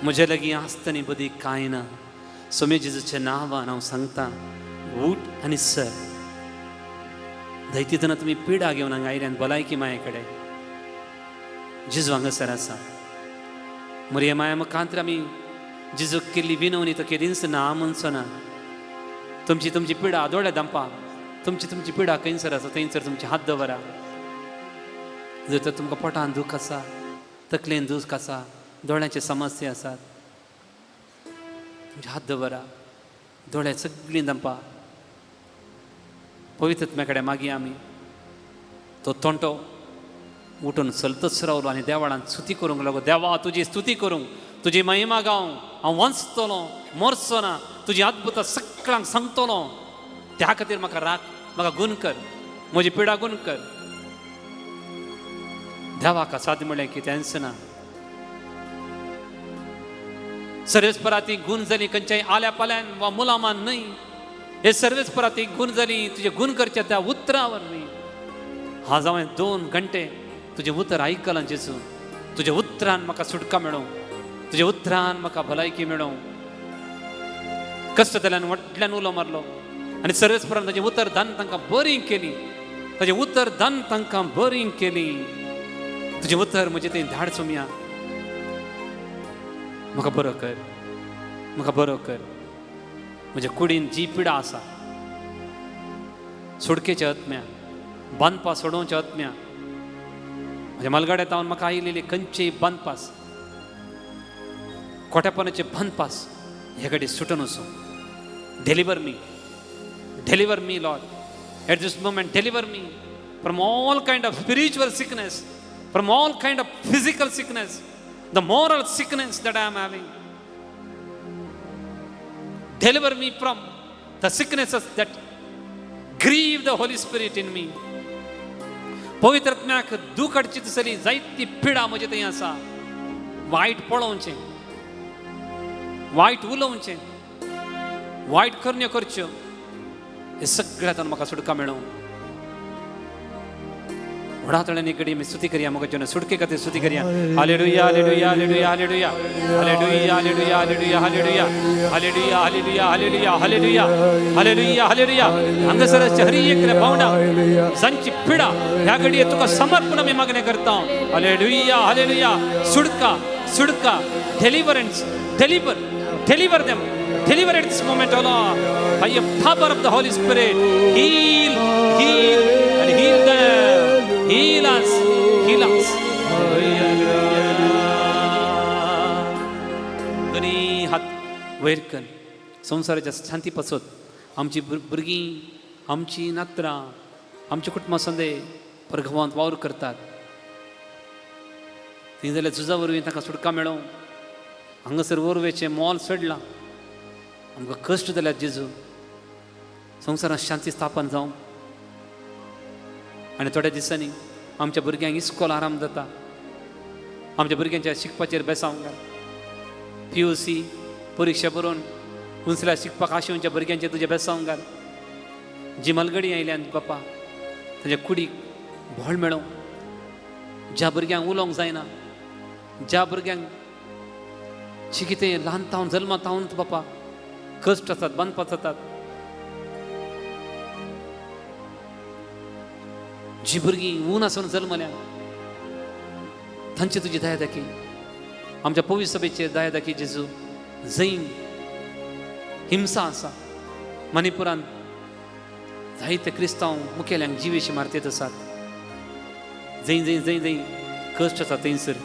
म्हजे लागीं आसतनी बदी कांय ना. स्वामी जेजूच्या नांवान हांव सांगता, उठ आनी सर. दैतितना तुमी पिडा घेवन हांगा आयल्यान भलायकी माये कडेन जेजू हांगासर आसा. मरिया माया मुखांतर आमी जेजूक केल्ली विनवणी तो केदींच ना म्हणचो ना. तुमची तुमची पिडा दोळे दांपा, तुमची तुमची पिडा खंयसर आसा थंयसर तुमचे हात दवरा. जर तर तुमकां पोटान दूख आसा, तकलेन दूख आसा, दोळ्यांचे समस्या आसात, तुमचे हात दवरा, दोळे सगळीं दंपा. पवित्र आत्म्या कडेन मागीर आमी तो तोंटो उठून चलतच रावलो आनी देवाळान स्तुती करूंक लागलो. देवा तुजी स्तुती करूंक, तुजी महिमा गावंक हांव वांचतलो, मरचो ना, तुजी अद्भुतां सगळ्यांक सांगतलो. त्या खातीर म्हाका राख, म्हाका गुण कर, म्हजी पिडा गुण कर. देवाक साद म्हणलें कितेंच ना. सर्वेस्परा ती गुण जाली खंयच्याय आल्या पाल्यान वा मुलामान न्हय. हे सर्वेस्परा ती गुण जाली तुजे गुण करच्या त्या उतरावर न्हय. आज हांवें 2 घंटे तुजें उतर आयकलां जेजू, तुज्या उतरान म्हाका सुटका मेळों, तुज्या उतरान म्हाका भलायकी मेळों. कश्ट जाल्यान व्हडल्यान उलो मारलो आनी सर्वेस्परान ताजें उतर दान तांकां बरी केली, ताजें उतर दान तांकां बरी केली. तुजें उतर म्हजें तें धाड सोमया, म्हाका बरो कर, म्हाका बरो कर. म्हज्या कुडीन जी पिडा आसा, सुडकेच्या आत्म्या, बांदपास सोडोवच्या आत्म्या, म्हज्या मालगाड्या तावन म्हाका आयिल्ली खंयचीय बांदपास, खोटेपणाचे बांदपास ह्या घडी सुटून वचूं. Deliver me, deliver me Lord, at this moment deliver me from all kind of spiritual sickness, from all kind of physical sickness, the moral sickness that I am having. Deliver me from the sicknesses that grieve the Holy Spirit in me. पवित्र आत्म्याक दूख हाडची तसली जायती पिडा म्हजे थंय आसा. वायट पळोवचें, वायट उलोवचें, वायट करण्यो करच्यो, हे सगळ्यांतून म्हाका सुटका मेळोवं. व्हडा तळ्यांनी कडी आमी स्तुती करया, म्हाका सुटके खातीर स्तुती करया. Hallelujah, hallelujah, hallelujah, hallelujah, hallelujah, hallelujah, hallelujah, hallelujah, hallelujah, hallelujah, hallelujah, hallelujah, hallelujah, hallelujah. हांगासरच्या Hari एक भावना जांची पिडा ह्या घडये तुका समर्पण आमी मागणें करता. Hallelujah, hallelujah. सुटका, सुटका, deliverance, deliver, deliver them, deliver at this moment, O Lord, by your power of the Holy Spirit. Heal, heal and heal them. Heal us, heal us. दोनी हात वयर कर. संवसाराच्या शांती पासत आमची भुरगीं, आमची नात्रां, आमच्या कुटुंबा संदे परगांवांत वावर करतात, थंय जाल्यार झुजा वरवीं तांकां सुटका मेळों. हांगासर वरवेचें मोल चडलां, आमकां कश्ट जाल्यात जेजू. संवसारांत शांती स्थापन जावं. आनी थोड्या दिसांनी आमच्या भुरग्यांक इस्कोल आराम जाता, आमच्या भुरग्यांच्या शिकपाचेर बेसांव घाल. PUC परिक्षा बरोवन उंचल्या शिकपाक आशेवच्या भुरग्यांचेर तुजें बेसांव घाल. जी मालगडी आयल्यान बापा ताच्या कुडीक भोळ मेळों. ज्या भुरग्यांक उलोवंक जायना, ज्या भुरग्यांक जी कितें ल्हान तावन जल्मा तावन बापा कश्ट आसात, बांदपास जातात, जी भुरगीं ऊन आसून जल्मल्या तांची तुजी दया दाखय. आमच्या पवित्र सभेचेर दया दाखय जेजू. जंय हिंसा आसा, मणिपुरांत जायते क्रिस्तांव मुखेल्यांक जिवेशी मारतेत आसात. जंय जंय जंय जंय कश्ट आसा थंयसर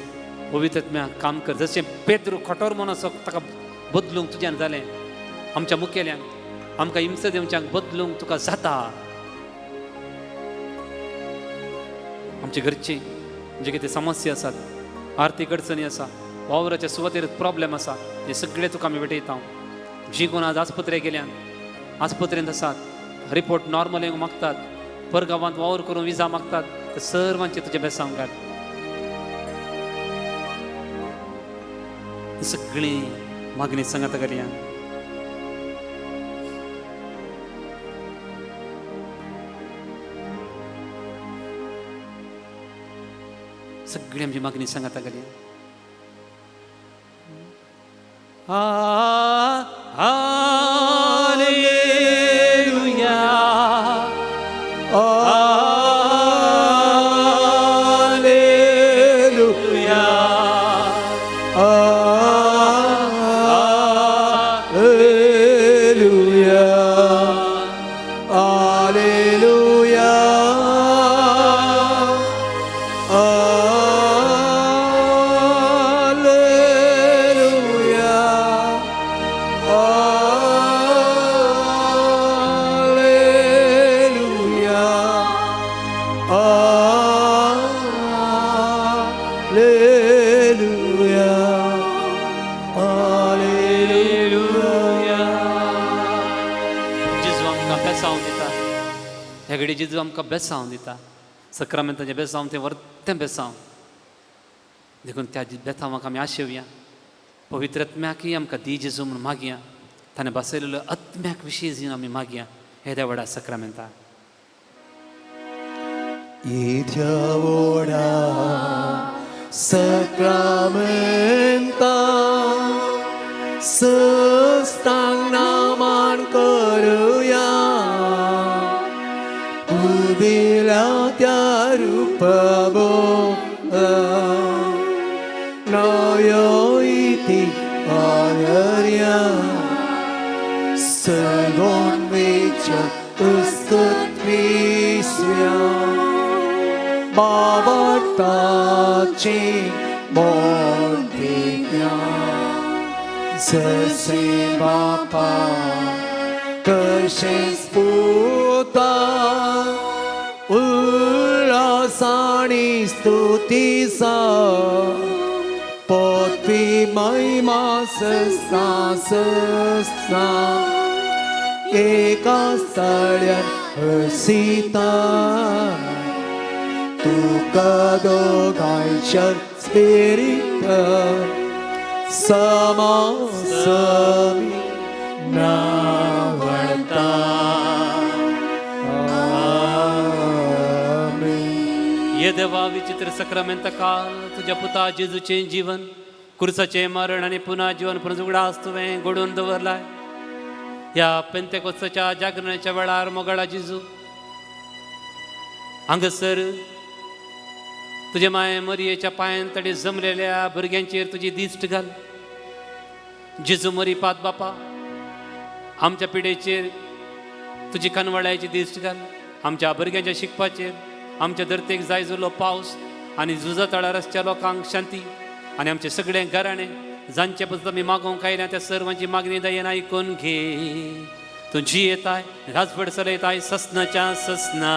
पवित्र आत्म्या काम कर. जशें पेद्रू कठोर मन आसा ताका बदलूंक तुज्यान जालें, आमच्या मुखेल्यांक आमकां हिंसा दिवच्यांक बदलूंक तुका जाता. आमचे घरचे जे कितें समस्या आसात, आर्थीक अडचणी आसा, वावराच्या सुवातेर प्रॉब्लेम आसा, हे सगळे तुका आमी भेटयता. जी कोण आज आस्पत्रे गेल्यान, आस्पत्रेंत आसात, रिपोर्ट नॉर्मल येवंक मागतात, परगांवांत वावर करून विजा मागतात, ते सर्वांचे तुजे बेसांव घाल. सगळीं मागणी सांगात करया. सगळी आमची मागणी सांगात करया. Hallelujah, hallelujah, hallelujah, hallelujah, hallelujah, hallelujah, hallelujah, hallelujah. जेजू आमकां बेसांव दिता. ह्या घडी जेजू आमकां बेसांव दिता. सक्रामेंताचें बेसांव तें वर्तें बेसांव. देखून त्या बेसांवाक आमी आशेवया. पवित्र आत्म्याकय आमकां दी जेजू म्हूण मागया. ताणें बसयलेलो आत्म्याक विशय दिवन आमी मागया येद्या व्हडा सक्रामेंता. येद्या व्हडा सक्रामेंता सस्तांग नामान करुया उदिल्या त्या रूपबो नयो इति अनर्या सगोन वेच्या उस्तुत्विस्व्या बाबताची मोदिया जसे बापा तशेच पुता उल्हासाणी स्तुतीसा पोथी महिमा सस्ना सस्ना एका स्थळ्यान हसीता तुका दोगांयच्या स्पिरिट समासमी नावडता. आमेन. ये देवा विचित्र सक्रामेंत काल तुझ्या पुता जेजूचें जीवन कुर्साचें मरण आनी पुन्हा जीवन पुनर्उगडास तुवें घडोवन दवरलाय. ह्या पेंतेकोत्साच्या जागरणाच्या वेळार मोगाळा जेजू हांगासर तुजे माय मरयेच्या पांयान तडी जमलेल्या भुरग्यांचेर तुजी दिश्ट घाल. जेजू मरी पात बापा आमच्या पिडेचेर तुजी कानवळ्याची दिश्ट घाल. आमच्या भुरग्यांच्या शिकपाचेर आमच्या धरतेक जाय जाल्लो पावस आनी झुजा तळार आसच्या लोकांक शांती आनी आमचे सगळे घराणें जांचे पसून आमी मागोवंक आयल्या त्या सर्वांची मागणी दयेन आयकून घे. तूं जियेताय राजवट चलयताय ससनाच्या ससना.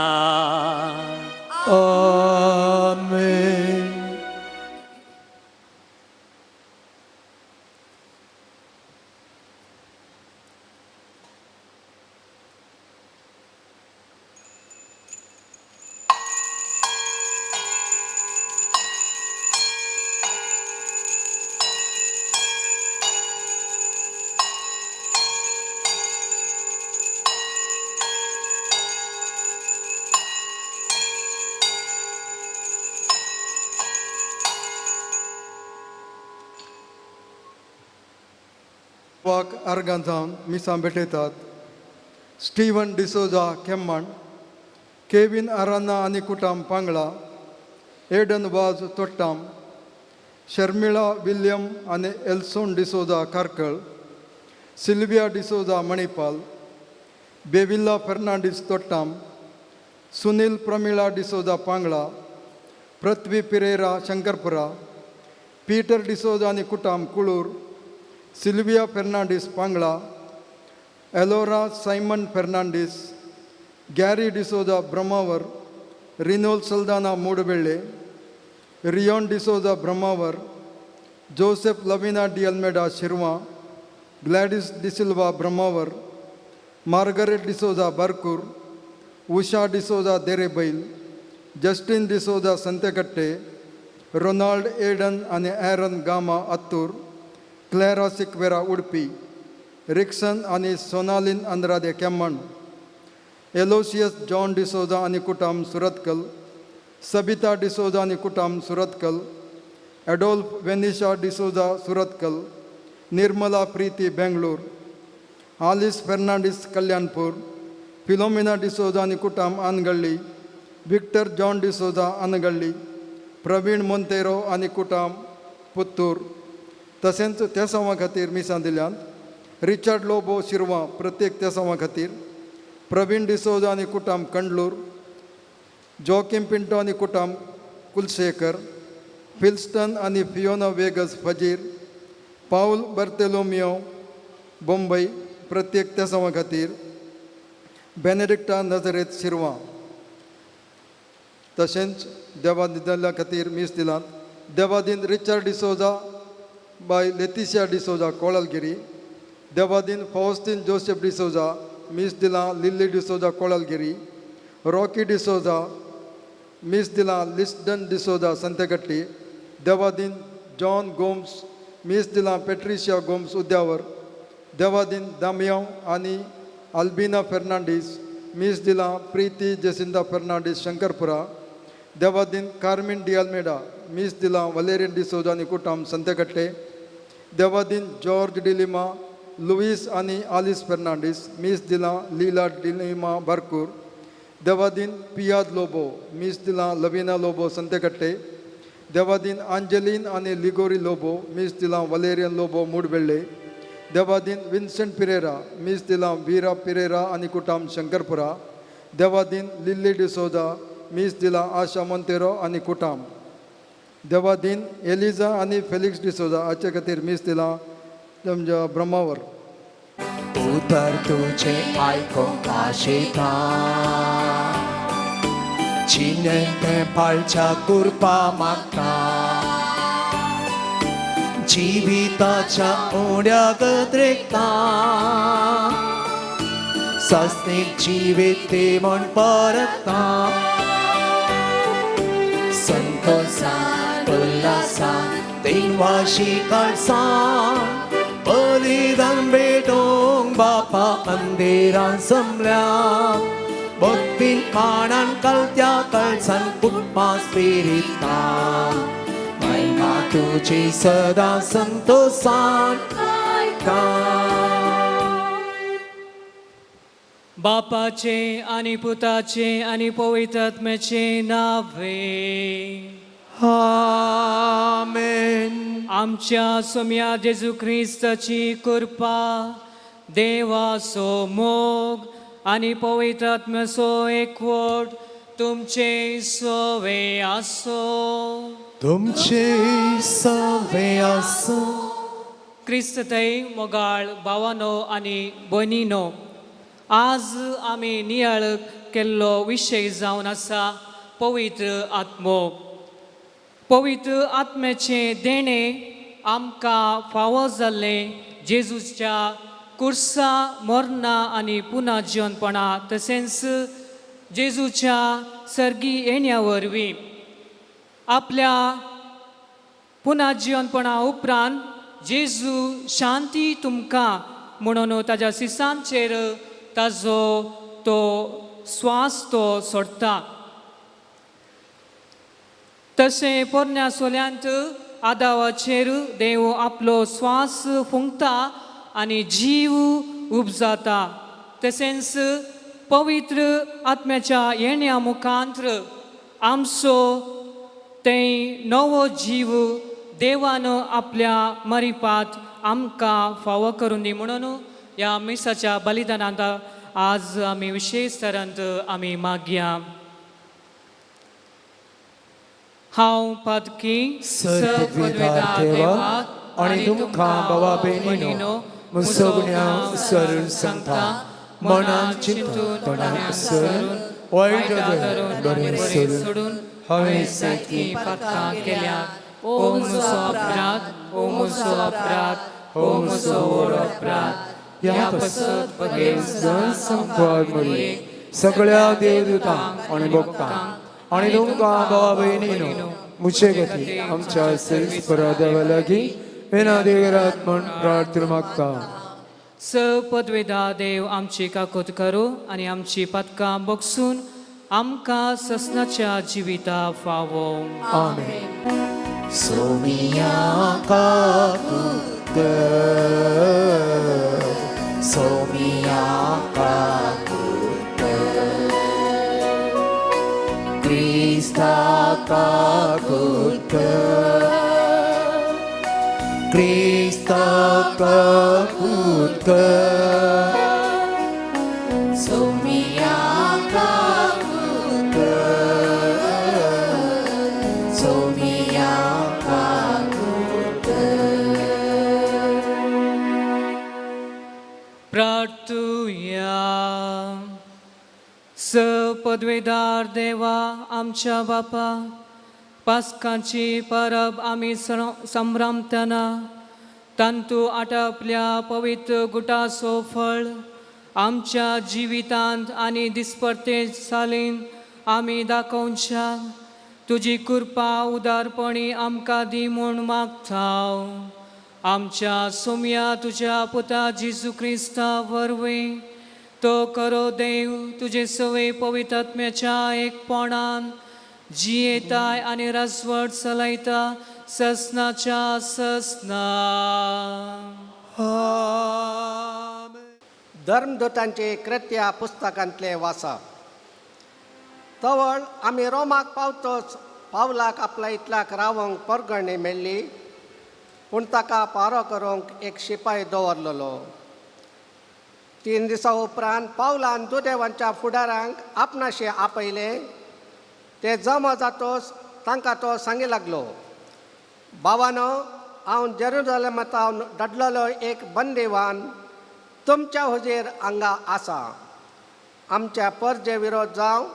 आमेन. वाक आर्गां जावन मिसां भेटयतात. स्टीवन डिसोजा खेम्माण, केवीन आराना आनी कुटाम पांगळा, एडन वाज तोट्टाम, शर्मिळा विल्यम आनी Elson D'Souza Karkala, Sylvia D'Souza Manipal, Bevilla Fernandes Thottam, Sunil Pramila D'Souza Pangala, Prithvi Pereira Shankarpura, Peter D'Souza आनी कुटाम Kulur, Sylvia Fernandes Pangala, Elora Simon Fernandes, Gary D'Souza Brahmavar, Rinol Saldanha Moodbelle, Rion D'Souza Brahmavar, Joseph Lavina D'Almeida Shirva, Gladys D'Silva Brahmavar, Margaret D'Souza Barkur, Usha D'Souza देरेबैल, Justin D'Souza संतेकट्टे, Ronald Aden आनी एरन गामा अत्तूर, क्लॅरा सिक्वेरा उडपी, रिक्सन आनी सोनालीन अंद्रादे केम्मण, एलोसियस जॉन डिसोजा आनी कुटाम सुरतकल, सबिता डिसोजा आनी कुटाम सुरतकल, एडोल्फ वेनिशा डिसोजा सुरतकल, निर्मला प्रीती बेंगलोर, आलिस फेर्नांडीस कल्याणपूर, फिलोमिना डिसोजा आनी कुटाम आनगल्ली, विक्टर जॉन डिसोजा आनगल्ली, प्रवीण मोंतेरो आनी कुटाम पुत्तूर. तशेंच तेसांवा खातीर मिसां दिल्यांत रिचर्ड लोबो शिरवा प्रत्येक तेसांवा खातीर, प्रवीण डिसोजा आनी कुटाम कंडलूर, जॉकीम पिंटो आनी कुटाम कुलशेखर, फिल्स्टन आनी फियोना वेगस फजीर, पावल बर्तेलोमियो बोंबय प्रत्येक तेसांवा खातीर, बेनेडिक्टा नजरेत शिरवा. तशेंच देवा खातीर मीस दिलांत देवादीन रिचर्ड डिसोजा बाय लेतिशिया डिसोजा कोळलगिरी, देवादीन फॉस्टीन जोसेफ डिसोजा मीस दिलां लिल्ली डिसोजा कोळलगिरी, रॉकी डिसोजा मीस दिलां लिस्डन डिसोजा संतेकट्टी, देवादीन जॉन गोम्स मीस दिलां पेट्रिशिया गोम्स उद्यावर, देवादीन दामियांव आनी अल्बिना फेर्नांडीस मीस दिलां प्रीती जेसिंदा फेर्नांडीस शंकरपुरा, देवादीन कार्मीन डी अल्मेडा मीस दिलां वलेरियन डिसोजा आनी कुटाम संतेकट्टे. देवादीन जॉर्ज डिलिमा, लुईस आनी आलिस फेर्नांडीस, मीस दिलां लीला डिलिमा बारकूर. देवादीन पियाद लोबो, मीस दिलां लवीना लोबो संतेकट्टे. देवादीन आंजलीन आनी लिगोरी लोबो, मीस दिलां वलेरियन लोबो मूडबेल्ले. देवादीन विन्सेंट पिरेरा, मीस दिलां वीरा पिरेरा आनी कुटाम शंकरपुरा. देवादीन लिल्ली डिसोजा, मीस दिलां आशा मोंतेरो आनी कुटाम. देवादीन एलिजा आनी फेलिक्स डिसोजा हाचे खातीर मीस दिलां आमच्या ब्रह्मावर. उतर तुजें आयकूंक आशेता, जिणें तें पाळच्या कुरपा मागता, जिविताच्या उण्या गद्रेकता, सस्नीक जिवीत ते म्हण परता, संतोषान उल्हासान तेनवाशी काळसान बलिदान भेटोवंक बापा अंदेरान समल्या, भक्तीन माणान कलत्या कळसान कुटुंबा स्पिरितान महिमा तुजी सदां संतोषान गायता. बापाचे आनी पुताचे आनी पवित्र आत्म्याचे नावे. आमेन. आमच्या सोम्या जेजू क्रिस्ताची कृपा, देवाचो मोग आनी पवित्र आत्म्याचो एकवट तुमचे सवे आसो. तुमचे सवे आसूं. क्रिस्त थंय मोगाळ भावानो आनी भयणीनो, आज आमी नियाळ केल्लो विशय जावन आसा पवित्र आत्मो. पवित्र आत्म्याचें देणें आमकां फावो जाल्लें जेजूच्या कुर्सा मरणां आनी पुना जिवनपणा तशेंच जेजूच्या सर्गी येण्या वरवीं. आपल्या पुना जिवनपणा उपरांत जेजू शांती तुमकां म्हणून ताज्या सिसांचेर ताजो तो स्वास तो सोडटा. तशें पोरण्या सोल्यांत आदावाचेर देव आपलो स्वास फुंकता आनी जीव उपजाता. तशेंच पवित्र आत्म्याच्या येण्या मुखांत्र आमचो ते नवो जीव देवान आपल्या मरिपात आमकां फावो करून दी म्हणून ह्या मिसाच्या बलिदानांत आज आमी विशेश तरांत आमी मागया. हांव पातकी सर्वपदवेदार देवा आनी तुमकां बाबा भयणीनो मुसगण्या सरून सांगता, मनान चिंतून तोंडान सरून वायट धरून बरें सोडून हांवें जायतीं पातकां केल्या. ओ म्हजो अपराध, ओ म्हजो अपराध, ओ म्हजो व्हड अपराध. ह्या पासत जन संकवार मरी सगळ्या देवदूतांक आनी भक्तांक आनी तुमकां बाबा भयणीनो मुझे गती आमच्या सर्वीस देवा लागीं विना देवरात म्हण प्रार्थना मागता. स पदवेदा देव आमची काकूत करूं आनी आमची पातकां बगसून आमकां ससनाच्या जिविता फावो. आमेन. सोमिया काकुत, सोमिया काकुत, क्रिस्ता काकुत, क्रिस्ता काकुत, सोमिया काकुत, सोमिया काकुत. प्रार्थुया. स पदवेदार देवा आमच्या बापा, पास्कांची परब आमी संभ्रमतना तांतू आटापल्या पवित्र गुटाचो फळ आमच्या जिवितांत आनी दिसपडते सालीन आमी दाखोवच्या तुजी कृपा उदारपणी आमकां दी म्हूण मागता. आमच्या सोम्या तुज्या पुता जेजू क्रिस्ता वरवीं, तो करो देव तुजे सवे पवित्र आत्म्याच्या एकपणान जियेताय आनी राजवट चलयता ससनाच्या ससना. धर्मदूतांचे कृत्या पुस्तकांतले वाचप. तवळ आमी रोमाक पावतोच पावलाक आपल्या इतल्याक रावंक परगणी मेळ्ळी, पूण ताका पारो करूंक एक शिपाय दवरलेलो. 3 दिसां उपरांत पावलान दुदेवांच्या फुडारांक आपणाशे आपयले. ते जमा जातोच तांकां तो सांगी लागलो, बाबानो, हांव जेरुजलेमांत धाडलेलो एक बंदेवान तुमच्या हुजीर हांगा आसा. आमच्या परजे विरोध जावं,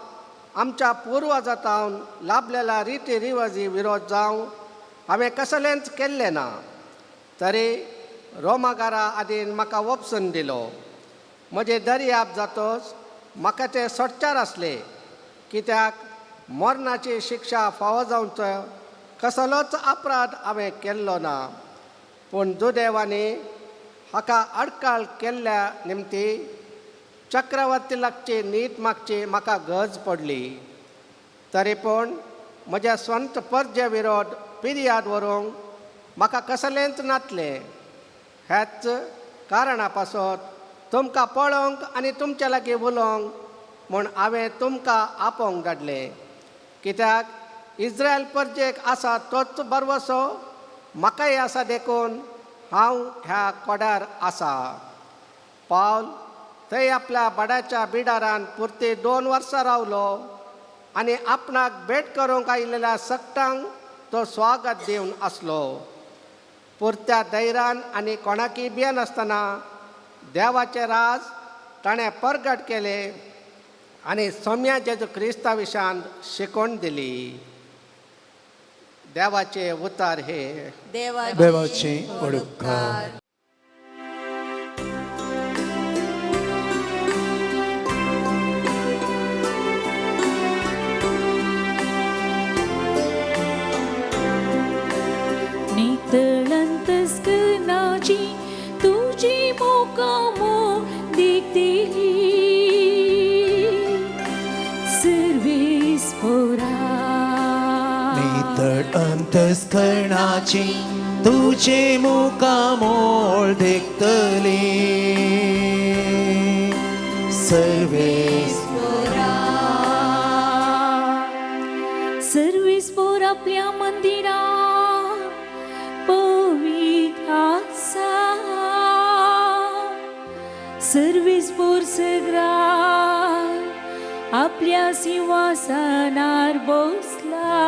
आमच्या पुर्वजातावन लाभलेल्या रिती रिवाजी विरोध जावं, हांवें कसलेंच केल्लें ना. तरी रोमागारा आदीन म्हाका वपसून दिलो. म्हजें दर्याप जातोच म्हाका ते सोडचार आसले, कित्याक मरणाची शिक्षा फावो जावचो कसलोच अपराध हांवें केल्लो ना. पूण दुदेवांनी हाका अडकाळ केल्ल्या निमती चक्रवर्ती लागची नीत मागची म्हाका गरज पडली. तरी पूण म्हज्या स्वंत परजे विरोध पिर्याद व्हरूंक म्हाका कसलेंच नातलें. ह्याच कारणा पासत तुमकां पळोवंक आनी तुमच्या लागीं उलोवंक म्हूण हांवें तुमकां आपोवंक धाडलें. कित्याक इस्रायल परजेक आसा तोच बरवसो म्हाकाय आसा, देखून हांव ह्या कोडार आसा. पावल थंय आपल्या बडाच्या बिडारान पुरती 2 वर्सां रावलो आनी आपणाक भेट करूंक आयिल्ल्या सगटांक तो स्वागत दिवन आसलो. पुरत्या धैर्यान आनी कोणाकय भियेनासतना देवाचें राज ताणें परगट केलें आनी सोम्या जेजू क्रिस्ता विशान शिकवण दिली. देवाचे उतार हे देवाचे उपकार. नितळंतस्कनाची तुजी मोकामो देखतली सर्वेस पोरा. नितळ अंतस्करणाची तुजे मुखामोळ देखतली सर्वेस पोरा. सर्वेस पोर आपल्या मंदिरा पवित्र आसा. सर्वेस पोर सगळा आपल्या सिंहासनार बसला.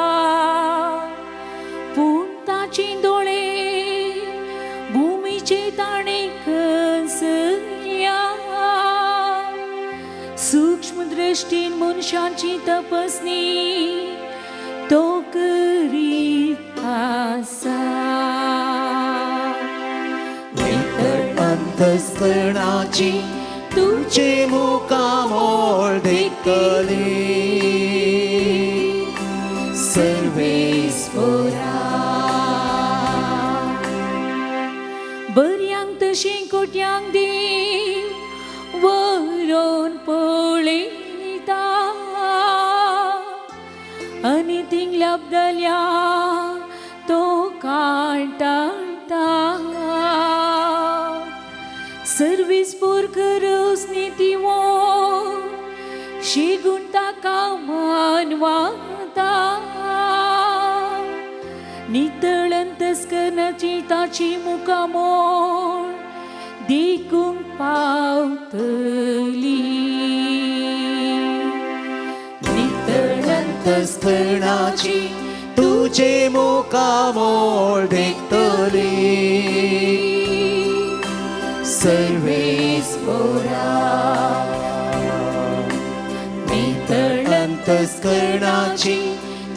पूण ताचे दोळे भुमीचे ताणें कसल्या. सूक्ष्म दृश्टीन मनशांची तपसणी तो करीत आसा. नितळ अंतस्करणाची तुजे मुखामोळ देखतली सर्वेस पोरा. बऱ्यांक तशें कोट्यांक देव वरोन पळयता आनी थिंग लाबदल्या तो कांटाळटा. सर्वीस पोर खरोच नितीवो शिगून ताका मानवाता. नितळ अंतस्करणाची ताची मुखामोळ देखूंक पावतली. नितळ अंतस्करणाची तुजे मुखामोळ देखतली सर्वेस पोरा. नितळ अंतस्करणाची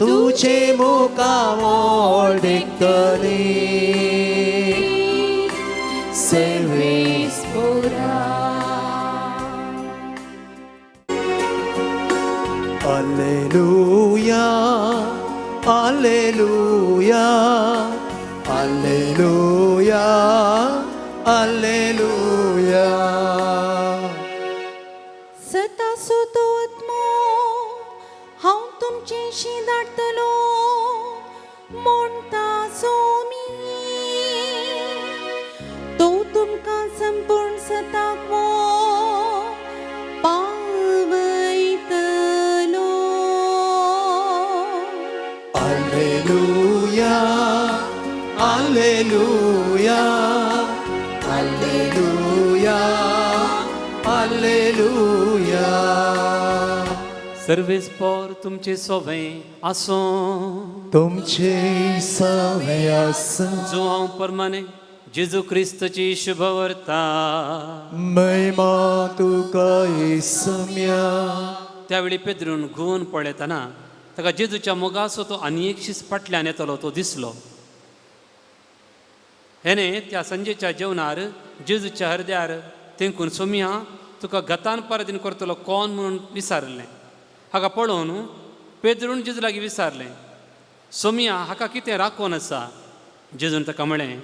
तुजे मुखामोळ देखतली सर्वेस पोरा. Alleluia, Alleluia, Alleluia, Alleluia. सतासो तो आत्मो हांव तुमचेशी धाडटा. सताक पावयतलो. Alleluia, Alleluia, Alleluia, Alleluia. Sarves पोर तुमचे सोवे आसूं. तुमचे सवे आसूं. जुवांव परमाने जेजू क्रिस्तची शुभवर्ता. महिमा तुका येसम्या. त्यावेळी पेद्रून घुंवून पळयतना ताका जेजूच्या मोगाचो तो आनी एक शीस फाटल्यान येतलो तो दिसलो. हेणे त्या संजेच्या जेवणार जेजूच्या हरद्यार तेंकून सोमिया तुका गतान परतीन करतलो कोण म्हणून विचारलें. हाका पळोवन पेद्रून जेजू लागीं विचारलें, सोमिया, हाका कितें राखोन आसा? जेजून ताका म्हळें,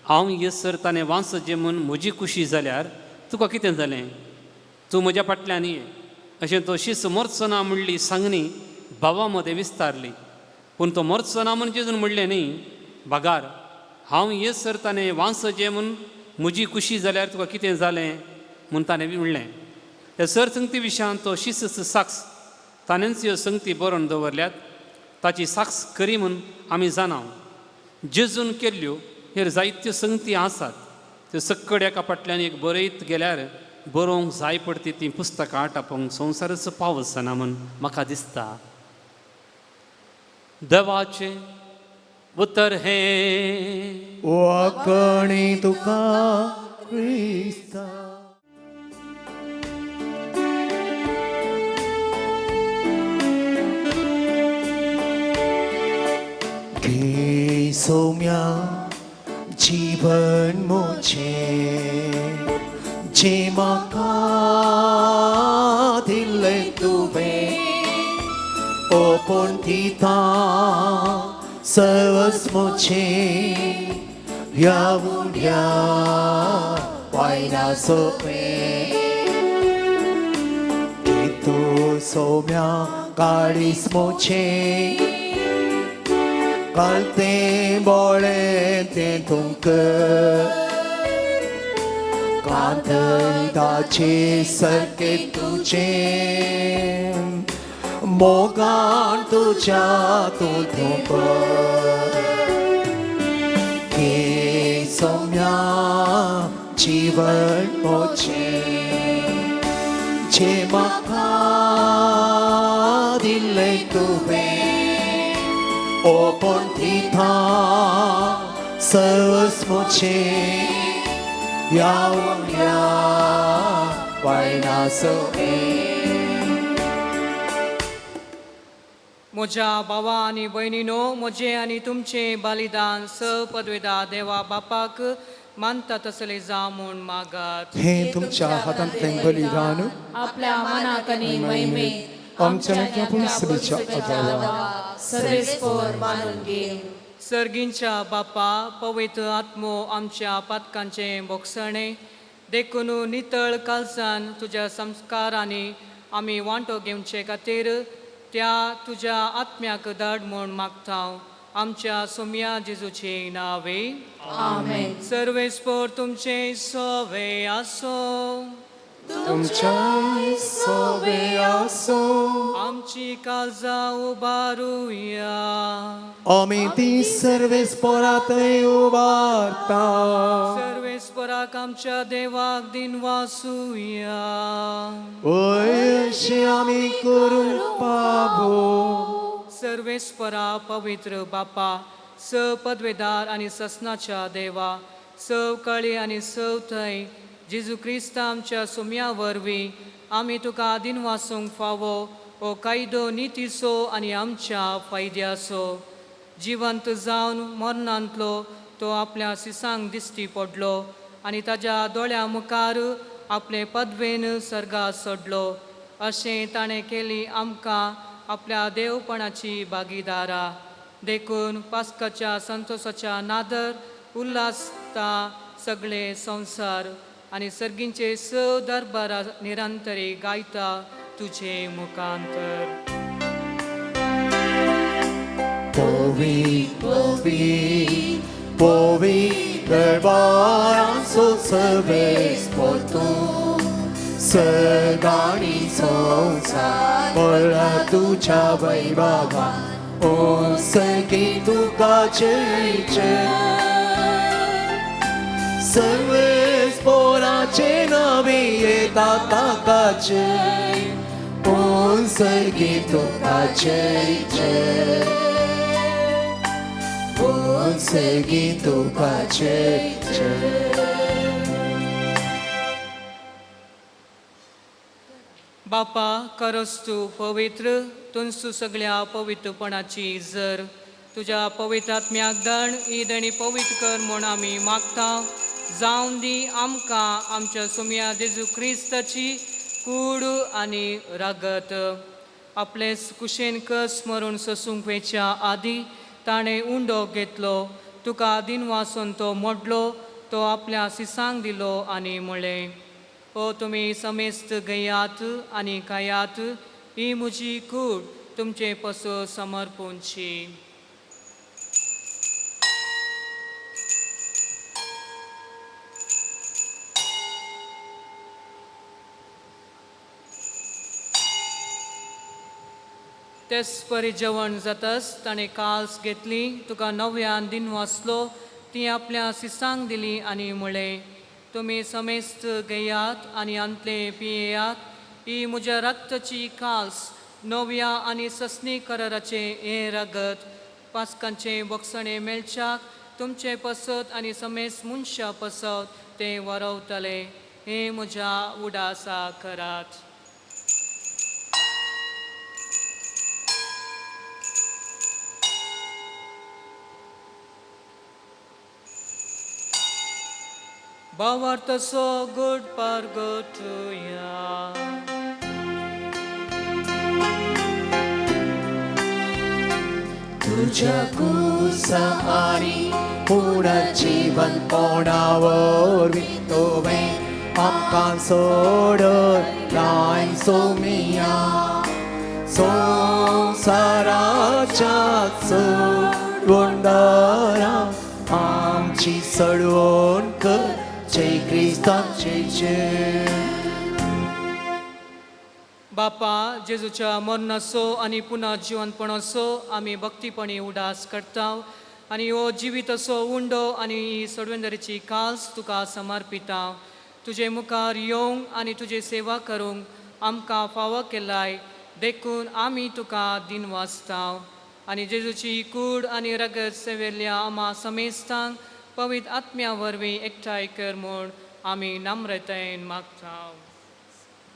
हांव येसर ताणें वांस जेमून म्हजी खुशी जाल्यार तुका कितें जालें? तूं म्हज्या फाटल्यान ये. अशें तो शीस मरचो ना म्हणली सांगणी भावा मदें विस्तारली. पूण तो मरचो ना म्हूण जेजून म्हणलें न्ही, बागार हांव येसर ताणें वांस जेमून म्हजी खुशी जाल्यार तुका कितें जालें म्हूण ताणें म्हणलें. ह्या सर संगती विशयान तो शिस साक्ष ताणेंच ह्यो संगती बरोवन दवरल्यात. ताची साक्ष खरी म्हूण आमी जाणाव. जेजून केल्ल्यो हेर जायत्यो संगती आसात. त्यो सक्कड एका फाटल्यान एक बरयत गेल्यार बरोवंक जाय पडटी तीं पुस्तकां आटापूंक संवसारच पावसना म्हूण म्हाका दिसता. देवाचें उतर हें. वाकणी तुका क्रिस्ता. घे सौम्या जीवन मुझे, जे म्हाका दिल्लें तुवें, ओपून दिता सर्वस मुझे ह्या उड्या वायना सोपें. की तूं सौम्या काळीस मुझे कालतें बोळें तें तुमकां कांतयताचे सारकें तुजें मोगान तुज्या तूं तुमकां. घे सौम्या जीवन म्हजें, जें म्हाका दिल्लें तुवें, ओपून दिता सर्वस म्हजें ह्या उण्या वायना सोपें. म्हज्या भावा आनी भयणीनो, म्हजें आनी तुमचें बलिदान स पदवेदा देवा बापाक मानता तसलें जावं म्हूण मागात. हें तुमच्या हातांतलें बलिदान आपल्या मनाक आनी महिमेक आमच्या आनी सभेच्या आदारान सर्वेस्पोर मानून घे. सर्गींच्या बापा, पवित्र आत्मो आमच्या पातकांचें भोगसणें देखून नितळ कालसान तुज्या संस्कारांनी आमी वांटो घेवचे खातीर त्या तुज्या आत्म्याक धाड म्हूण मागता, आमच्या सोम्या जेजूचे नावे. आमेन. सर्वेस्पोर तुमचे सोवे आसो. तुमच्या सोवे आसो. आमची काळजां उबारुया. आमी ती सर्वेस्पोरांत उबारता. सर्वेस्पराक आमच्या देवाक दिनवासुया. वय, अशें आमी करूंक पावो. सर्वेस्परा, पवित्र बापा, स पदवेदार आनी ससनाच्या देवा, सव कळी आनी सव थंय जेजू क्रिस्त आमच्या सुम्या वरवीं आमी तुका दिनवासूंक फावो. हो कायदो नितीचो आनी आमच्या फायद्याचो. जिवंत जावन मरणांतलो तो आपल्या सिसांक दिश्टी पडलो आनी ताज्या दोळ्या मुखार आपले पदवेन सर्गा सोडलो. अशें ताणें केली आमकां आपल्या देवपणाची भागीदारा. देखून पास्काच्या संतोषाच्या नादर उल्हासता सगळे संवसार आनी सर्गींचे स दरबारा निरंतरी गायता तुझे मुखांतर. Povi, povi, povi, दरबारांचो Sarves por. सर्गाणी संवसार पळ्ळा तुज्या वैभवा ओ सर्गी तुका जय जय सर्वेस पोराचे नावे येता ताका जय ओ सर्गी तुका जय जय ओ सर्गी तुका जय जय. बापा करस तूं पवित्र तुंसू सगळ्या पवित्रपणाची जर तुज्या पवित्र आत्म्याक दण ही दणी पवित्र कर म्हूण आमी मागता. जावन दी आमकां आमच्या सुमया जेजू क्रिस्ताची कूड आनी रागत. आपलेच कुशेन कस मरून सोसूंक वेच्या आदी ताणें उंडो घेतलो, तुका दिनवासून तो मोडलो, तो आपल्या सिसांक दिलो आनी म्हळें, ओ तुमी समेस्त घेयात आनी खायात, ही म्हजी कूड तुमचे पसो समर्पूंची. तेच परी जेवण जातच ताणें काल्स घेतली, तुका नव्यान दिनवासलो, ती आपल्या सिसांक दिली आनी म्हळें, तुमी समेस्त घेयात आनी आंतले पियेयात, ही म्हज्या रक्ताची काल्स नव्या आनी सस्नी कराराचें हें रगत पासकांचें बोगसणें मेळच्याक तुमचें पसत आनी समेस्त मनशां पसत तें वरवतलें. हें म्हज्या उडासा करात. भावार्थाचो गोड पारगटुया. तुझ्या कुसा आनी पुनर्जीवन कोणावरवीं तुवें आमकां सोडलाय सोमिया संवसाराच्या चडवणदारा आमची सडवण कर जय क्रिस्ताचे जय. बापा जेजूच्या मरणाचो आनी पुनः जिवनपणाचो आमी भक्तीपणी उडास करता आनी हो जिवीत असो उंडो आनी ही सोडवेंदरीची काल्स तुका समर्पिता. तुजे मुखार येवंक आनी तुजी सेवा करूंक आमकां फावो केलाय देखून आमी तुका दिनवासता. आनी जेजूची कूड आनी रगत सेवेल्ल्या आमा समेस्तांक पवित्र आत्म्या वरवीं एकठांय कर म्हूण आमी नम्रतायेन मागता.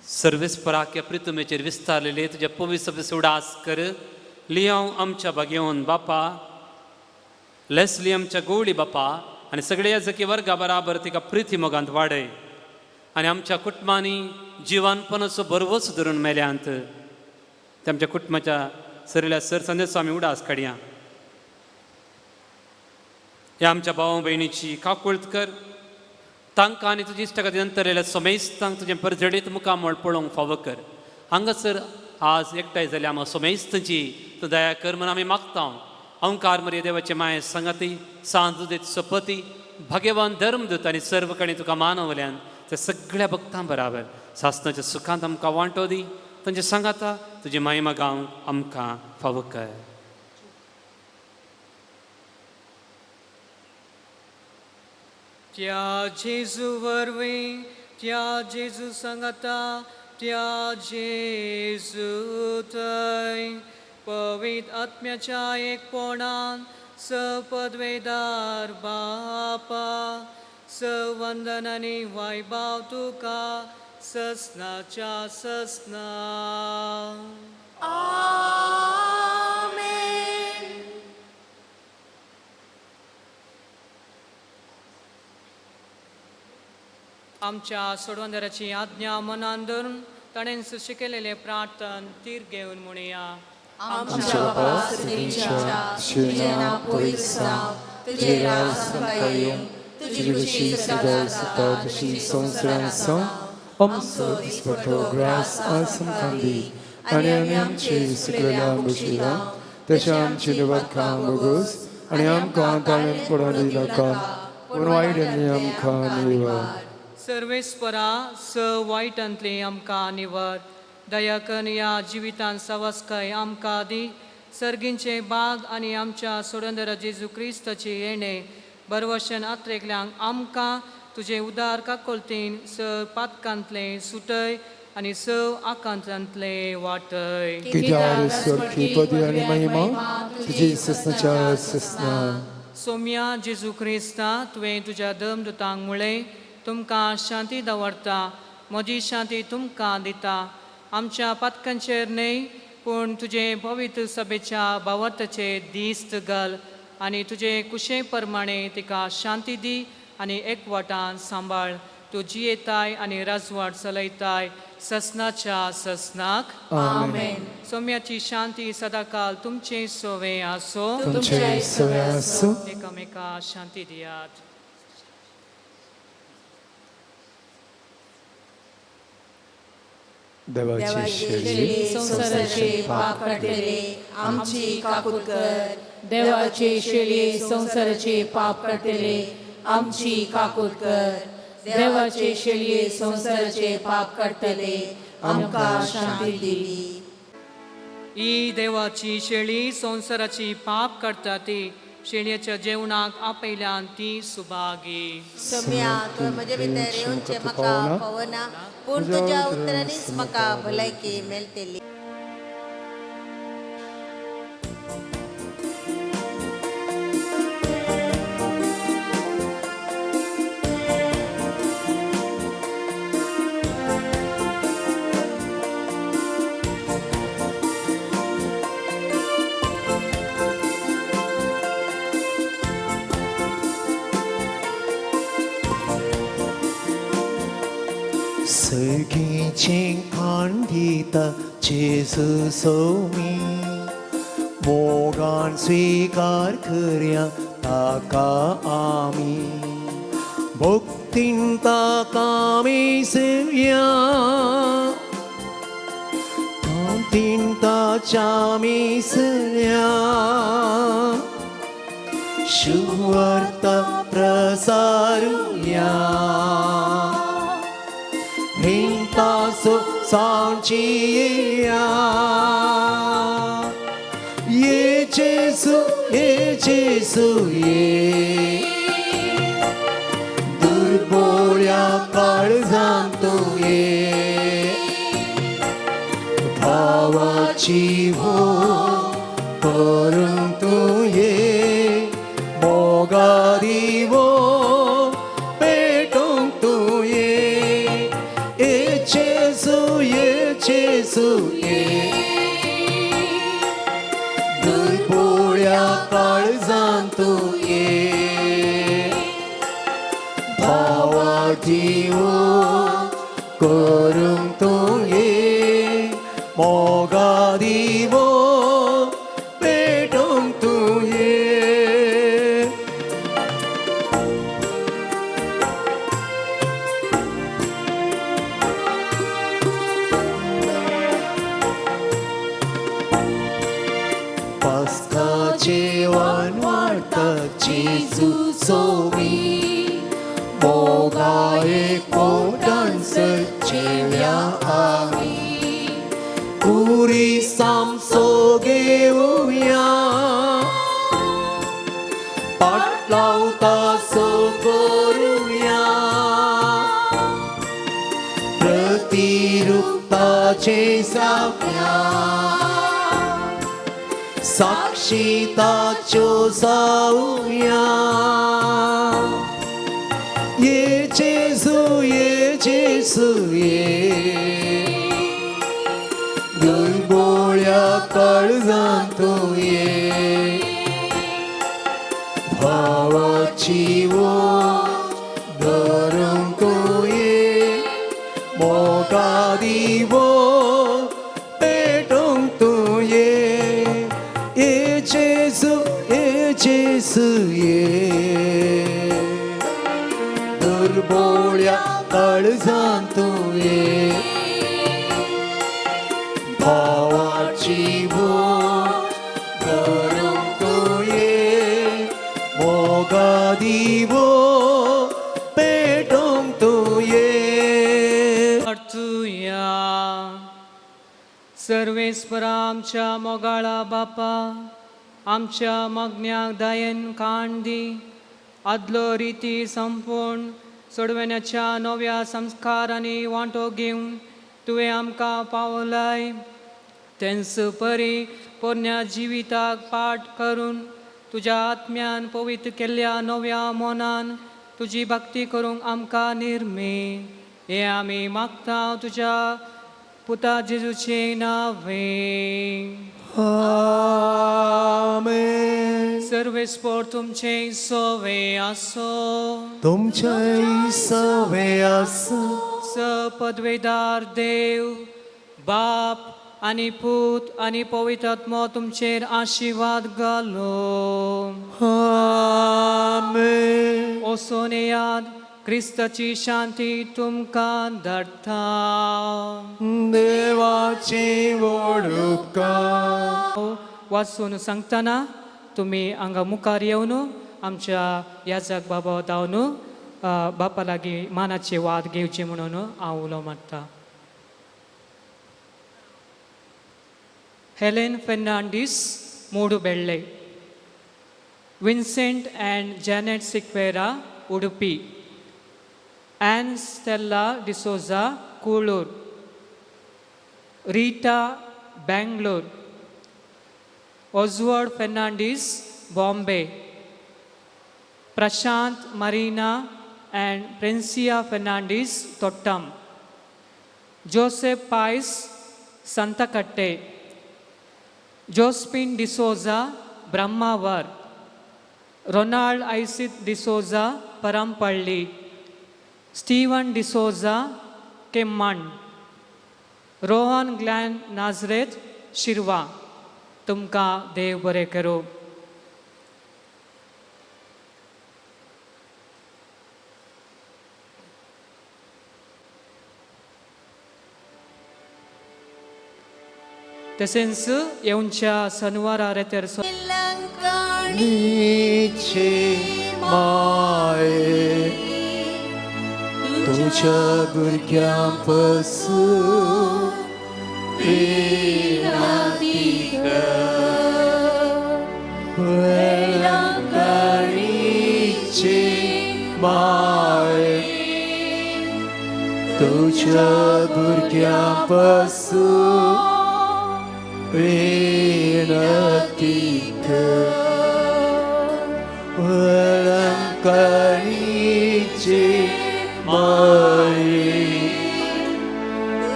सर्वेस्पराक ह्या प्रितुमेचेर विस्तारलेले तुज्या पवित्र उडास कर. लियांव आमच्या बागेवन बापा, लेस्ली आमच्या गोवळी बापा आनी सगळ्या जकी वर्गा बराबर तिका प्रिती मोगांत वाडय आनी आमच्या कुटुंबांनी जिवानपणाचो बरवस धरून मेल्यांत ते आमच्या कुटुंबाच्या सरिल्या सर संदेसो आमी उडास काडया. ह्या आमच्या भाव भयणीची काकुळत कर, तांकां आनी तुजी इश्टा खातीर अंतरलेल्या सोमेस्तांक तुजें परजडीत मुखामळ पळोवंक फावो कर. हांगासर आज एकठांय जाल्या आमकां सोमेस्तांची तूं दया कर म्हूण आमी मागता. अंकार मरे देवाचे माये संगती सांज देत सोपती भाग्यवान धर्मदूत आनी सर्व कडेन तुका मानवल्यान त्या सगळ्या भक्तां बराबर सासनाच्या सुखांत आमकां वांटो दी. तांचे सांगाता तुजी महिमा गावंक आमकां फावो कर. त्या जेजू वरवीं, त्या जेजू सांगाता, त्या जेजू थंय पवित्र आत्म्याच्या एकपणान सपदवेदार बापा सवंदन आनी वैभाव तुका ससनाच्या ससना. आमेन. आमच्या सोडवंदराची आज्ञा मनान धरून ताणें शिकयलेलें प्रार्थन तीर घेवन म्हणया. आमच्या बापा सर्गीच्या, तुजें नांव पवित्र जावं, तुजें राज आमकां येवं, तुजी खुशी सदां जाता तशी संवसारांत जावं. आमचो दिसपट्टो ग्रास आज आमकां दी आनी आमी आमचे सुकलेल्या बशिला तशें आमची निवादकां बोगोस आनी आमकां ताळेन पडोवंक दिनाका, पूण वायट आनी आमकां निवार. सर्वेस्परा स वायटांतली आमकां निवर दया करून ह्या जिवितान सवासकाय आमकां दी सर्गींचे बाग आनी आमच्या सोडंदर जेजू क्रिस्ताची येणे बरवशन आत्रेकल्यांक आमकां तुजें उदार काकोलतीन स पातकांतलें सुटय आनी स आकांतांतलें वाटय. कित्याक स्वर्गी पदवी आनी महिमा तुजी ससनाच्या ससना. सोम्या जेजू क्रिस्ता, तुवें तुज्या दमदुतांक मुळें तुमकां शांती दवरता, म्हजी शांती तुमकां दिता. आमच्या पातकांचेर न्हय पूण तुजें पवित्र सभेच्या भावार्थाचे दिस्त घाल आनी तुजे कुशे प्रमाणे तिका शांती दी आनी एकवटान सांबाळ. तूं जियेताय आनी राजवाट चलयताय ससनाच्या ससनाक. आमेन. सोम्याची शांती सदाकाल तुमचे सोवे आसो. तुमचे सवे आसूं. एकामेका शांती दियात. देवाची शेळी संवसाराचे पाप काडटले आमची काकूत कर. देवाचे शेळये संवसाराचे पाप काडटले आमची काकूत कर. देवाचे शेळये संवसाराचे पाप काडटले आमकां शांती दी. ही देवाची शेळी संवसाराची पाप काडटा ती शेळयेच्या जेवणाक आपयल्यान ती सुभागी. सोम्या, तुवें म्हजे भितर येवचें म्हाका पवना, पूण तुज्या उतरांनीच म्हाका भलायकी मेळटली. सर्गीचें खाण दिता जेजू सोमी, मोगान स्विकार करया ताका आमी, भक्तीन ताका आमी सेवया, कांतीन ताच्या आमी सेवया, शुवार्ता प्रसारुया, हिंतासो सांचिया. ये जेसू, ये जेसू, ये दुर्बोळ्या काळजांत तूं ये, भावाची हो करूंक तूं ये, मोगा दिवो पेटोवंक तूं ये. ये जेजू, ये जेजू, ये दुर्बोळ्या काळजांत तूं ये, भावा दिवो करूंक तूं ये, मोगा दिवो पेटोवंक तूं ये. पास्का जेवण वाडटा जेजू सोमी, मोगा एकवटान जेवया आमी, कुरी सामसो घेवया, पाटलावता सो करुया, प्रतिरुपताचे जावया, साक्षी ताच्यो जावया. ये जेजू, ये जेजू, ये दुर्बोळ्या काळजांत तूं ये, भावाची वोच धरूंक तूं ये, मोगा दिवो पेटोवंक तूं ये. ये जेजू, ये जेजू, ये दुर्बोळ्या काळजांत तूं ये, भावाची वोच धरूंक तूं ये, मोगा दिवो पेटोवंक तूं ये. सर्वेस्परा आमच्या मोगाळा बापा, आमच्या मागण्याक दयेन काण दी. आदलो रिती संपूर्ण सोडवण्याच्या नव्या संस्कारांनी वांटो घेवन तुवें आमकां पावलाय, तेंच परी पोरण्या जिविताक पाठ करून तुज्या आत्म्यान पवित्र केल्ल्या नव्या मनान तुजी भक्ती करूंक आमकां निर्मे. हें आमी मागता तुज्या पुता जेजूचे नावे. आमेन. सर्वेस्पोर तुमचे सोवे आसो. तुमचे सवे आसूं. स पदवेदार देव बाप आनी पूत आनी पवित्र आत्मो तुमचेर आशिर्वाद घालो. आमेन. वचून येयात, क्रिस्ताची शांती तुमकां धाडटा. देवाची व्हड उपकार. वाचून सांगतना तुमी हांगा मुखार येवन आमच्या याजक बाबा धांवन बापा लागीं मानाचे वाद घेवचे म्हणून हांव उलो मारता. Helen Fernandes, Moodubelle. Vincent and Janet Sequeira, Udupi. Ann Stella D'Souza, Kulur. Rita, Bangalore. Oswald Fernandes, Bombay. Prashant Marina and Princiya Fernandes, Thottam. Joseph Paes, Santhekatte. Josephine D'Souza, Brahmavar. Ronald Isith D'Souza, Parampalli. Steven D'Souza, Kemman. Rohan Glenn Nazareth, Shirva. तुमकां देव बरें करूं. तशेंच येवच्या सनवारा रेतर नीचे माये, तुझ्या भुरग्यां पासून विनंती कर. वेलंकणीचे माये, तुझ्या भुरग्यां पासून विनंती कर. वेलंकणीचे माये,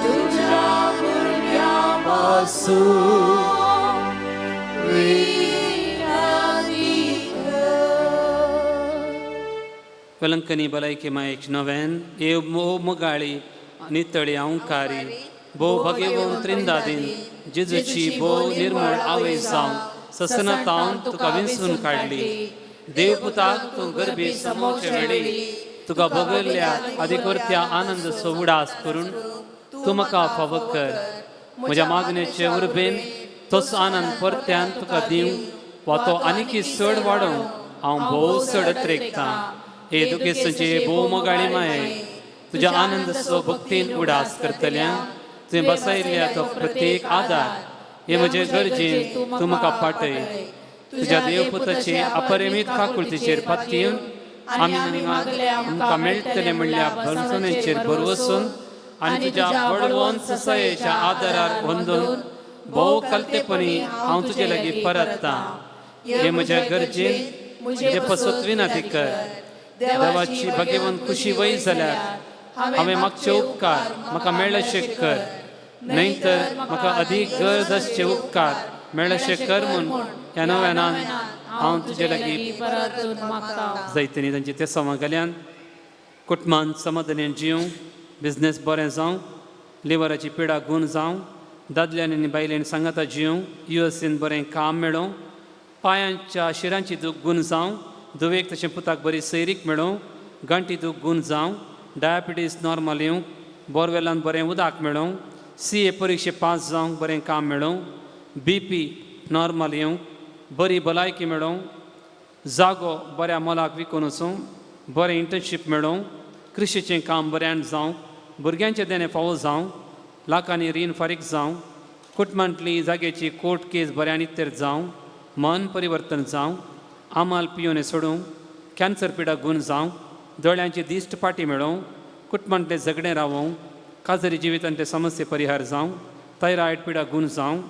तुझ्या भुरग्यां पासून विनंती कर. वेलंकनी भलायकी मायेक नव्यान ए मोगाळी नितळी अंकारी भोव भगेवन त्रिंदादीन जेजूची भोव निर्मळ आवय जावन ससनातावन तुका विंचून काडली. देवपुताक तूं गरबी समोवचे वेळी तुका भोगल्ल्या अधिकर्त्या आनंद उडास करून तूं म्हाका फावो कर. म्हज्या मागणेचे उर्बेन तोच आनंद परत्यान तुका दिवं वा तो आनीकी चड वाडोवंक हांव भोव चड त्रेकतां. हे दुखेस्तांचे भोव मोगाळी माये, तुज्या आनंद भक्तीन उडास करतल्या तुवें बसयल्ल्या तो प्रत्येक आदार हे म्हजे गरजेन तूं म्हाका पाटय. तुज्या देवपुताचे अपरिमीत काकुळतीचेर पातयेवन आमी आमकां मेळटले म्हणल्या भरसणेचेर भरवसून आनी तुज्या बळवंत ससायेच्या आदारार अंदून भोव कलतेपणी हांव तुजे लागीं परतता. हे म्हज्या गरजेन म्हजे पसत विनंती कर. देवाची भाग्यवंत खुशी वय जाल्यार हांवें मागचे उपकार म्हाका मेळशे कर, न्हय तर म्हाका अदीक गरज आसचे उपकार मेळशे कर म्हूण ह्या नव्यानान हांव तुजे लागीं जायतनी. तांची ते समा गेल्यान कुटुंबान समाधानेन जिवं, बिजनेस बरें जावं, लिवराची पिडा गूण जावं, दादल्यांनी आनी बायलेन सांगाता जिवं, युएसीन बरें काम मेळों, पांयांच्या शिरांची दूख गूण जावं, धुवेक तशें पुताक बरी सैरीक मेळों, गांठी दूख गूण जावं, डायबिटीज नॉर्मल येवंक, बोरवेलान बरें उदक मेळों, सी ए परिक्षे पास जावंक बरें काम मेळों, बीपी नॉर्मल येवंक, बरी भलायकी मेळों, जागो बऱ्या मोलाक विकून वचूं, बरें इंटर्नशीप मेळों, कृशीचें काम बऱ्यान जावं, भुरग्यांचें देणें फावो जावं, लाखांनी रीण फारीक जावं, कुटुंबांतली जाग्याची कोर्ट केस बऱ्यान इत्तेर जावं, मन परिवर्तन जावं, आमाल पियोने सोडूंक, कॅन्सर पिडा गुण जावं, दोळ्यांची दिश्ट पाटी मेळोवं, कुटुंबांतलें झगडें रावोवं, काजरी जिवितांतले समस्ये परिहार जावं, थायरॉयड पिडा गुण जावं,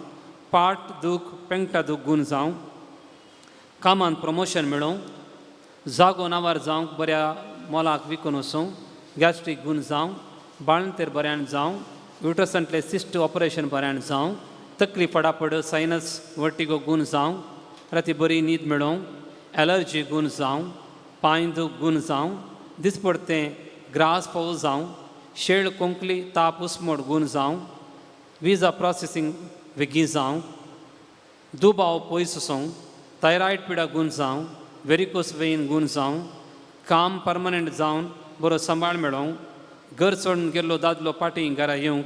पाट दूख पेंगटा दूख गुण जावं, कामांत प्रमोशन मेळोवं, जागो नांवार जावंक बऱ्या मोलाक विकून वचूं, गॅस्ट्रीक गुण जावं, बाळंतेर बऱ्यान जावं, युट्रसांतलें सिस्ट ऑपरेशन बऱ्यान जावं, तकली फडाफड सायनस वर्टिगो गुण जावं, राती बरी न्हीद मेळोवं, एलर्जी गुण जावं, पांय दूख गुण जावं, दिसपडतें ग्रास पावस जावं, शेळ कोंकली ताप उस्मोड गुण जावं, विजा प्रोसेसींग वेगीं जावं, दुबाव पयस वचूं, थायरॉयड पिडा गुण जावं, वेरिकोस वेन गुण जावं, काम परमनंट जावन बरो सांबाळ मेळोवं, घर सोडून गेल्लो दादलो पाटी घरा येवंक,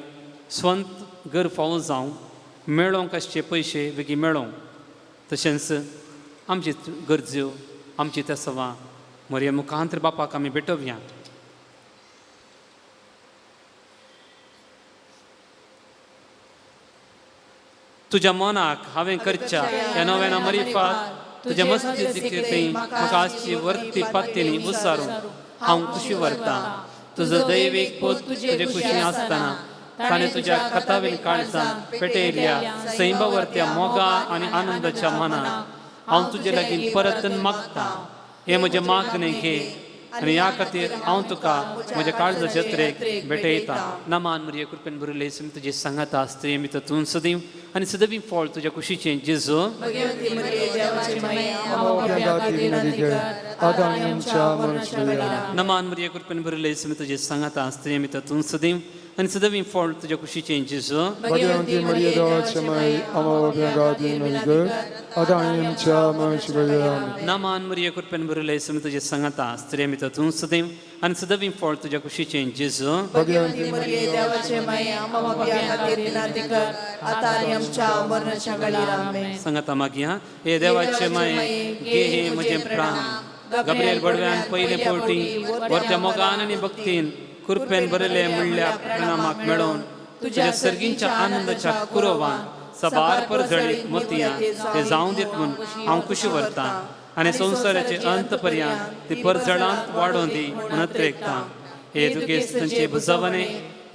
स्वंत घर फावो जावं, मेळोवंक आसचे पयशे बेगीन मेळोवं. तशेंच आमची गरज्यो आमची तेसवां मरये मुखांतर बापाक आमी भेटोवया. तुज्या मनाक हांवें करच्या ह्या नव्याना मरिफात तुज्या मस्ती दिकेती म्हाका आसची वर्ती पात्तीनी उसारून हांव खुशी व्हरतां. तुजो दैवीक पूत तुजे खुशी आसतना ताणें तुज्या खतावीन काळजान पेटयल्या सैंबावरत्या मोगा आनी आनंदाच्या मनान हांव तुजे लागीं परतून मागतां. हें म्हजें मागणें घे आनी ह्या खातीर हांव तुका म्हज्या काळजाचे जत्रेक भेटयतां. नमान मरिये, कृपेन भरिल्ले, तुजी सांगाता, स्त्री मित्र तूं सदैव आनी सदैव फळ तुज्या कुशीचें जेजू. नमान मरिये, कृपेन भरिल्ले, तुजी सांगाता, स्त्री मित्र तूं सदैव आनी सदैव फळ तुज्या कुशीचें जेजू. नमान मरिये, कृपेन भरिल्ले, तुजी सांगाता, स्त्री मित्र तूं सदैव आनी सदैव फळ तुज्या कुशीचें जेजू. सांगाता मागया, हे देवाचे माये, घे हे म्हजें प्राण. गब्रियल बडव्यान पयले पोटी वरत्या मोगान आनी भक्तीन कृपेन भरिल्ले म्हणल्या प्रणामाक मेळोवन तुज्या सर्गींच्या आनंदाच्या कुरोवान सबार परजळीत मोतयां ते जावं दीत म्हूण हांव खुशी व्हरतां आनी संवसाराचे अंत पर्यंत ती परजळांत वाडोवन दी म्हणत रेखतां. हे दुगेस तांचे भुजावने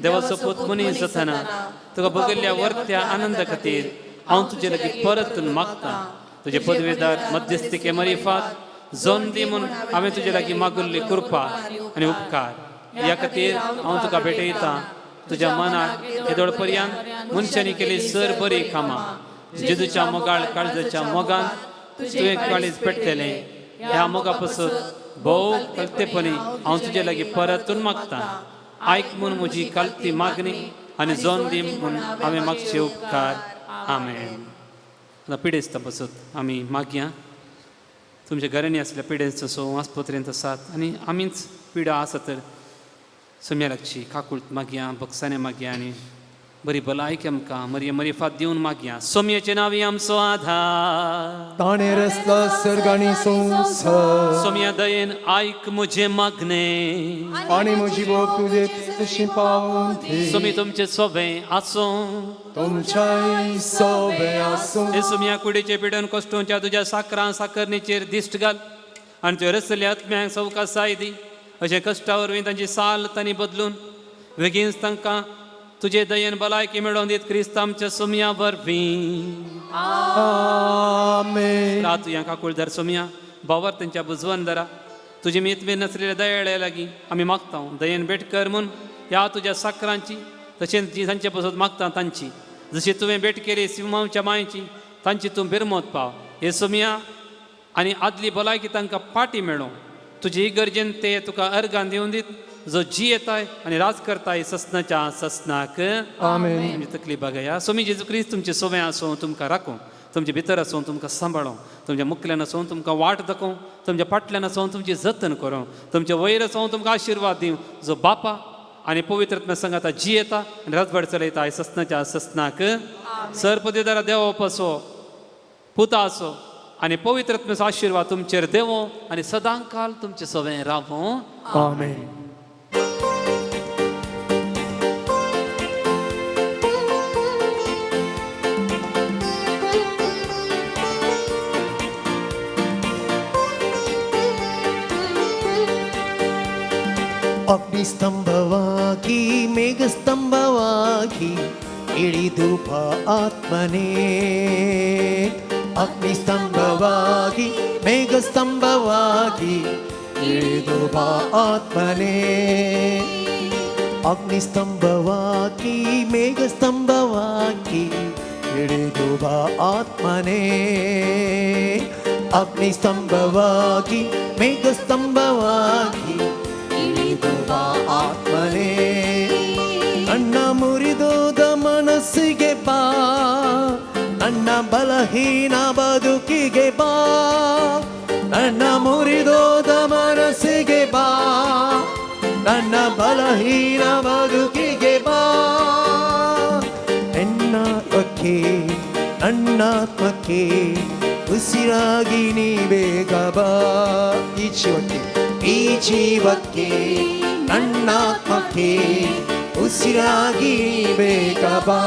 देवाचो पूत मनीस जातना तुका बगल्ल्या वरत्या आनंदा खातीर हांव तुजे लागीं परतून मागतां. तुजे पदवेदार मध्यस्थिके मरिफात जोन दी म्हूण हांवें तुजे लागीं मागुल्ली कृपा आनी उपकार ह्या खातीर हांव तुका भेटयतां. तुज्या मनाक येदोळ पर्यंत मनशांनी केली सर बरी कामां जेजूच्या मोगाळ काळजाच्या मोगान तुवें काळीज पेटलें. ह्या मोगा पसत भोव कलतेपणी हांव तुजे लागीं परतून मागतां. आयक म्हूण म्हजी कालती मागणी आनी जोन दी म्हूण हांवें मागचे उपकार. आमेन. आतां पिडेस्तां पसत आमी मागया. तुमच्या घरांनी आसल्या पिडेस्त सो आस्पत्रेंत आसात आनी आमीच पिडा आसा तर सम्या लागची काकूळत मागया, बक्साने मागया आनी बरी भलायकी आमकां मरिये मरिफात दिवन मागया. सोमयेचे नांवी आमचो आधार, ताणें रचला सर्ग आनी संवसार. सोमया दयेन आयक म्हजें मागणें आनी म्हजी बोग तुजे तशी पावून दी. सोमी तुमचें सोबें आसूं, तुमच्याय सोबें आसूं. हे सोमया कुडीचे पिडन कश्टोंच्या तुज्या साकरां साकरणीचेर दिश्ट घाल आनी त्यो रसल्या आत्म्यांक सवकासाय दी. अशें कश्टा वरवीं तांची साल तांणी बदलून बेगीनच तांकां तुजे दयेन भलायकी मेळोवन दीत क्रिस्त आमच्या सोमया वरवीं. आमेन. रात ह्या काकुळदार सोमया बावर तेंच्या बुजवन धरा. तुजी मीत नासलेल्या दयाळ्या लागीं आमी मागता दयेन भेट कर म्हूण ह्या तुज्या साकरांची तशेंच जी तांचे पसत मागता तांची, जशी तुवें भेट केली सिमांवच्या मायची तांची तूं बिरमत पाव. हे सोमया आनी आदली भलायकी तांकां पाटी मेळों. तुजी गरजेन ते तुका अर्गान दिवन दीत जो जियेताय आनी राज करताय ससनाच्या ससनाक. आमेन. तुमची तकली बागया. सोमी जेजू क्रिस्त तुमचे सोबें आसूं, तुमकां राखूं, तुमचे भितर आसूं, तुमकां सांबाळूं, तुमच्या मुखल्यान आसूं तुमकां वाट दाखोवं, तुमच्या फाटल्यान आसूं तुमची जतन करूं, तुमचे वयर आसूं तुमकां आशिर्वाद दिवं, जो बापा आनी पवित्र आत्म्या संगाता जियेता आनी राजवाड चलयता ससनाच्या ससनाक. सर पदवेदारा देव पासो पुता आसो आनी पवित्र आत्म्याचो आशिर्वाद तुमचेर देवो आनी सदांकाल तुमचे सवें रावो. आमेन. ಅಗ್ನಿಸ್ತಂಭವಾಗಿ ಮೇಘಸ್ತಂಭವಾಗಿ ಇಳಿದು ಬಾ ಆತ್ಮನೇ. ಅಗ್ನಿಸ್ತಂಭವಾಗಿ ಮೇಘಸ್ತಂಭವಾಗಿ ಇಳಿದು ಬಾ ಆತ್ಮನೇ. ಅಗ್ನಿಸ್ತಂಭವಾಗಿ ಮೇಘಸ್ತಂಭವಾಗಿ ಇಳಿದು ಬಾ ಆತ್ಮನೇ. ಅಗ್ನಿಸ್ತಂಭವಾಗಿ ಮೇಘಸ್ತಂಭವಾಗಿ ಇಳಿದು ಬಾ ಆತ್ಮನೇ. ನನ್ನ ಮುರಿದೋದ ಮನಸ್ಸಿಗೆ ಬಾ, ನನ್ನ ಬಲಹೀನ ಬದುಕಿಗೆ ಬಾ. ನನ್ನ ಮುರಿದೋದ ಮನಸ್ಸಿಗೆ ಬಾ, ನನ್ನ ಬಲಹೀನ ಬದುಕಿಗೆ ಬಾ. ಎನ್ನಾತ್ಮಕ್ಕೆ ನನ್ನಾತ್ಮಕ್ಕೆ ಉಸಿರಾಗಿ ನೀ ಬೇಗ ಬಾ. ಈ ಜೀವಕ್ಕೆ, ಈ ಜೀವಕ್ಕೆ ನನ್ನಾತ್ಮಕ್ಕೆ ಉಸಿರಾಗಿ ಬೇಗ ಬಾ.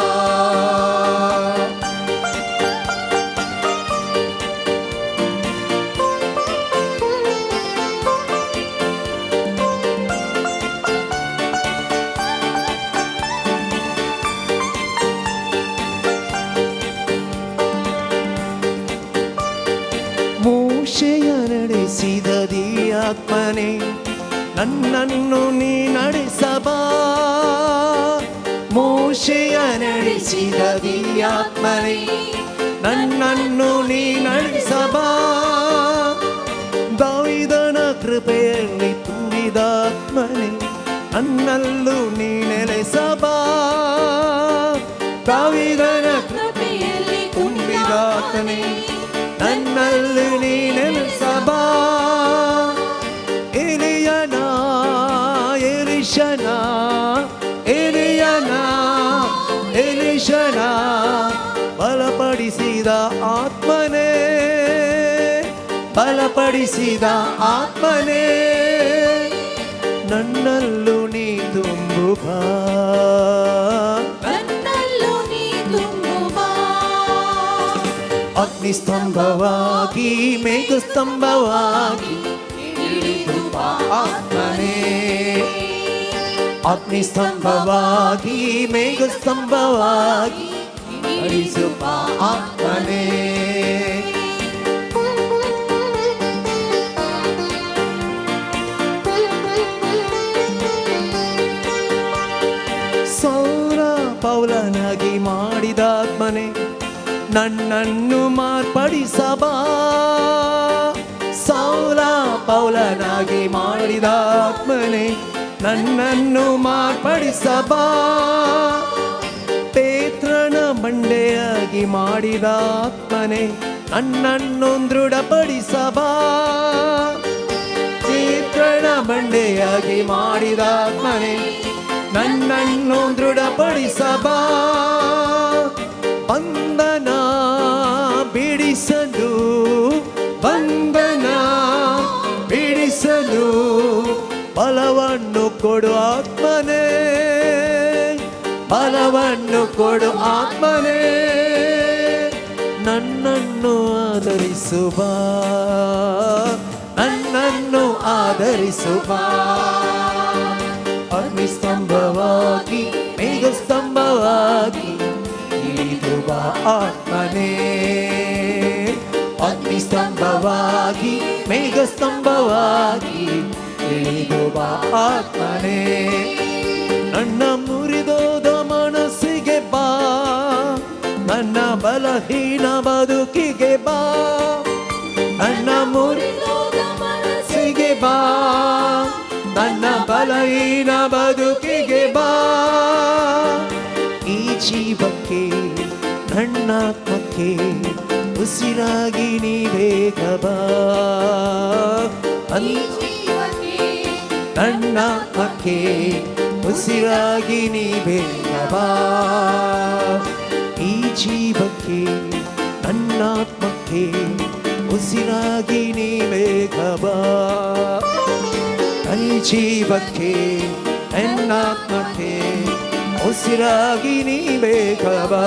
ಮೋಶೆಯ ನಡೆಸಿದ ಆತ್ಮನೇ ನನ್ನನ್ನು ನೀ ನಡೆಸಬಾ. ಮೋಶೆಯ ನಡೆಸಿದ ಆತ್ಮನೇ ನನ್ನನ್ನು ನೀ ನಡೆಸಬಾ. ದಾವೀದನ ಕೃಪೆಯಲ್ಲಿ ತುಂಬಿದ ಆತ್ಮನೇ ನನ್ನಲ್ಲೂ ನೀ ನೆಲೆಸಬಾ. ದಾವೀದನ ಕೃಪೆಯಲ್ಲಿ ತುಂಬಿದ ಆತ್ಮನೇ ನನ್ನಲ್ಲಿ ನೀ ನೆಲೆಸಬಾ. ಎಲಿಯನ ಎಲಿಷನ ಎಲಿಯನ ಎಲಿಷನ ಬಲಪಡಿಸಿದ ಆತ್ಮನೇ, ಬಲಪಡಿಸಿದ ಆತ್ಮನೇ ನನ್ನಲ್ಲೂ ನೀ ತುಂಬು ಬಾ. ನನ್ನಲ್ಲೂ ನೀ ತುಂಬು ಬಾ. ಅಗ್ನಿಸ್ತಂಭವಾಗಿ ಮೇಘಸ್ತಂಭವಾಗಿ ಇಳಿದು ಬಾ ಆತ್ಮನೇ. ಅಗ್ನಿಸ್ತಂಭವಾಗಿ ಮೇಘಸ್ತಂಭವಾಗಿ ಇಳಿದು ಬಾ ಆತ್ಮನೇ. ಸೌರ ಪೌಲನಾಗಿ ಮಾಡಿದ ಆತ್ಮನೇ ನನ್ನನ್ನು ಮಾರ್ಪಡಿಸಬಾ. ಸೌಲ ಪೌಲನಾಗಿ ಮಾಡಿದ ಆತ್ಮನೇ ನನ್ನನ್ನು ಮಾರ್ಪಡಿಸಬಾ. ಪೇತ್ರನ ಬಂಡೆಯಾಗಿ ಮಾಡಿದ ಆತ್ಮನೇ ನನ್ನನ್ನು ದೃಢಪಡಿಸಬಾ. ಪೇತ್ರನ ಬಂಡೆಯಾಗಿ ಮಾಡಿದ ಆತ್ಮನೇ ನನ್ನನ್ನು ದೃಢಪಡಿಸಬಾ. ಬಂಧನ ಬಿಡಿಸಲು, ಬಂಧನ ಬಿಡಿಸಲು ಬಲವನ್ನು ಕೊಡು ಆತ್ಮನೇ, ಬಲವನ್ನು ಕೊಡು ಆತ್ಮನೇ ನನ್ನನ್ನು ಆದರಿಸುವ, ನನ್ನನ್ನು ಆದರಿಸುವ. ಅಗ್ನಿಸ್ತಂಭವಾಗಿ ಮೇಘಸ್ತಂಭವಾಗಿ ಇಳಿದು ಬಾ ಆತ್ಮನೇ. ಅಗ್ನಿಸ್ತಂಭವಾಗಿ ಮೇಘಸ್ತಂಭವಾಗಿ ಇಳಿದು ಬಾ ಆತ್ಮನೇ. ನನ್ನ ಮುರಿದೋದ ಮನಸ್ಸಿಗೆ ಬಾ, ನನ್ನ ಬಲಹೀನ ಬದುಕಿಗೆ ಬಾ. ನನ್ನ ಮುರಿದೋದ ಮನಸ್ಸಿಗೆ ಬಾ, ನನ್ನ ಬಲಹೀನ ಬದುಕಿಗೆ ಬಾ. ಈ ಜೀವಕ್ಕೆ ನನ್ನಾತ್ಮಕ್ಕೆ ಉಸಿರಾಗಿ ನೀ ಬೇಗ ಬಾ. ನನ್ನಾತ್ಮಕ್ಕೆ ಉಸಿರಾಗಿ ನೀ ಬೇಗ ಬಾ. ಈ ಜೀವಕ್ಕೆ ನನ್ನಾತ್ಮಕ್ಕೆ ಉಸಿರಾಗಿ ನೀ ಬೇಗ ಬಾ. ಈ ಜೀವಕ್ಕೆ ನನ್ನಾತ್ಮಕ್ಕೆ ಉಸಿರಾಗಿ ನೀ ಬೇಗ ಬಾ.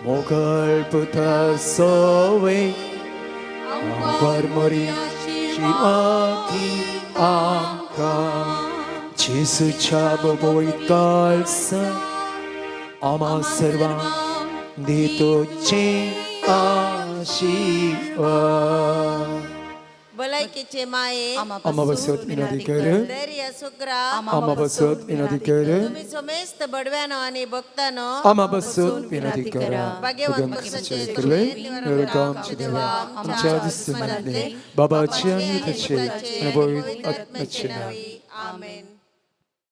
मोगळ पुता सोवे आंकवार आशीर्वादी आमकां जेसूच्या पवित्र काळसा आम्हा सर्वांक दितोचे आशीर्वाद. भलायकीचे माये, आम्हा बसत विनंती कर. धैर्य सुग्रा, आम्हा बसत विनंती कर. तुम्ही समेस्त बडव्यानो आणि भक्तानो, आम्हा बसत विनंती करा. भाग्यवान पुरुषाचे कृपे आमचे देवा आमच्या दिसमनातले बाबाचे आणि ताचे आणि पवित्र आत्म्याचे नावे. आमेन.